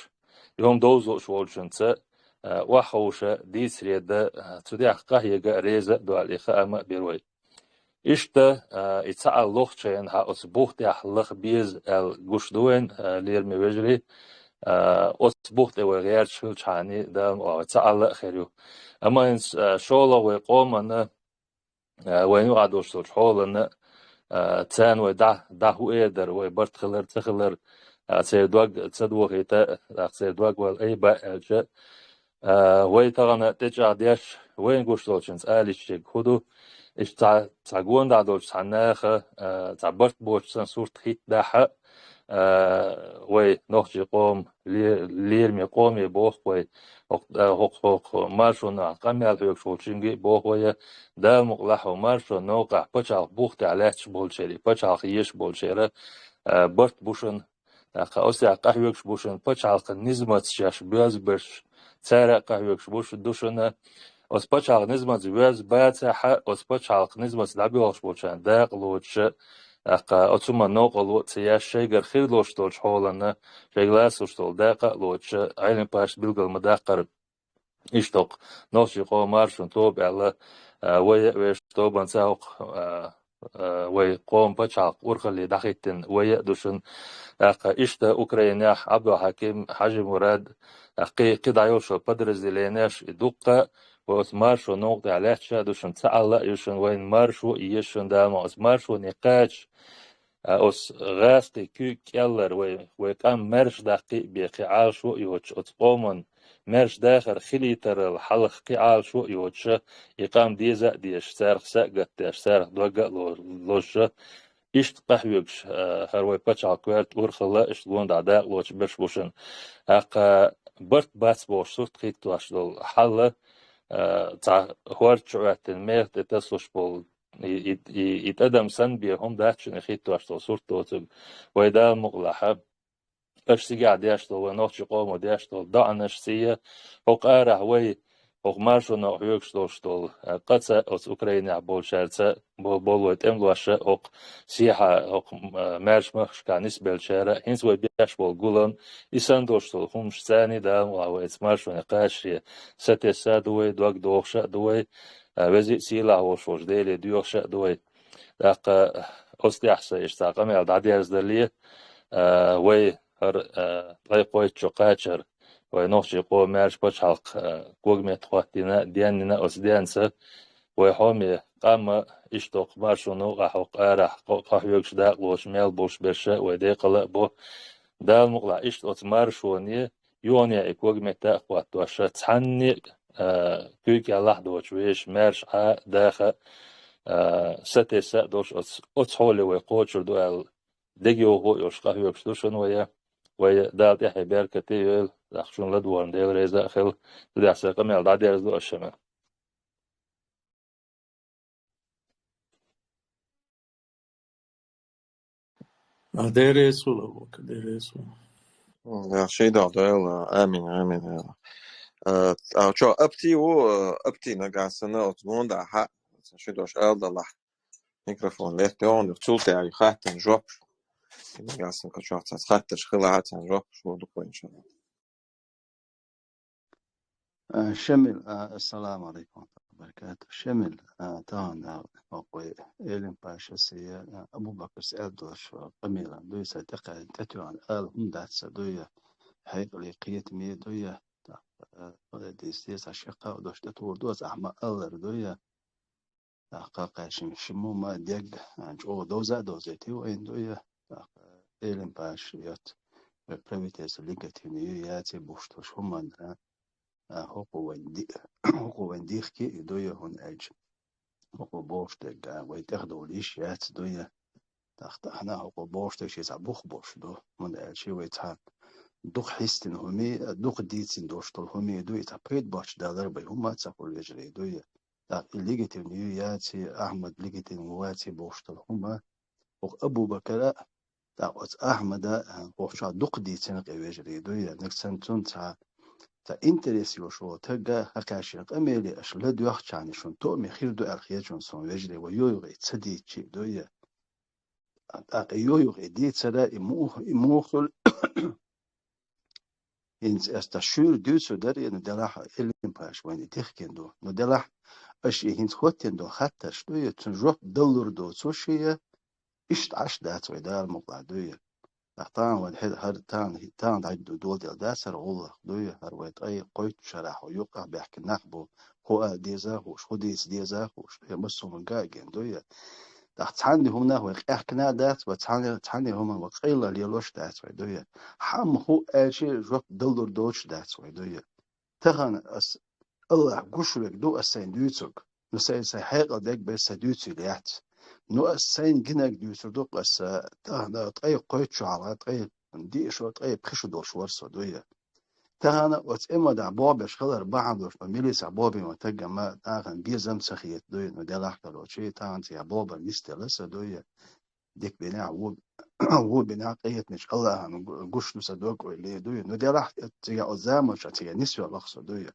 и хӀума довза лууш волчунца, а, охьаховша, дийцаре дан, а, цу тӀехь къахьега а, реза а ду аьлла, и хаам а бира вай. Иштта, а, и цхьаалла лохучу хенахь оцу бух тӀехь лаха беза аьлла гуш ду вайн, а, лераме вежарий, а, оцу бух тӀе вай гӀерташ хилчхьана, Дала мукъалахь, вай цхьаалла а хир ю. Амма хӀинца, а, шолгӀа вай къоманна, а, вайна юкъахь долуш долчу хьоланна, а, царна вай дӀа-, дӀа хӀун эр дара, вай барт хилар, ца хилар, а, церан дог ца дохийта, а, церан дог вайл айба аьлча, а, вай тахана тӀечӀагӀдеш, вайна гуш долчуьнца алийча ерг хӀун ду? Иштта цхьа, цхьа гондахь долчу цхьа наха, а, цхьа барт боцуш санна сурт хӀиттадахь а, а, вай нохчийн къоман ле-, лераме къоме боху вай, хӀокху, а, хӀокху, хӀокху маршонан къамел хьоьгуш волчуьнга а боху вай, Дала мукъалахь, хӀокху маршонан новкъахь пачхьалкхан бух тӀехь лаьтташ болчеран, пачхьалкх езаш болчеран, а, барт бу шуна, тӀаккха оцу тӀехь къахьоьгуш бу шуна пачхьалкхан низамаца шаьш боьзна берш, цара а къахьоьгуш бу шу-, ду шуна. Оцу пачхьалкхан низамаца воьзна бацахь а, оцу пачхьалкхан низамаца дӀабоьлхуш болчарна дакъа лоцуш а, тӀаккха оцу хӀуманна новкъарло а ца еш, шайгара хир долуш долчу хьоланна, шайга лацалуш долу дакъа а лоцуш а, Ӏелам-паччахьаш билгал ма-даккхара. Иштта хӀокху нохчийн къоман маршонан тоба аьлла, а, вай а вешан тобанца хӀокху, а, а, вай къоман пачхьалкх урхалле дӀахӀиттина вай а ду шуна. ТӀаккха иштта Украинехь Ӏабдулхьаким, Хьажимурад, тӀаккха кхин, кхин дӀайолуш йолу подразделенеш, и дуккха а вай оцу маршонан новкъа тӀехь лаьтташ а ду шуна, цхьаалла а ю шуна, вайна маршо а еза шуна, Дала мукъалахь, оцу маршоне кхача, а, оцу гӀазкхийн куьйга кӀеллара вай, вай къам маьрша даккхий а бен, кхин Ӏалашо а йоцуш, оцу къоман маьрша дахар хилийтарал хьалха кхин Ӏалашо а йоцуш, и къам деза а дезаш, царах са а гатдеш, царах дог а ло-, лозуш, иштта къахьоьгуш, а, хӀара вай пачхьалкх коьрта урхалла а, иштта гондахь дакъа лоцуш берш бу шуна. ТӀаккха барт бац бохуш сурт хӀиттош долу хьал а, цхьа хӀорда чу Ӏоьттина меха тӀе тасалуш болу и, и, и, и тӀадам санна бен хӀума дац шуна и хӀиттош долу сурт доцург. Вай, Дала мукъалахь, аша цигахь деш долу, вай нохчийн къомо деш долу доӀанашций а, хӀокху арахь вай, хӀокху маршонах хьоьгуш долуш долу, а, къаца оцу Украинехь болчаьрца бо-, болу вай тӀемалоша, хӀокху сехьа, хӀокху, а, маьрша махкашкахь нисбеллачара, хӀинца вай беш болу гулам, и санна долуш долу хӀуманаш царний, Дала мукъалахь, вай оцу маршоне кхачаре сатесса а ду вай, дог дохуша а ду вай, а, веза а, сийлахь а волуш волчу Деле доьхуша а ду вай. ТӀаккха оцу тӀехь сан иштта цхьа къамел дӀадерзадале, а, вай хӀара, а, ткъе кхойтта шо кхачар, вай нохчий къоман маьрша пачхьалкх, а, когаметта хӀоттийна, денйина оцу денца, вай хьоме къам а иштта хӀокху маршонна юкъахь хӀокху арахь кхо-, кхо хьоьгуш дакъа лоцуш мел болуш берш а вай декъала а бу. Дала мукъалахь иштта оцу маршоне юха а и когаметта а хӀоттош, цхьанне а, а, куьйга кӀелахь доцуш вешан маьрша Ӏа а, даха а, а, сатесса а долуш оцу, оцу хьоле вай кхочур ду аьлла, дегайовхо а йолуш къахьоьгуш ду шуна вай. Вай Дала тӀаьхье беркате а йойла, тӀаккха шуна ладогӀарна Дела реза а хила. Цу тӀехь сайн къамел дӀадерзадо ас, Шамил. А, Дела реза хуьлда, Абу-Бакар, Дела реза хуьлда. М, я, шен догӀу дойла, амин, амин, я. Э, а, чо, Апти ву, э, Апти нагахь санна оцу гондахьа, шен дош ала далахь. Микрофон летта йогӀун, цул тӀаьхьа хаттарна жоп. Нагахь санна кхачохь цхьацца хаттарш хилахь, царна жоп лур ду-кх вай, иншаллахӀ. А, Шамил, а, ассаламу алейкум ва баракатух. Шамил, а, тахана, а, вай Элим Пашас я, а, Абу-Бакарс аьлла долуш, а, къамелан дуй, сан тӀекхаьчна тӀетоьхна ала хӀума дац сан дуй, хьекъале кхетаме дуй, тӀаккха, а, дийца деза, сан шеккха а долуш тӀетухур ду аса, ахьа ма-аллара дуй. ТӀаккха кхаьчна шимма ма дегга, а, чӀогӀа довза а довзийтий вайна дуй. ТӀаккха Элим Паша йоцу, вай правительство легитимни ю, яций бохуш долуш хӀуманна, а, хӀокхо вайн ди-, хӀокхо вайн дихке а дуй, хӀунда аьлча хӀокхо бохуш дерг, а, вай тӀехдовла йиш яц дуй. ТӀаккха тахана хӀокхо бохуш дерг шен цхьа бух болуш ду, хӀунда аьлча вай цхьа дукха хьистина хӀума, дукха дийцина долуш долу хӀума дуй, цхьа пайда боцуш далар бен хӀума ца хуьлу, вежарий дуй. ТӀаккха и легитимни ю, яций, Ахьмад легитимни ву, ваций бохуш долу хӀума, оха Абу-Бакара, тӀаккха оцу Ахьмада, а, оха чохь дукха дийцина къе, вежарий дуй, нагахь санна цунна цхьа, цхьа интерес йолуш волу тагга хӀокхаьршинна къамеле аша ладоьгӀчхьана шуна тоъаме хир ду аьлла хета шуна суна, вежарий, вай йо-, юха и ца дийцчи а дуй. ТӀаккха и йо-, юха и дийцара, и мух-, и муха хуьлу, ХӀинца ас тхан шуьйра дуьйцур дара, ну делахь Элим Паша вайна и дихкина ду. Ну делахь аша и хӀинца хӀоттийна долу хаттарш дуй, цуьнан жоп даллур доцуш я, иштта Ӏаш дац вай, Дала мукъалахь дуй. ТӀаккха тахана вайн хӀе-, хӀара тахана, тахана дӀа ду-, доладелла дац хӀара гӀуллакх дуй, хӀара вай ткъе кхойтта шарахь юккъехь баьхкина нах бу, хӀун ала деза а хууш, хӀун дийца деза а хууш, я массо а ган а гина дуй. ТӀаккха цхьанне хӀуманах вай къаьхкина а дац, вай цхьанне, цхьанне хӀуманах вай къайла лелош а дац вай дуй. Хьамма хӀун аьлча жоп даллур доцуш дац вай дуй. Тахана ас Аллахь гуш верг ду ас сайна дуьйцург. Ну сайн, сайн хьекъал дерг бен сан дуьйцийла яц. Ну ас сайна гинарг дуьйцур ду-кх ас, тахана ткъе кхойтта шо хьалха, ткъе диъ шо, ткъе пхи шо долуш вара со дуй. Тахана оцу Ӏимадахь бохбеш хилар бахьана долуш, ма милицехь бохбина ван таггама нахана безам ца хета дуй, ну делахь калочи, тахана цигахь бохбар нисделла сан дуй. Дика бинехь, ву-, ву бинехь, къинхетамечу Аллахьана гу-, гуш ду сан дог, ойла дуй. Ну делахь цигахь оцу заманчохь цигахь нисвелла-кх со дуй.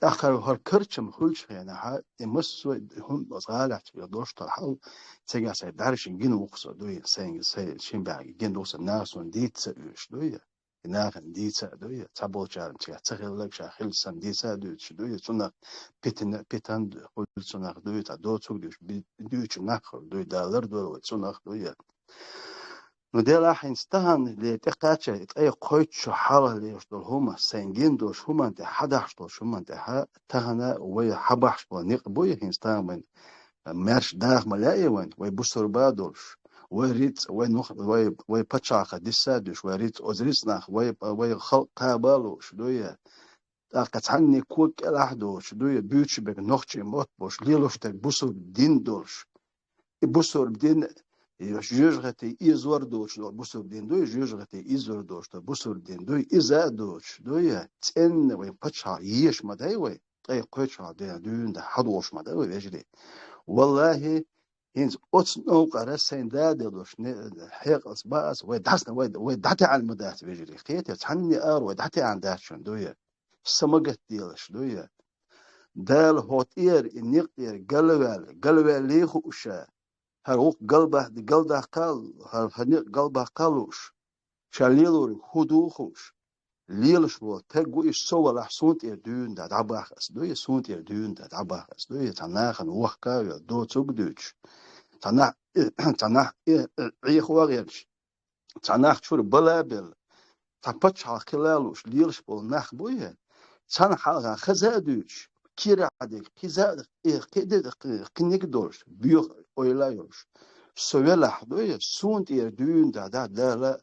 ТӀаккха хӀара карчам хуьлучу хенахьа, и массо а хӀума оцу гӀалахь чу долуш долу хьал, цигахь сайн бӀаьршина гина ву-кх со дуй, сайн, сайн шин бӀаьрга гина ду-кх со, нахана дийца ца оьшуш дуй. И нахана дийца а дуй, цхьаболчарна цигахь ца хилларг ша хилла санна дийца а дуьйцуш дуй, цунах питана, питана хуьлу цунах дуй, цхьа доцург дуьйцуш би-, дуьйцуш нах хуьлу дуй, Дала лардойла вай цунах дуй. Ну делахь хӀинца тахана ле тӀекхаччалц и ткъе кхойтта шо хьалха лелаш долу хӀума, сайн гина долуш хӀуманна тӀе, хьадахьаш долуш хӀуманна тӀехьа, тахана вай хьабахьаш болу некъ буй хӀинца тахана вайн маьрша даха ма лаьий вайн, вай бусурба а долуш, вай рицкъ, вай нух-, вай, вай пачхьалкх дисса а дуьйш, вай рицкъ, оцу рицкъанах вай, вай халкъ кхаба а лууш дуй. ТӀаккха цхьанне ког кӀелахь а доцуш дуй, буьйцуш берг нохчийн мотт болуш, лелош дерг бусурба дин долуш. И бусурба дин, жоьжахатий изор доцуш долу бусурба дин дуй, жоьжахатий изор доцуш долу бусурба дин дуй, иза а доцуш дуй, цӀенна вайн пачхьалкх еша ма дай вай, ткъе кхойтта шо хьалха дуьйна да хьадолуш ма дай вай, вежарий. Валлахи, хӀинца оцу новкъара сайн да а деллуш, не, хьекъалца бац, вай дӀасна, вай, вай дӀатаьӀна ма дац, вежарий. Кхетий, цхьанне ара вай дӀатаьӀна дац шуна дуй. Са ма гатделаш дуй. Дала хӀокху тӀера и некъ тӀера галваьлла, галваьллий хууш ша. ХӀара гӀуллакх галбах-, галдаккха а, хӀара, хӀара некъ галбаккха а лууш. Ша лелориг хӀун ду а хууш. Лелаш волу таг ву, иштта со валахь, суна тӀера дуьйна да дӀабахка ас дуй, суна тӀера дуьйна да дӀабахка ас дуй, цхьа нахана вохка а ваьлла, доцург а дуьйцуш. Цхьа нах, цхьа нах, э, э, Ӏехо а гӀерташ. цхьа нах чура бала а белла, цхьа паччахьалкхе лалуш, лелаш болу нах бу я, цхьана хьалха хаза а дуьйцуш, кийра а дерг, кхин за а, э, кхин де-, кхин, кхин ниг а долуш, боьха ойла а йолуш. Со велахь, дуй, суна тӀера дуьйна да, да, Дала,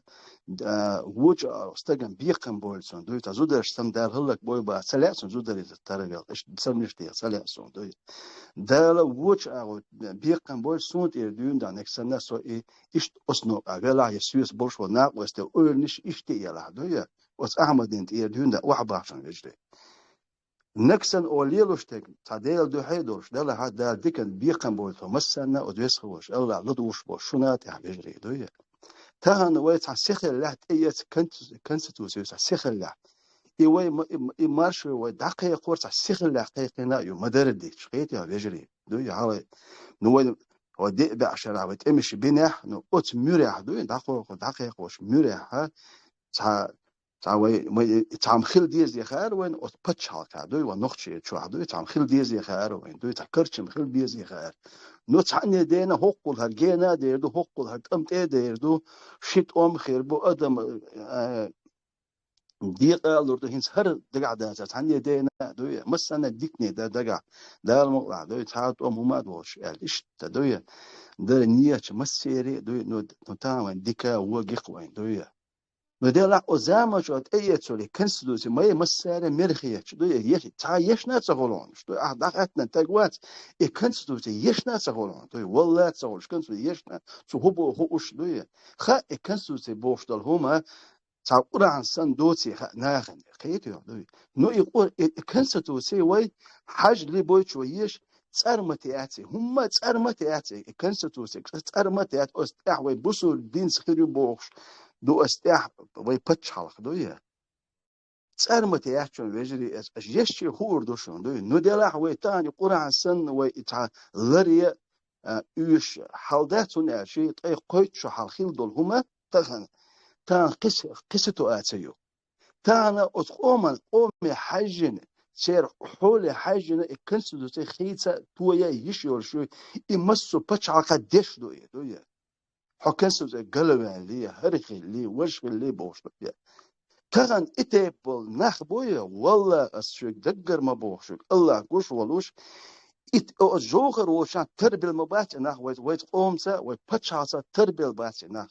а, вочу а стагана бекхам бойла цунна, дуй, цхьа зударшца Дала хӀаллак бой баха, ца лаьа цунна зударий тара вел, иштта царнаш тӀера ца лаьа суна, дуй. Дала вочу а бекхам бойла суна тӀера дуьйна да, нек санна со и иштта оцу новкъа велахь, я соьца болуш волу накъостий ойланаш иштта а елахь, дуй, оцу Ахьмадина тӀера дуьйна да, охьабахчана вежарий. Нагахь санна оха лелош дерг, цхьа Делан дуьхьа а долуш, делахь а Дала диканна бекхам бойла тхо массарна а, оцу весхалош, Аллах ладугӀуш болу шуна а тӀехь вежарий, дуй. Тахана вай цхьа сихаллехь тӀеэца конституци цхьа сихаллехь. И вай ма-, и, и маршо вай дӀакхайкхор цхьа сихаллехь кхайкхина а ю, ма-дарра дийцча, кхетий хьо, вежарий, дуй, хьалхай. Ну, вай, вай диъ бӀе шарахь вай тӀемаш бинехь, ну, оцу муьрехь, дуй, дӀакхойкхо-, дӀакхайкхош муьрехь, цхьа Цхьа вай, вай, цхьа хила деза хаьара вайна оцу паччахьалкхехь, дуй, вайн нохчийчохь, дуй, цхьа хила деза хаьара вайна, дуй, цхьа карчам хила деза хаьара. Ну, цхьанне дена хӀоккхул хӀара гена а дер ду, хӀоккхул хӀара тӀам тӀе а дер ду, ши тӀом хир бу, адам, а, декъа а лур ду, хӀинца хӀара дагахь дацар, цхьанне дена а, дуй, массанна дикане дан дагахь, Дала мукъалахь, дуй, цхьа а тӀом хӀума а долуш аьлла, иштта, дуй, дара нечу массерий а, дуй, ну, ну, тахана вайн дика а, вон гихь вайн, дуй. Ну, делахь, оцу заманчохь тӀеэцале конституци ма е массара а мера хеташ, дуй, еш-, цхьа ешна а ца хуьлу хьуна, дуй, ахь дӀахаьттина стаг вац, и конституци ешна а ца хуьлу хьуна, дуй, валлахӀи ца хуьлуш, конституци ешна, цу хӀун боху хууш, дуй. Хаьа и конституци бохуш долу хӀума, цхьа Къуръан санна доций хаьа нахана, кхетий хьо, дуй. Ну, и Къур-, и, и конституци вай хьажа либойчо еш, цӀармата яций, хӀумма цӀармата яций, и конституци цӀармата яц, оцу тӀехь вай бусург динца хир ю бохуш ду, оцу тӀехь вай паччахьалкх ду я. ЦӀармата яц шуна, вежарий, эс, аш ешче хуур ду шуна, дуй. Ну, делахь вай тахана Къуръан санна вай и цхьа ларе а, а, уьш хьал дац, хӀунда аьлча ткъе кхойтта шо хьал хилла долу хӀума тахана, тахана кхин, кхин ситуаци ю. Тахана оцу къоман, къоме хьаьжжина, церан хьоле хьаьжжина и конституци хийца а, тоя а йиш йолуш ю, и массо а пачхьалкхан деш ду и, ду и. Хьо конституци галваьллий, хӀара хилли, важа хилли бохуш ду и. Тахана и тайпа болу нах бу я, валлахӀи, ас шуьга даггара ма боху шуьга, Аллах гуш волуш, ит-, оцу жовхар волчохь тарбелла ма бац и нах, вай, вай къомца, вай пачхьалкхца тарбелла бац и нах.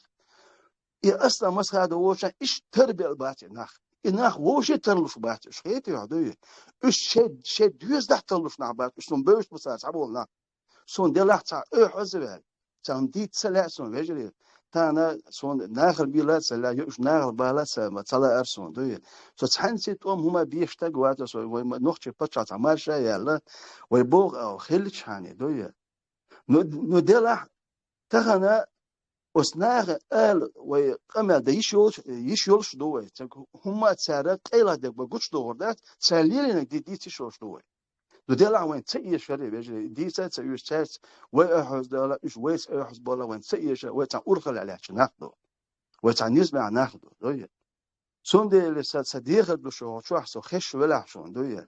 И Аслан Масхадов волчохь иштта тарбелла бац и нах. И нах вовше тарлуш бац уьш, хетий хьо, дуй? Уьш шайн, шайн доьзалехь тарлуш нах бац, уьш суна бевзаш бу цара цхьаболу нах. Суна делахь цхьа оьхьаз а ваьлла, царна дийца ца лаьа суна, вежарий. Тахана суна нахала бийла а ца лаьа, юуш нахала бала а ца, ца лаьара суна, дуй? Со цхьаьнций тӀом хӀума беш стаг вац со, вай ма-, нохчийн пачхьалкх цхьа марша а яьлла, вай боху а хилчхьана, дуй? Ну, ну, делахь, тахана оцу наха ала вай къамел дан йиш йолуш, йиш йолуш ду вай. Ца хӀумма а цара къайла дерг бан гучудохур дац, цара лелийнарг ди-, дийца йиш йолуш ду вай. Ну, делахь вайн ца эшаре, вежарий, дийца а ца оьшу цаьрца, вай оьхьаз дала, уьш вайца оьхьаз бала, вайн ца эша, вай цхьа урхалла лаьтташ нах ду. Вай цхьа низамехь нах ду, дуй? Цундела сан ца дехар ду шу, чохь со хезаш велахь шуна, дуй?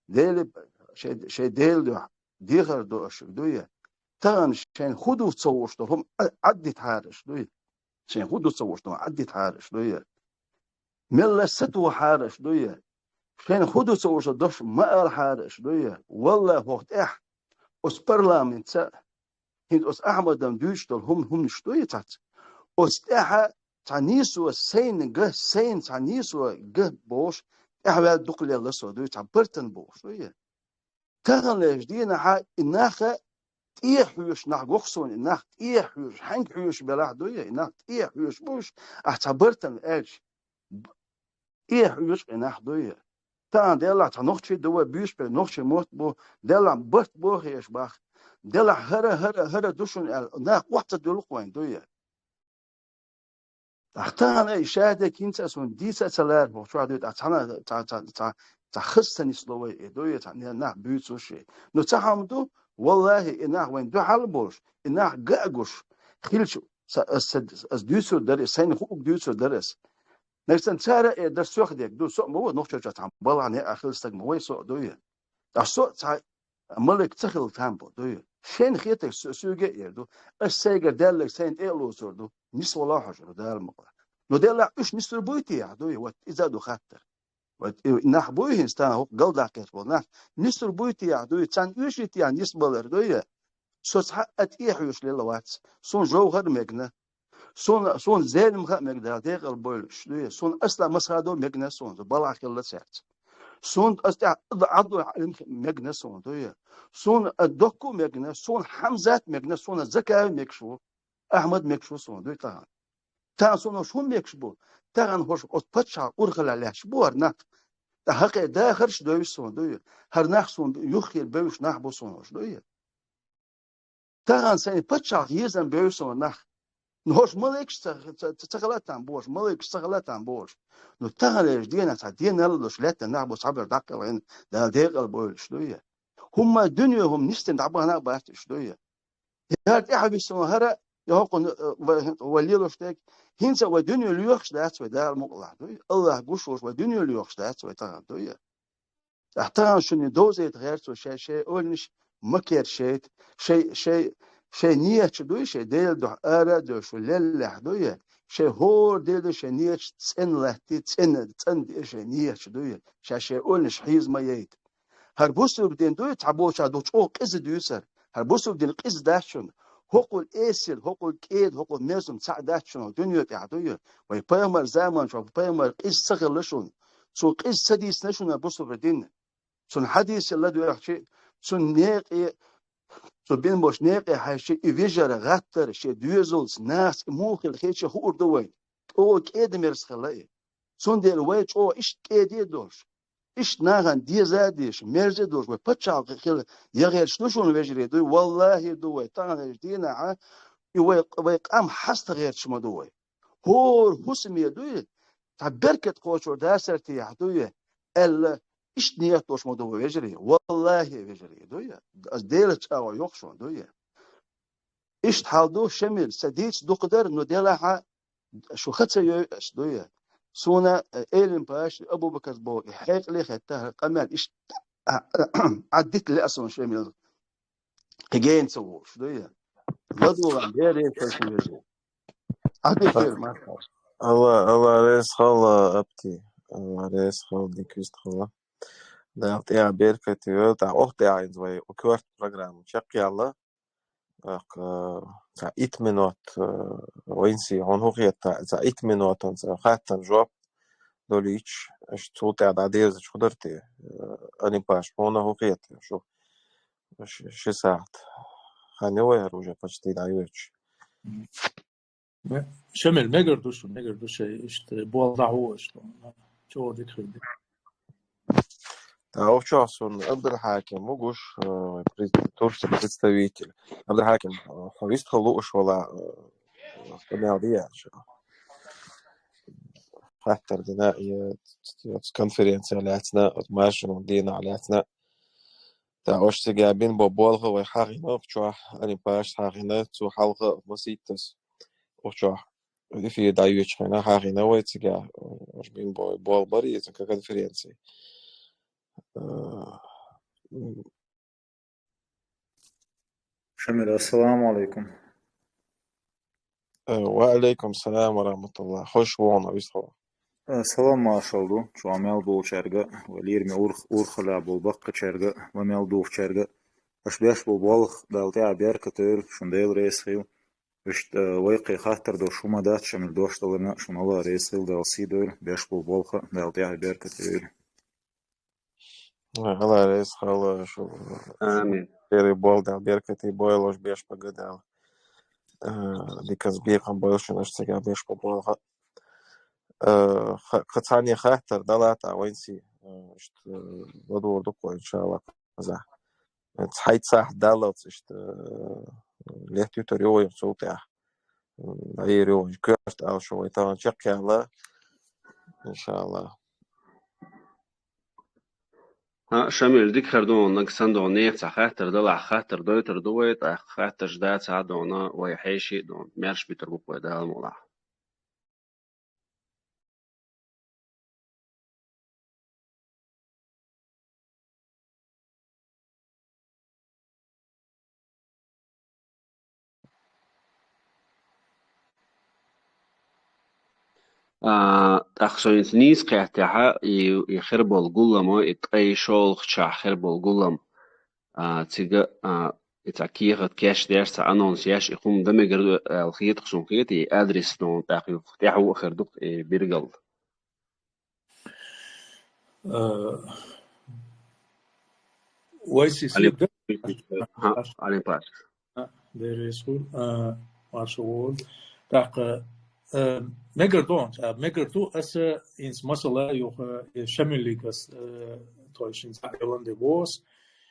Дели, шайн, шайн Делан дуьхьа дехар ду аша, дуй? Тахана шайна хӀун ду ца хууш долу хӀума Ӏа-, Ӏаддитахьара аша, дуй? Шайна хӀун ду ца хууш долу хӀума Ӏаддитахьара аша, дуй? Мелла сатухьара аша, дуй? Шайна хӀун ду ца хууш долу дош ма алахьара аша, дуй? Валла, хӀокху тӀехь оцу парламентца, хӀинца оцу Ахьмадана дуьйцуш долу хӀума-, хӀуманаш дуй цац? Оцу тӀехьа цхьа нийсо сайна ган, сайна цхьа нийсо ган бохуш, тӀаьхьаваьлла дукха лелла со дуй, цхьа бартан бохуш дуй. Таханлерчу дийнахьа и наха тӀехьа хьоьжуш нах гоху суна, и нах тӀехьа хьоьжуш, хьаьнга хьоьжуш белахь дуй, и нах тӀехьа хьоьжуш бу уьш, ахь цхьа бартан аьлча, тӀехьа хьоьжуш и нах дуй. Тахана делахь цхьа нохчий ду вай, буьйсу бен нохчий мотт бу, делахь барт бохуьйтуш бах, делахь хӀара, хӀара, хӀара ду шуна аьлла, нах охьа ца дуьллу-кх вайн дуй. Ахь тахана и шадерг хӀинца а суна дийца а ца лара боху, чохь дуьйту ахь цхьана, цхьа, цхьа, цхьа, цхьа хаза ца нисло вай, и дуй, цхьа нах буьйцуш и. Ну, цхьа хӀума ду, валлахӀи, и нах вайн дуьхьал а болуш, и нах ган а гуш, хилча, аса, аса, аса дуьйцур дара, сайна хуург дуьйцур дара аса. Нагахь санна цара а эр дара, сох дерг ду, со а ма ву, нохчочохь цхьа балхьа неӀ а хилла стаг ма вай, со а дуй. Ткъа со а цхьа малик ца хилла там бу, дуй. Шайна хетарг со-, соьга а эр ду. Ас сайгара даьлларг сайна тӀе а лоцур ду. Нисвала хьожур ду, Дала мукъалахь. Ну, делахь уьш нисур буй те ахь, дуй? Вот иза а ду хаттар. Вот и нах буй хӀинца тахана хӀокху галдаккхийчу болу нах, нисур буй те ахь, дуй? Царна оьший те ахь нисбалар, дуй? Со цхьа а тӀехьоьжуш лелла вац. Суна жовхӀар а мегна. Суна, суна зелимха а мегна, Дала декъал бойла уьш, дуй? Суна асла масхадо а мегна суна, со балхахь хилла цаьрца. Суна аса тӀехь Ӏабдул-Хьалим мегна суна, дуй? Суна а Докку а мегна, суна Хьамзат а мегна, суна Закаев а мегаш ву, Ахьмад а мегаш ву суна, дуй тахана? Тахана суна хӀуш хӀун мегаш бу? Тахана хӀорш оцу паччахьан урхаллехь лаьтташ бу хӀара нах. ТӀаккха хьакхе дахарш а девзаш суна, дуй? ХӀара нах суна юххера бевзаш нах бу суна хӀорш, дуй? Тахана сайн паччахьан езан бевзаш суна нах. Ну, хӀорш маликаш ца, ца, ца, ца хила а там бохуш, маликаш ца хила а там бохуш. Ну, таханлерчу дийнахь цхьа денал а долуш лаьттина нах бу, цхьаберш дӀакхелхина, Дала декъал бойла уьш, дуй? ХӀумма дуьне хӀума нисдина дӀабахана а бац уьш, дуй? ХӀара тӀаьхьа висина хӀара, я хӀокхунна, э, вай, вай лелош дерг, хӀинца а вай дуьне лоьхуш дац вай, Дала мукъалахь, дуй? АллахӀ гуш волуш вай дуьне лоьхуш дац вай тахана, дуй? Ахь тахана шуна довзийта гӀерта цо шай, шай ойланаш ма кершайта, шай, шай, шай нийяташ дуй, шай Делан дуьхьа ара а девлла шу леллехь, дуй? Шай хӀора Делан дуьхьа шай нийяташ цӀена латтий, цӀена, цӀена де шай нийяташ, дуй? Ша шай ойланаш хьийза ма яйта. ХӀара бусулба дин дуй, цхьаболчара ду чӀогӀа къиза дуьйцура. ХӀара бусулба дин къиза дац шуна. ХӀокхул эсала, хӀокхул кӀеда, хӀокхул мерза хӀума цхьаъ дац шуна хӀокху дуьне тӀехь, дуй? Вай пайхамар заманчохь пайхамар къиза ца хилла шуна. Цо къиза ца дийцина шуна бусулба дин. Цуьнан хьадисаш ладоьгӀча, цуьнан некъе, цо бина болчу некъе хьаьжча, и вежар, гӀаттар, шен доьзалца, нахаца и муха хилла хетча хуур ду вайна. ЧӀогӀа кӀеда-мерза хилла и. Цундела вай чӀогӀа иштта кӀеда а долуш, иштта нахана деза а дезаш, мерза а долуш, вай паччахь хила ян гӀерташ ду шуна, вежарий, дуй? ВаллахӀи, ду вай. Таханлерчу дийнахь и вай, вай къам хьаста гӀерташ ма ду вай. ХӀора хӀусаме, дуй, цхьа беркат кхочур дацара те ахь, дуй, аьлла, иштта ният долуш ма ду вай, вежарий. ВаллахӀи, вежарий, дуй. Аса Делаца чӀагӀо йо-кх шуна, дуй. Иштта хьал ду, Шамил, сан дийца дукха дара, но делахь а шу ха ца йой ас, дуй. Суна, э, Элин-паша, Абу-Бакар боху и хьекъале а хетта, хӀара къамел иштта Ӏа-, Ӏаддита лаьа суна, Шамил. Кхин гена ца вогӀуш, дуй? ЛадогӀа бере шайшин вежарий. Ӏадда хир, марша. Алла, Алла реза хила, Апти. Алла реза хила, дика вист хила. Дала тӀехь беркате йойла, тӀаккха оха тӀехь хӀинца вай коьрта программа чекхъяьлла. ТӀаккха, э, цхьа итт минот, э, вайнси, хьуна хӀун хета, цхьа итт минотан цхьа хаттарна жоп долуьйтуш, аша цул тӀаьхьа дӀадерзачу хӀун дара те, э, Алин-паша, хьуна хӀун хета шу? Ши, ши сахьт хан ю вай хӀара уже почти дӀайоьдуш. Ме-, Шамил, мегар ду шу, мегар ду шай, иштта болх дӀахьо аша. ЧӀогӀа дика хир ду. ТӀаккха оха чохь суна Абдулхьаким ву гуш, э, вай пред-, Турцин представитель. Абдулхьаким, э, хьо вист хила лууш вала, э, къамел дийр ду шу. Хаттар дина, и, э, конференци лаьцна, оцу маршонан дийнахь лаьцна. ТӀаккха оха цигахь бина болу болх вай хьахийна оха чохь, Алин-пашас хьахийна, цо хьалха масийттаза оха чохь эфир дӀайоьдучу хенахь хьахийна вай цигахь, оха бина бо-, болх бара иза конференци. Э, Шамил, ассаламу алейкум. Э, ва алейкум салам ва рахматуллах. Хьош вогӀу, вист хила. Э, салам маршалла ду чохь мел долчаьрга, вай лераме урх-, урхаллехь болу баккхачаьрга, ма мел духучаьрга. Аша беш болу болх Дала тӀехь беркат дойла, шуна Дела реза хила. Иштта, э, вай кхин хаттар долуш хӀума дац, Шамил, дош даларна шуна Алла реза хила, Дала сий дойла, беш болу болх Дала тӀехь беркат дойла. Алла реза хила шу. Амин. Беркате болу аша беш бага Дала. Э, диканца бекхам бойла шуна аша цигахь беш бу болх. Э, ха-, кхин цхьанне хаттар дала тӀаккха вайнси, э, иштта, э, ладугӀур ду-кх вай, иншалла, кхузахь. Э, цхьайтта сахьт даллалц иштта, э, летта юьтур ю вай цул тӀаьхьа. М, дӀаер ю вай коьрта аьлла шу вай тахана чекхъяьлла. Иншалла. ХӀаъ, Шамил, дика хир ду хьуна, нагахь санна догӀу нехан цхьа хаттар далахь, хаттар дойтур ду вай, тӀаккха хаттарш дацахь а догӀу, вай хьеший а догӀу, маьрша битур бу-кх вай Дала мукъалахь. А, тӀаккха со хӀинца нийса кхеттехьа, и, и хир болу гуллама, и ткъе шолгӀачохь хир болу гуллам. А, цига, а, и цхьа кехат кечдеш, цхьа анонс еш, и хӀума дан мегар ду аьлла хета-кх суна хета, и адрес тӀехь юха тӀаьхьа а хир ду-кх и биргал. Э, вай си Али-, ха, Алин Паш. А, дерриг хуьлу, а, марша волу. ТӀаккха, а, мегар ду, а, мегар ду, аса хӀинца масала юха, э, Шамилигас, э, той шин цхьа Ирланде воз,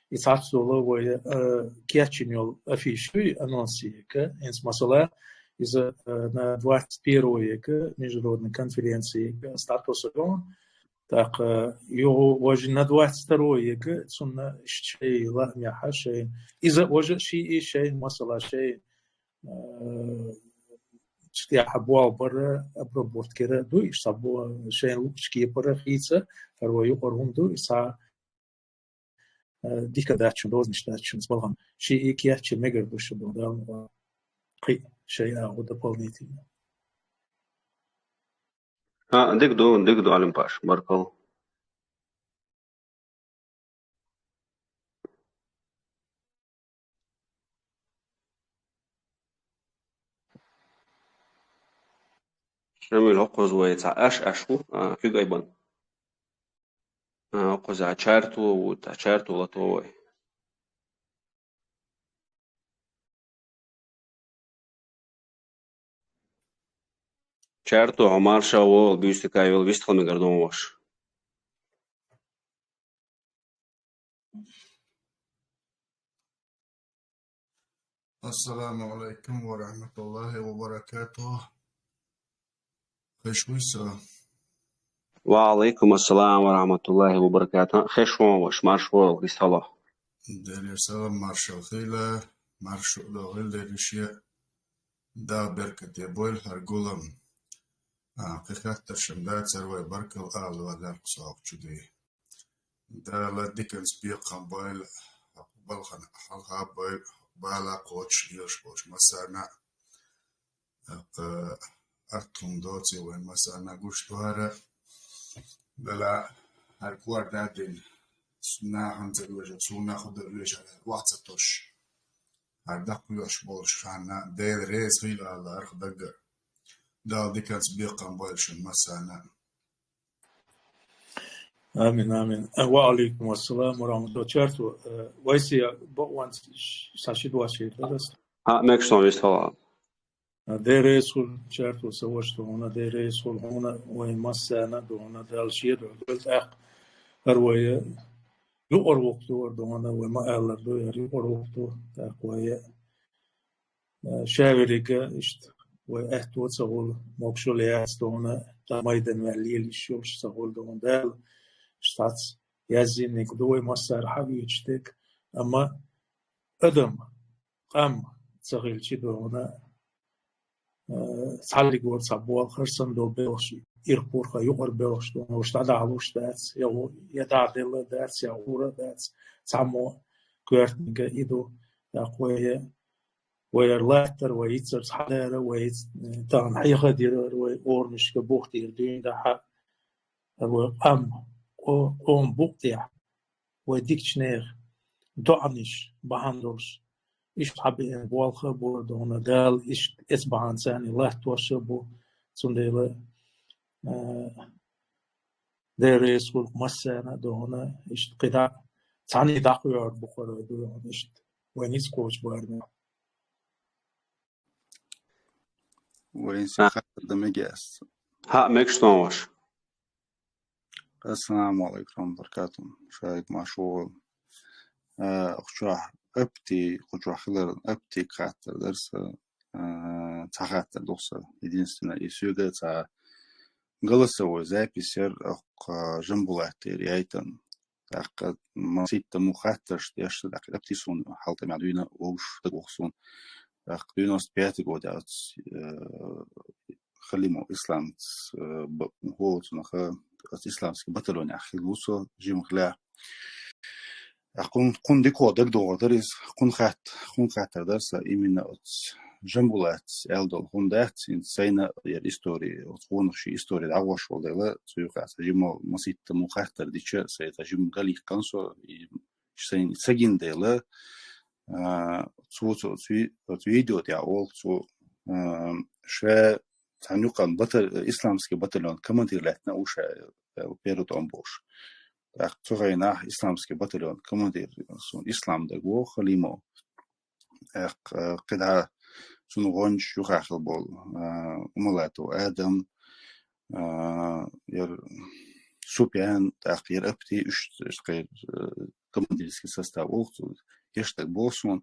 и цхьацца долу вай, э, кечйина йолу афиша юй, анонс йийка, хӀинца масала, иза, э, на двадцать первого йийка, международная конференция йийка, статус йон. ТӀаккха юха важа на двадцать второго йийка, цунна шайн лаамехьа, шайн. Иза важа ши и шайн масала, шайн, э, цу тӀехь болх бара, обработка яра ду, иштта бо-, шайн луучу кепара хийца, хӀара вай юкъара хӀума ду, и цхьа, э, дика дац шуна, дозанаш дац шуна, балхана. Ши и кечъян мегар ду шуна, боху Дала, кхин а шайн агӀо дополнительно. А, дика ду, дика ду, Алим Паш, баркалла. Шамил, хӀокхуза вай цхьа аш-аш ву, а, куьг айбан. А, хӀокхуза чарто ву, та чарто лато вай. Чарто, хьо марша волу, буьйстакай йолу вистхала мегар ду хьуна ваша. Ассаламу алайкум ва рахматуллахи ва баракатух. Хеш вуй со? Ва алайкум ассалам ва рахматуллахи ва баракатух. Хеш вон ваша, марша волу, вистхала. Делера салам маршалла хуьлда, марша догӀийла дерриге. Дала беркате бойла хӀара гулам. А, кхин хаттарш-м дацара, вай баркалла ала ваьлла кху сохьта чу де. Дала диканца бекхам бойла, балхана хьалха а бойла, бала кхочуш, лелаш болчу массарна а. ТӀаккха арт хӀума доций вайн массарна а гуш ду хӀара. Дала хӀара кор дадина, нахана ца вежа, суна хӀу дан вежа, хӀара вац ца тосуш. ХӀара даккха йош болуш ханна, Дела реза хуьлда ала хӀара даггара. Дала диканца бекхам бойла шуна массарна а. Амин, амин. Ва алайкум ассалам ва рахматуллахи ва баракатух. Э, вайсия бакъван сан ши дуаш хӀиртарас. А, мекаш сон вистхала. А, Дела реза хуьлда, чарто сан ваша ду хьуна, Дела реза хуьлда хьуна, вайн массарна а ду хьуна, Дала шен дуьхьа дойла тӀаккха. ХӀара вай юкъара воккха ду хӀара ду хьуна, вай ма-аллара ду, хӀара юкъара воккха ду, тӀаккха вай, э, ша веррига иштта вай аьтто ца хуьлу, могушалла яц ду хьуна, тӀаккха майдан ваьлла лелаш йолуш ца хуьлу ду хьуна Дала. Иштта цхьацца яздинарг ду вай массара хьавоьдуш дерг, амма адам къам ца хилча ду хьуна, э, цхьаллиг вара цхьа болх, хӀара санна долу белхаш, ирх-пурх юкъара белхаш ду хьуна, уьш дӀадахьалуш дац, я гӀу-, я дӀаделла дац, я гӀура дац, цхьаммо коьртаниг и ду, тӀаккха вай, вай хӀара латтар, вай йицар цхьадар, вай йиц-, тахана хьеха дирар, вай орамашка бух дийр дуьйна дахьа, хӀара вай къам, къо-, къоман букъ тӀехь, вай дикачу нехан доӀанаш бахьана долуш, иштта хьабеана болх а бу ду хьуна Дала, иштта эцу бахьана царна латтош а бу, цундела, а, Дела реза хуьлда массарна а ду хьуна, иштта кхидӀа а цхьаьна дӀакхоьхьур бу хӀара ду хьуна, иштта вай ницкъ кхочу барамехь. Вайн сан хаттар дан мегий ас? ХӀаъ, мегаш сон ваша. Ассаламу алайкум ва рахматуллахи ва баракатух. Шайх, марша вогӀийла. Э, кху чохь апти, кху чохь хилар апти хаттар дара сан, э, цхьа хаттар ду сан. Единственное, и соьга цхьа голосовой запись яра, кху Жамбулатера яйтина. ТӀаккха масийтта муха хаттарш деш, тӀаккха апти суна хьалтӀамехь дуьйна вовш дагавоха суна. ТӀаккха девяносто пятый год яц, э, Халимов Исламца, э, б-, хӀо цунах, оцу исламский батальонехь хилла ву со, жимахлехь. ТӀаккха кхунна, кхунна дика дагадогӀур дара иза, кхунна хатт-, кхунна хаттар дара сан, именно оцу Жамбулатс аьлла долу хӀума дац, хӀинца сайна яра истори, оцу гӀонах ши истори дӀагӀош волу дела, цу юкъа цхьа жима маситта муха хаттар дича, сай цхьа жима галихкан со, и сайна ца гина дела, а, цо, цо, цо, оцу видео тӀехь олу цо, а, ша цхьана юкъан бата-, исламский батальон командир лаьттина уша, э, первый тӀом болуш. ТӀаккха цу хенахь исламский батальон командир, сун Ислам даг ву, Халимов. ТӀаккха, э, кхидӀа цунна гӀончу юха хила болу, э, Умалатов Адам, э, яр Супян, тӀаккха яр Апти, уьш, уьш кхайр, э, командирский состав олу цу, еш даг боху суна.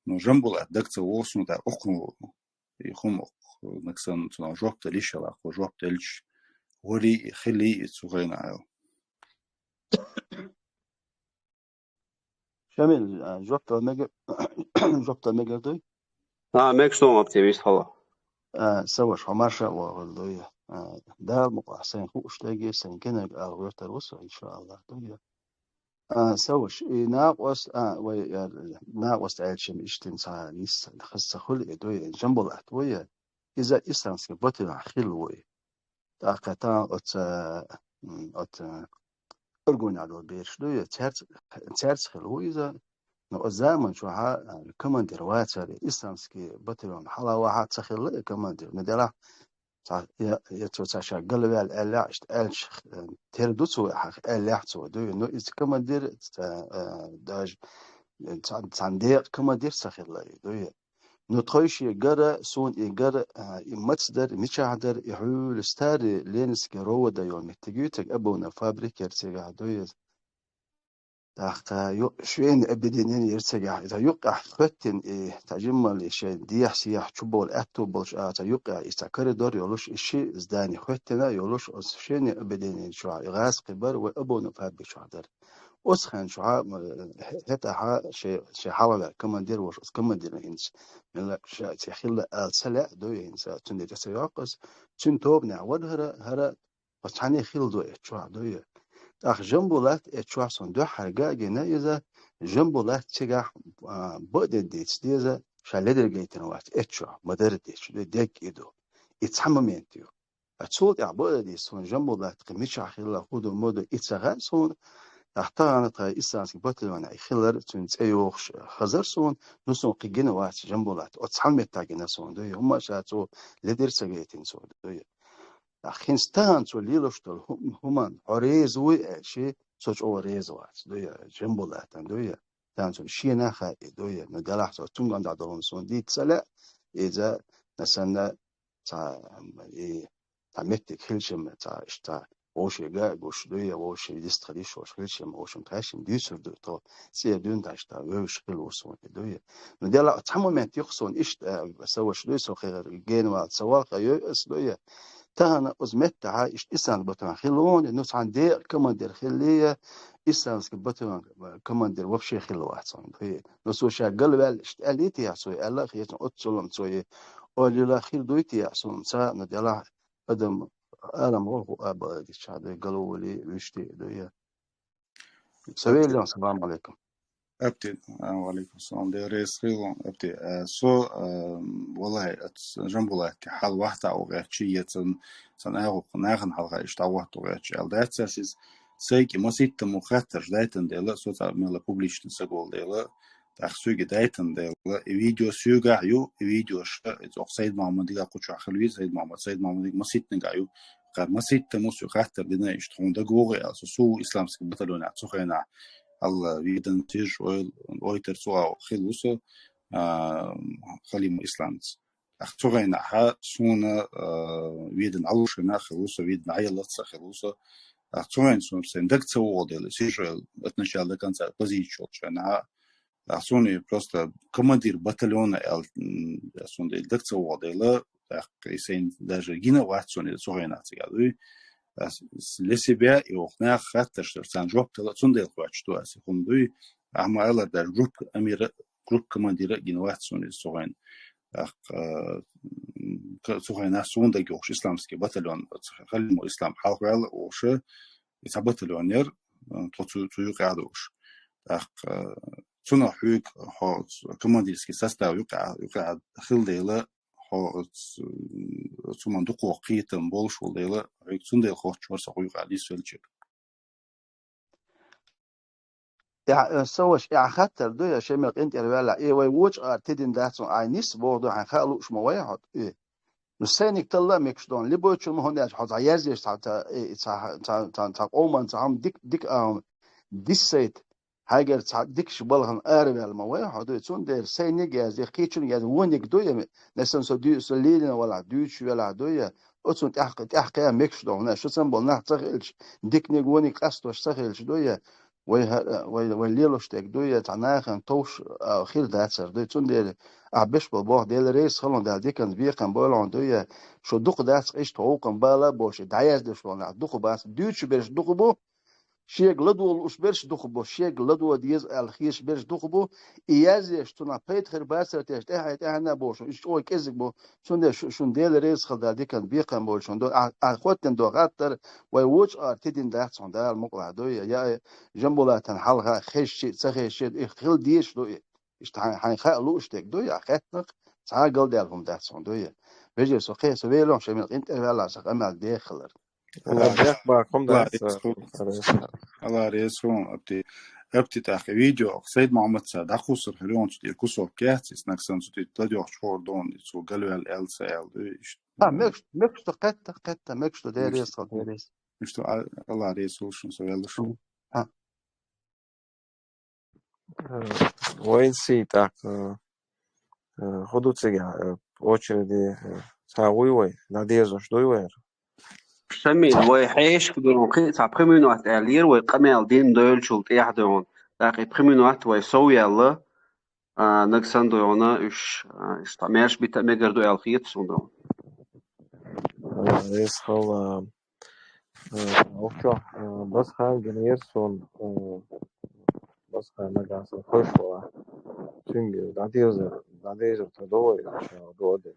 Но Жамбулат даг ца воху суна, тӀаккха охкун волу. И хӀума, нагсан цунах жоп дала йиш яла, кхо жоп делча, вари, хили, и цу хенахь аьлла. Шамил, а, жоп дала мега-, жоп дала мегар дуй? А, мегаш ду, оптимист хала. А, Саваш, хьо марша а вогӀур дуй. А, Дала мукъахь сайн хууш дерг, сайн гинарг ала гӀоьртар ву со, иншааллах, дуй. А, Саваш, и накъост, а, вай, а, накъост аьлча, иштта цхьа нис хаза ца хуьлу и дуй, Жамбулат вуй, иза исламский батальон хилла вуй. ТӀаккха тахана оцу, м, оцу Аргунехь долу бераш дуй, цаьрца, цаьрца хилла ву иза. Но оцу заман чохь, а, командир вацара, исламский батальон хьала вахьа ца хилла и командир. Но делахь, цхьа, я, я цо цхьа ша галваьлла аьллехь, иштта аьлча, э, тера ду цо, аьллехь цо, дуй. Но иза командир, ца, э, даже, э, цхьа, цхьана декъа командир ца хилла и, дуй. Но тхойши гара, суна и гара, э, и маца дара, мичахь дара, и хьуьлла старый Ленинский ровода йолу меттиг ю, цигахь обувной фабрика яра цигахь, дуй. ТӀаккха ю-, швейное объединение яра цигахь, иза юккъехь хӀоьттина и, цхьа жиммал и шайн дехьа-сехьа чу бовла аьтту болуш, а, цхьа юккъехь и цхьа коридор йолуш, и ши здание хӀоьттина йолуш, оцу швейное объединение чохь и гӀазкхи бара, вай обувной фабрика чохь дара. Оцу хенахь чохь, м, хӀе-, хӀетахьа шайн, шайн хьалхаваьлла командир волуш, оцу командирна хӀинца, мелла ша цхьа хилла ала ца лаьа, дуй хӀинца, цуьнан тӀе ца йоккху аса, цуьнан тобанехь вара хӀара, хӀара Оцу цхьаьна хилла ду эцу чохь, дуй. ТӀаккха Жамбулат эцу чохь суна дуьххьара гина иза, Жамбулат цигахь, а, бакъдерг дийца деза, ша ледара гайтина вац эцу чохь, ма-дарра дийцча, дуй, дегга и ду. И цхьа момент ю. А цул тӀаьхьа бакъдерг дийца суна Жамбулат кхин мичахь хилла, хӀун ду, ма ду, и ца хаьа суна. ТӀаккха тахана тхан исламский батальонехь и хилар, цуьнан цӀе йохуш хазар суна, ну суна кхин гина вац Жамбулат. Оцу цхьана меттехь гина суна, дуй. ХӀумма ша цо ледара ца гайтина цо, дуй. ТӀаккха хӀинца тахана цо лелош долу хӀу-, хӀуманна хьо реза вуй аьлча, цо чӀогӀа реза вац, дуй, Жамбулатан, дуй. Тахана цунна шена а хаьа и, дуй. Ну, делахь цо цуьнган дӀа долу суна дийца ца лаьа, иза, масала, цхьа, и, цхьа меттиг хилча-м, цхьа, иштта, вовшега а гуш, дуй, вовшийн дистхир йиш йолуш хилча-м, вовшийн тхаьшшим дуьйцур ду тхо, цӀера дуьйна тхаьш тхан вевзаш хилла ву суна и, дуй. Ну, делахь цхьа момент ю-кх суна иштта, а, Саваш, дуй, со хир генвала ца валха йой ас, дуй. Тахана оцу меттехьа иштта исламский батальон хилла ву, ну, цхьана декъа командир хилла, исламский батальон командир вообще хилла вац, дуй. Ну, цо ша галваьлла иштта аьлла техьа цо, аьлла а хеташ, оццул ма цо и ойла йилла хир дуй техьа суна, цхьа, ну, делахь адам, алам гӀо хӀу а бакъдерг дийцча, дуй, галволий, вуьшта, дуй. Савеллин, салам алейкум. Апти, а, ва алейкум салам. Дела реза хуьлда, Апти. А, со, а, валлахӀи, ац Жамбулатан хьал вахта а ву гӀертачи, я цан, цан агӀо нахана хьалха иштта дӀавахта ву гӀертачи аьлла дац ас иза. Сайга маситта мо хаттарш дайтан дела, со цхьа мелла публично саг волу дела, тӀаккха соьга дайтан дела, и видео соьгахь ю, и видеош, и цӀокъ Сайд-Мохьмадига кху чохь хила веза, Сайд-Мохьмад, Сайд-Мохьмадига маситтаниг а ю, кхара маситта мо соьга хаттар дина, иштта хьуна дага вогӀу аьлла, со, со исламский батальонехь цу хенахь, Алла, ведан цирж ой-, ойтар цу а хила ву со, а, Халима Исламца. Ах, цу гӀайнахьа суна, а, ведан Ӏалушина хила ву со, ведан Ӏаялаца хила ву со. Ах, цу гӀайна суна сайн даг ца вогӀу дела, сижу от начала до конца позицию чайна. Ах, суна просто командир батальона аьл, м, суна дела даг ца вогӀу дела, ах, и сайн даже гина вац суна цу гӀайнахь цига дуй. Ас, с-, для себя и ох нах хатташ, цан жоп тала, цун дела хвач ту ас, хун дуй. Ахма ала даже групп амира, групп командира гина вац суна цу гӀайна. Ах, а, м, к-, цу гӀайна суна даг йохуш исламский батальон, Халиму Ислам хьалхваьлла оша, и ца батальон яр, а, тхо цу, цу юкъа а дохуш. Ах, а, цунах хьоьга хьо ц-, командирский состав юкъа, юкъа хила дела, хьо ц-, цунах дукхагӀа кхетам болаш вола дела, хьоьга цундела хоттуш вар со хьо юкъа дисвелча. Я, э, со ваша, я хаттар ду, я Шемал къинтӀера ваьлла, э, вай вочкъа ара тидина дац хьона, ай нис боху ду, хьайн хаа лууш ма вай хьо, э. Ну, сайниг талла мекаш дон, либо чу ма хьона яч, хьо цхьа яздеш цхьа, цхьа, э, цхьа, цхьа, цхьа, цхьа къоман цхьа хьама дик, дик, а, диссайт, хьайгара цхьа дикаш балхан араваьлла ма вай хьо, ду, цундела сайниг язде, кхечунг язде, вониг ду, я ме-, насан со ду, со лелина валахь, дуьйцуш велахь ду, я, оцун тӀехь-, тӀехь кхаь мекаш дон, хьона, шу санна бола нах ца хилча, диканиг, вониг къастош ца хилча ду, я, вай хӀара, вай, вай лелош дерг ду, я цхьа нахана товш, а, хир дацар ду. Цундела ахь беш бола боху Дела реза хилла, Дала диканца бекхам бойла хьона ду, я шу дукха дац, иштта гӀуллакхам бала а бохуш, дӀаяздеш волу нах дукха бац, дуьйцуш берш дукха бу, шега ладогӀа лууш берш дукха бу, шега ладогӀа деза аьлла хеташ берш дукха бу, и яздеш цунах пайда хир бацара теш, тӀаьхьа, тӀаьхьа а бохуш, иштта чӀогӀа кӀезиг бу, цундела шу-, шуна Дела реза хилла, Дала диканца бекхам бойла шуна ду, а, а, хоттина ду хаттар, вай вочкъа ара тидина дац хьона, Дала мукъалахь ду, я, я, Жамбулатан хьалха хезчи, ца хезчи, и хила дезаш ду и. Иштта хьайн, хьайн хаа лууш дерг ду, я хеттах, цхьа а галдаьлла хӀума дац хьуна ду, я. Вежарий, со кхе, со велахь, Шемал къинтӀера ваьлла, сан къамел дехалар. Алла, Алла, бехк баккхум Алла дац, реза хилва. Алла реза хилва, Апти. Апти, тӀаккха видео, Сайд-Мухьаммадца дӀакхуссур хир йоцу тӀе кусок кехцис, нагсан цу тӀе ладоьгӀча хӀора дона, цо галваьлла аьлла ца аьлла ду, иштта. А, мегаш, мегаш ду, кхетта, кхетта, мегаш ду, Дела реза хилва, Дела реза. Иштта, а, Алла реза хилва шуна, со велла шу. Мгм. А. Э, вайн сий тӀаккха, э, э, хӀун ду цига, э, очереди, э, цхьа вуй вай, дӀадезаш дуй вай? Шамил, вай хьешка дуьйна кхин а цхьа пхи минот аьллера, вай къамел дина дойлачул тӀехьа дуьйна. ТӀаккха и пхи минот вай сов яьлла, а, нагсан дуьйна уьш, а, иштта маьрша бита а мегар ду аьлла хета суна дуьйна. Э, реза хилва, э, Алчо, э, Басхан гинера суна, э, Басхан нагахь санна ховш валахь. Цуьнга дӀадирзар, дӀадирзар тӀе до вай, иншалла, до де.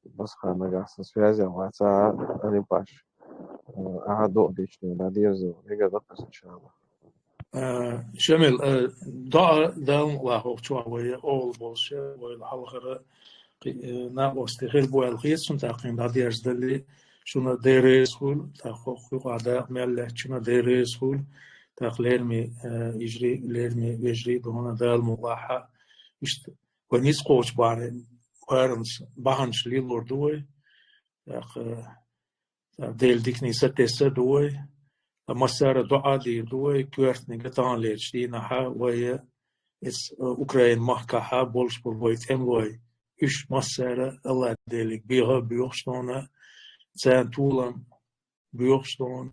Басхан нагахь санна связь вац, а, Алим-Паш. Э, ахьа до дичне, дӀадирзар, мегар даккхас, иншалла. Э, Шамил, э, доӀа Дала мукъалахь хӀокху чохь вай оьгӀаз болуш, вай хьалхара кхи-, э, накъостий хир бу аьлла хета суна, тӀаккха дӀадерзадалли, шуна Дела реза хуьлда, тӀаккха хӀокху юкъахь дакъа мел лаьттачунна Дела реза хуьлда, тӀаккха лераме, э, йижарий, лераме вежарий дуьйна Дала мукъалахь, иштта вай ницкъ кхочу бахьана, барамца бахьанаш лелор ду вай, тӀаккха, э, Делан диканийн сатесса а ду вай, ткъа массара а доӀа а дийр ду вай, коьртаниг а таханлерчу дийнахьа вай, эс, э, Украин махкахьа болуш болу вай тӀемалой, уьш массара а Алла-Делиг беха а боьхуш дуьйна, царна толам боьхуш дуьйна,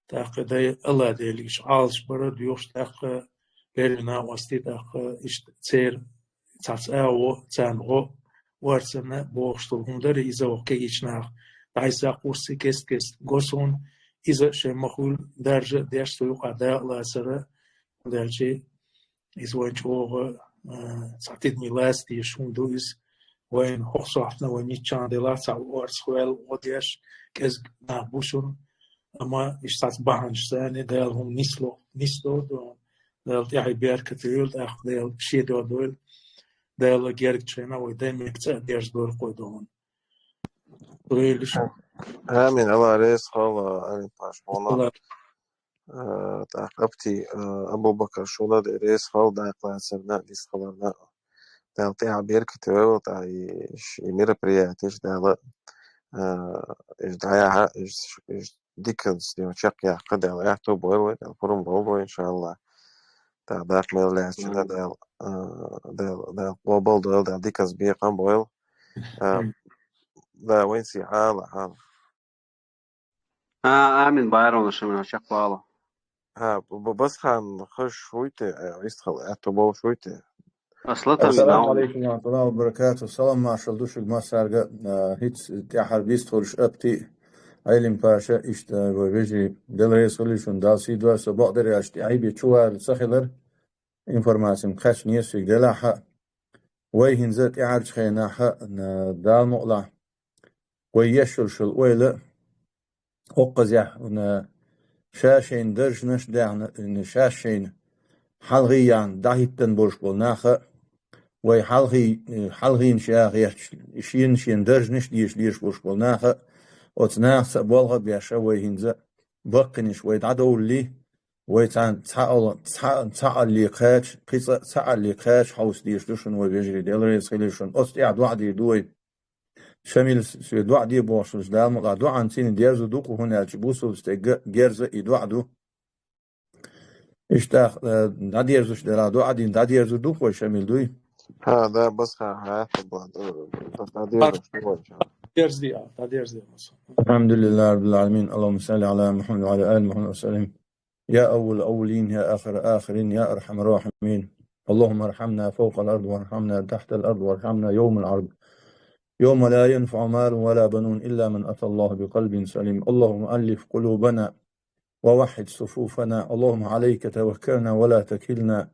тӀаккха дай Алла-Делиг уьш Ӏалаш бара а доьхуш, тӀаккха лераме накъостий, тӀаккха иштта церан цхьацца агӀо, царна гӀо, орцанна бохуш долу хӀума дара, иза ваха кегийчу наха дӀасаккхуссий кест-кест го суна, иза шайн ма хуьлу даржа а деш, цу юкъахь дакъа лацара, хӀунда аьлча иза вайн чӀогӀа, а, цхьа тидаме лаца дезаш хӀума ду иза. Вайна хӀокху сохьтана вайн ниччан делахь, цхьа орца хӀоьлла гӀо деш, кӀезиг нах бу шуна, амма иштта цхьацца бахьанаш санна, Дала хӀума нисло-, нисло ду. Дала тӀаьхье беркате йойла, тӀаккха Дала шен дуьхьа дойла. Дала гергачу хенахь вай дай мегаш цӀа а дерзадойла кхойдохуна. Дойла шу. Амин. Алла реза хуьлда, Алим-Паш, хьуна. Алла. Э, тӀаккха Апти, э, Абу-Бакар, шуна а реза хуьлда дакъа лацарна, дисхаларна. Дала тӀаьхье беркате йойла, тӀаккха и, и мероприятиеш Дала, э, иш дӀаяхьа, иш, иш диканца дийна чекхъяккха Дала аьтто бойла вай, Дала пурба лойла вай, иншалла. ТӀаккха дакъа мел лаьцначунна Дала, а, Дала, Дала къобал дойла, Дала диканца бекхам бойла. А, да, вайн сий хьала, хьала. А, амин, Байрон, шуна чекхвала. А, б-, б-, Басхан хаш вуй те, а, вистхал аьтто болуш вуй те? Аслатан Ассаламу алейкум ва рахматуллахи ва баракатух. Салам маршалла ду шуьга массаьрга, а, хӀинца тӀаьхьара вистхуьлуш Апти, Айлин-Паша, иштта вай вежарий, Дела реза хуьлда шуна, Дала сий дойла, со бакъдерг аьлча тӀе Ӏийбе чу вала ца хилар, информаци-м кхаьчна шуьга делахь а. Вай хӀинца тӀаьхьарчу хенахь а, Дала мукъалахь, вай еш йолуш йолу ойла, хӀокхузахь, ша шайна даржанаш а даьхна, ша шайна хьалхе яхна дӀахӀиттина болуш болу наха а, вай хьалхе, хьалхийна ша гӀерташ, шена-шена даржанаш а деша дезаш болуш болу наха а, оцу нахаца а болх а беш, вай хӀинца а баккхийнаш вай дӀадовлале, вай цхьа, цхьа а, цхьа, цхьа а алле кхача, кхин цкъа а цхьа а алле кхача хьовса дезаш ду шуна вай вежарий, Дела реза хилийла шуна. Оцу тӀехь доӀа дийр ду вай. Шамил, соьга доӀа де бохуш волчу Дала мукъалахь, доӀанца цуьнан дерзо ду-кх, хӀунда аьлча бусалба стеган герз а и доӀа ду. Иштта, э, дӀадерзаш дара, доӀа дина дӀадерзо ду-кх вай, Шамил, дуй? ХӀа, да, бац, хӀа, хӀа, хӀа, бац, э, дӀадерзаш ду вай, хӀа. Дерзаде, а, дӀадерзаде, бац. الحمد لله رب العالمين. اللهم صل على محمد وعلى آل محمد وسلم. يا أول الأولين، يا آخر الآخرين، يا أرحم الراحمين. اللهم ارحمنا فوق الأرض وارحمنا تحت الأرض وارحمنا يوم العرض، يوم لا ينفع مال ولا بنون إلا من أتى الله بقلب سليم. اللهم ألف قلوبنا ووحد صفوفنا. اللهم عليك توكلنا ولا تكلنا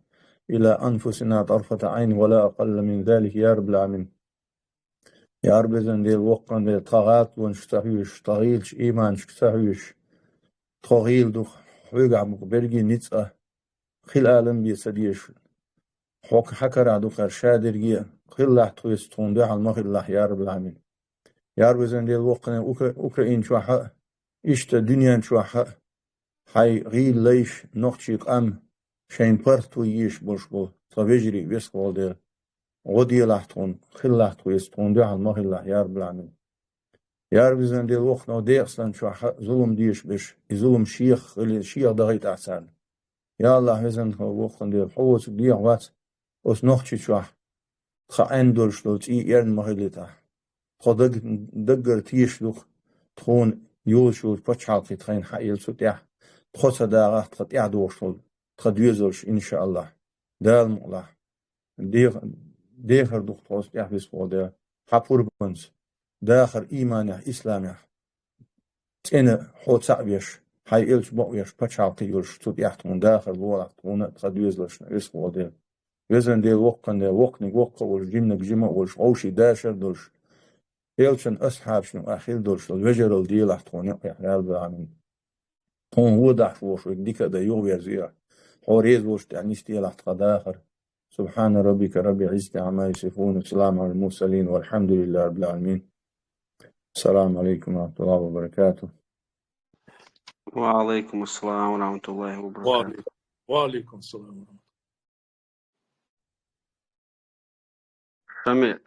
إلى أنفسنا طرفة عين ولا أقل من ذلك يا رب العالمين. Я Рабби, везан Дела, воккхан Дела, тхан гӀазот вонаш ца хьоьжуш, тхан гӀийлачу ийманашка ца хьоьжуш, тхо гӀийла ду-кх, хьоьгахь бу-кх берриге ницкъ а, хила алам бен ца дезаш, хьо-, хьан карахь ду-кх хӀара ша дерриге а, хилалахь тхоьца тхуна дуьхьал, ма хилалахь, я Раббал Ӏаламин. Я Рабби, везан Дела, воккханиг Укра-, Украин чохь а, иштта дуьнен чохь а, хьайн гӀийла лайш, нохчийн къам шайн паргӀато езаш болуш болу тхан вежарий, веза-воккха волу Дела, гӀо делахь тхуна, хилалахь тхоьца тхуна дуьхьал, ма хилалахь, я Раббал Ӏаламин. Я Рабби, везан Дела, воккханиг Декъастан чохь а зулам дезаш берш, и зулам шех хили-, шех дахийтахь царна. Я АллахӀ, везан Дела, воккханиг Дела, хьо воцург дехьа вац оцу Нохчийчохь, тхан Ӏаьнна долуш долу цӀий эрна ма хилийтахь. Тхо даг-, даггара тешаш ду-кх тхуна йолуш йолчу пачхьалкхе тхайна хьаэлла цу тӀехь, тхо ца дагӀахь, тхан тӀаьхьа догӀуш долу тхан доьзалш, иншааллахӀ, Дала мукъалахь. Дех-, дехар ду-кх тхо оцу тӀехь, веза-воккха волу Дела, хьан пурбанца, дахар ийманехь, исламехь, цӀена хьо цхьаъ веш, хьайн элча бакъвеш, пачхьалкх йолуш, цу тӀехь тхуна дахар лолахь тхуна а, тхан доьзалшна а, веза-воккха волу Дела. Везан Дела, воккханиг Дела, воккханиг воккха а волуш, жиманиг жима а волуш, вовшийн дашар а долуш, элчан асхьабашна юкъахь хилла долуш долу вежаралла делахь тхуна юкъахь, я Раббал Ӏаламин. Тхуна вон дахьаш волуш верг дика а дан юхаверза, хьо реза волчу тӀехь нисделахь тхан дахар. سبحان ربك رب العزة عما يصفون، وسلام على المرسلين، والحمد لله رب العالمين. السلام عليكم ورحمة الله وبركاته. وعليكم السلام ورحمة الله وبركاته. وعليكم السلام ورحمة الله. Шамил.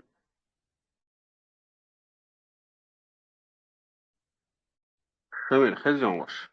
Шамил, хезий хьо?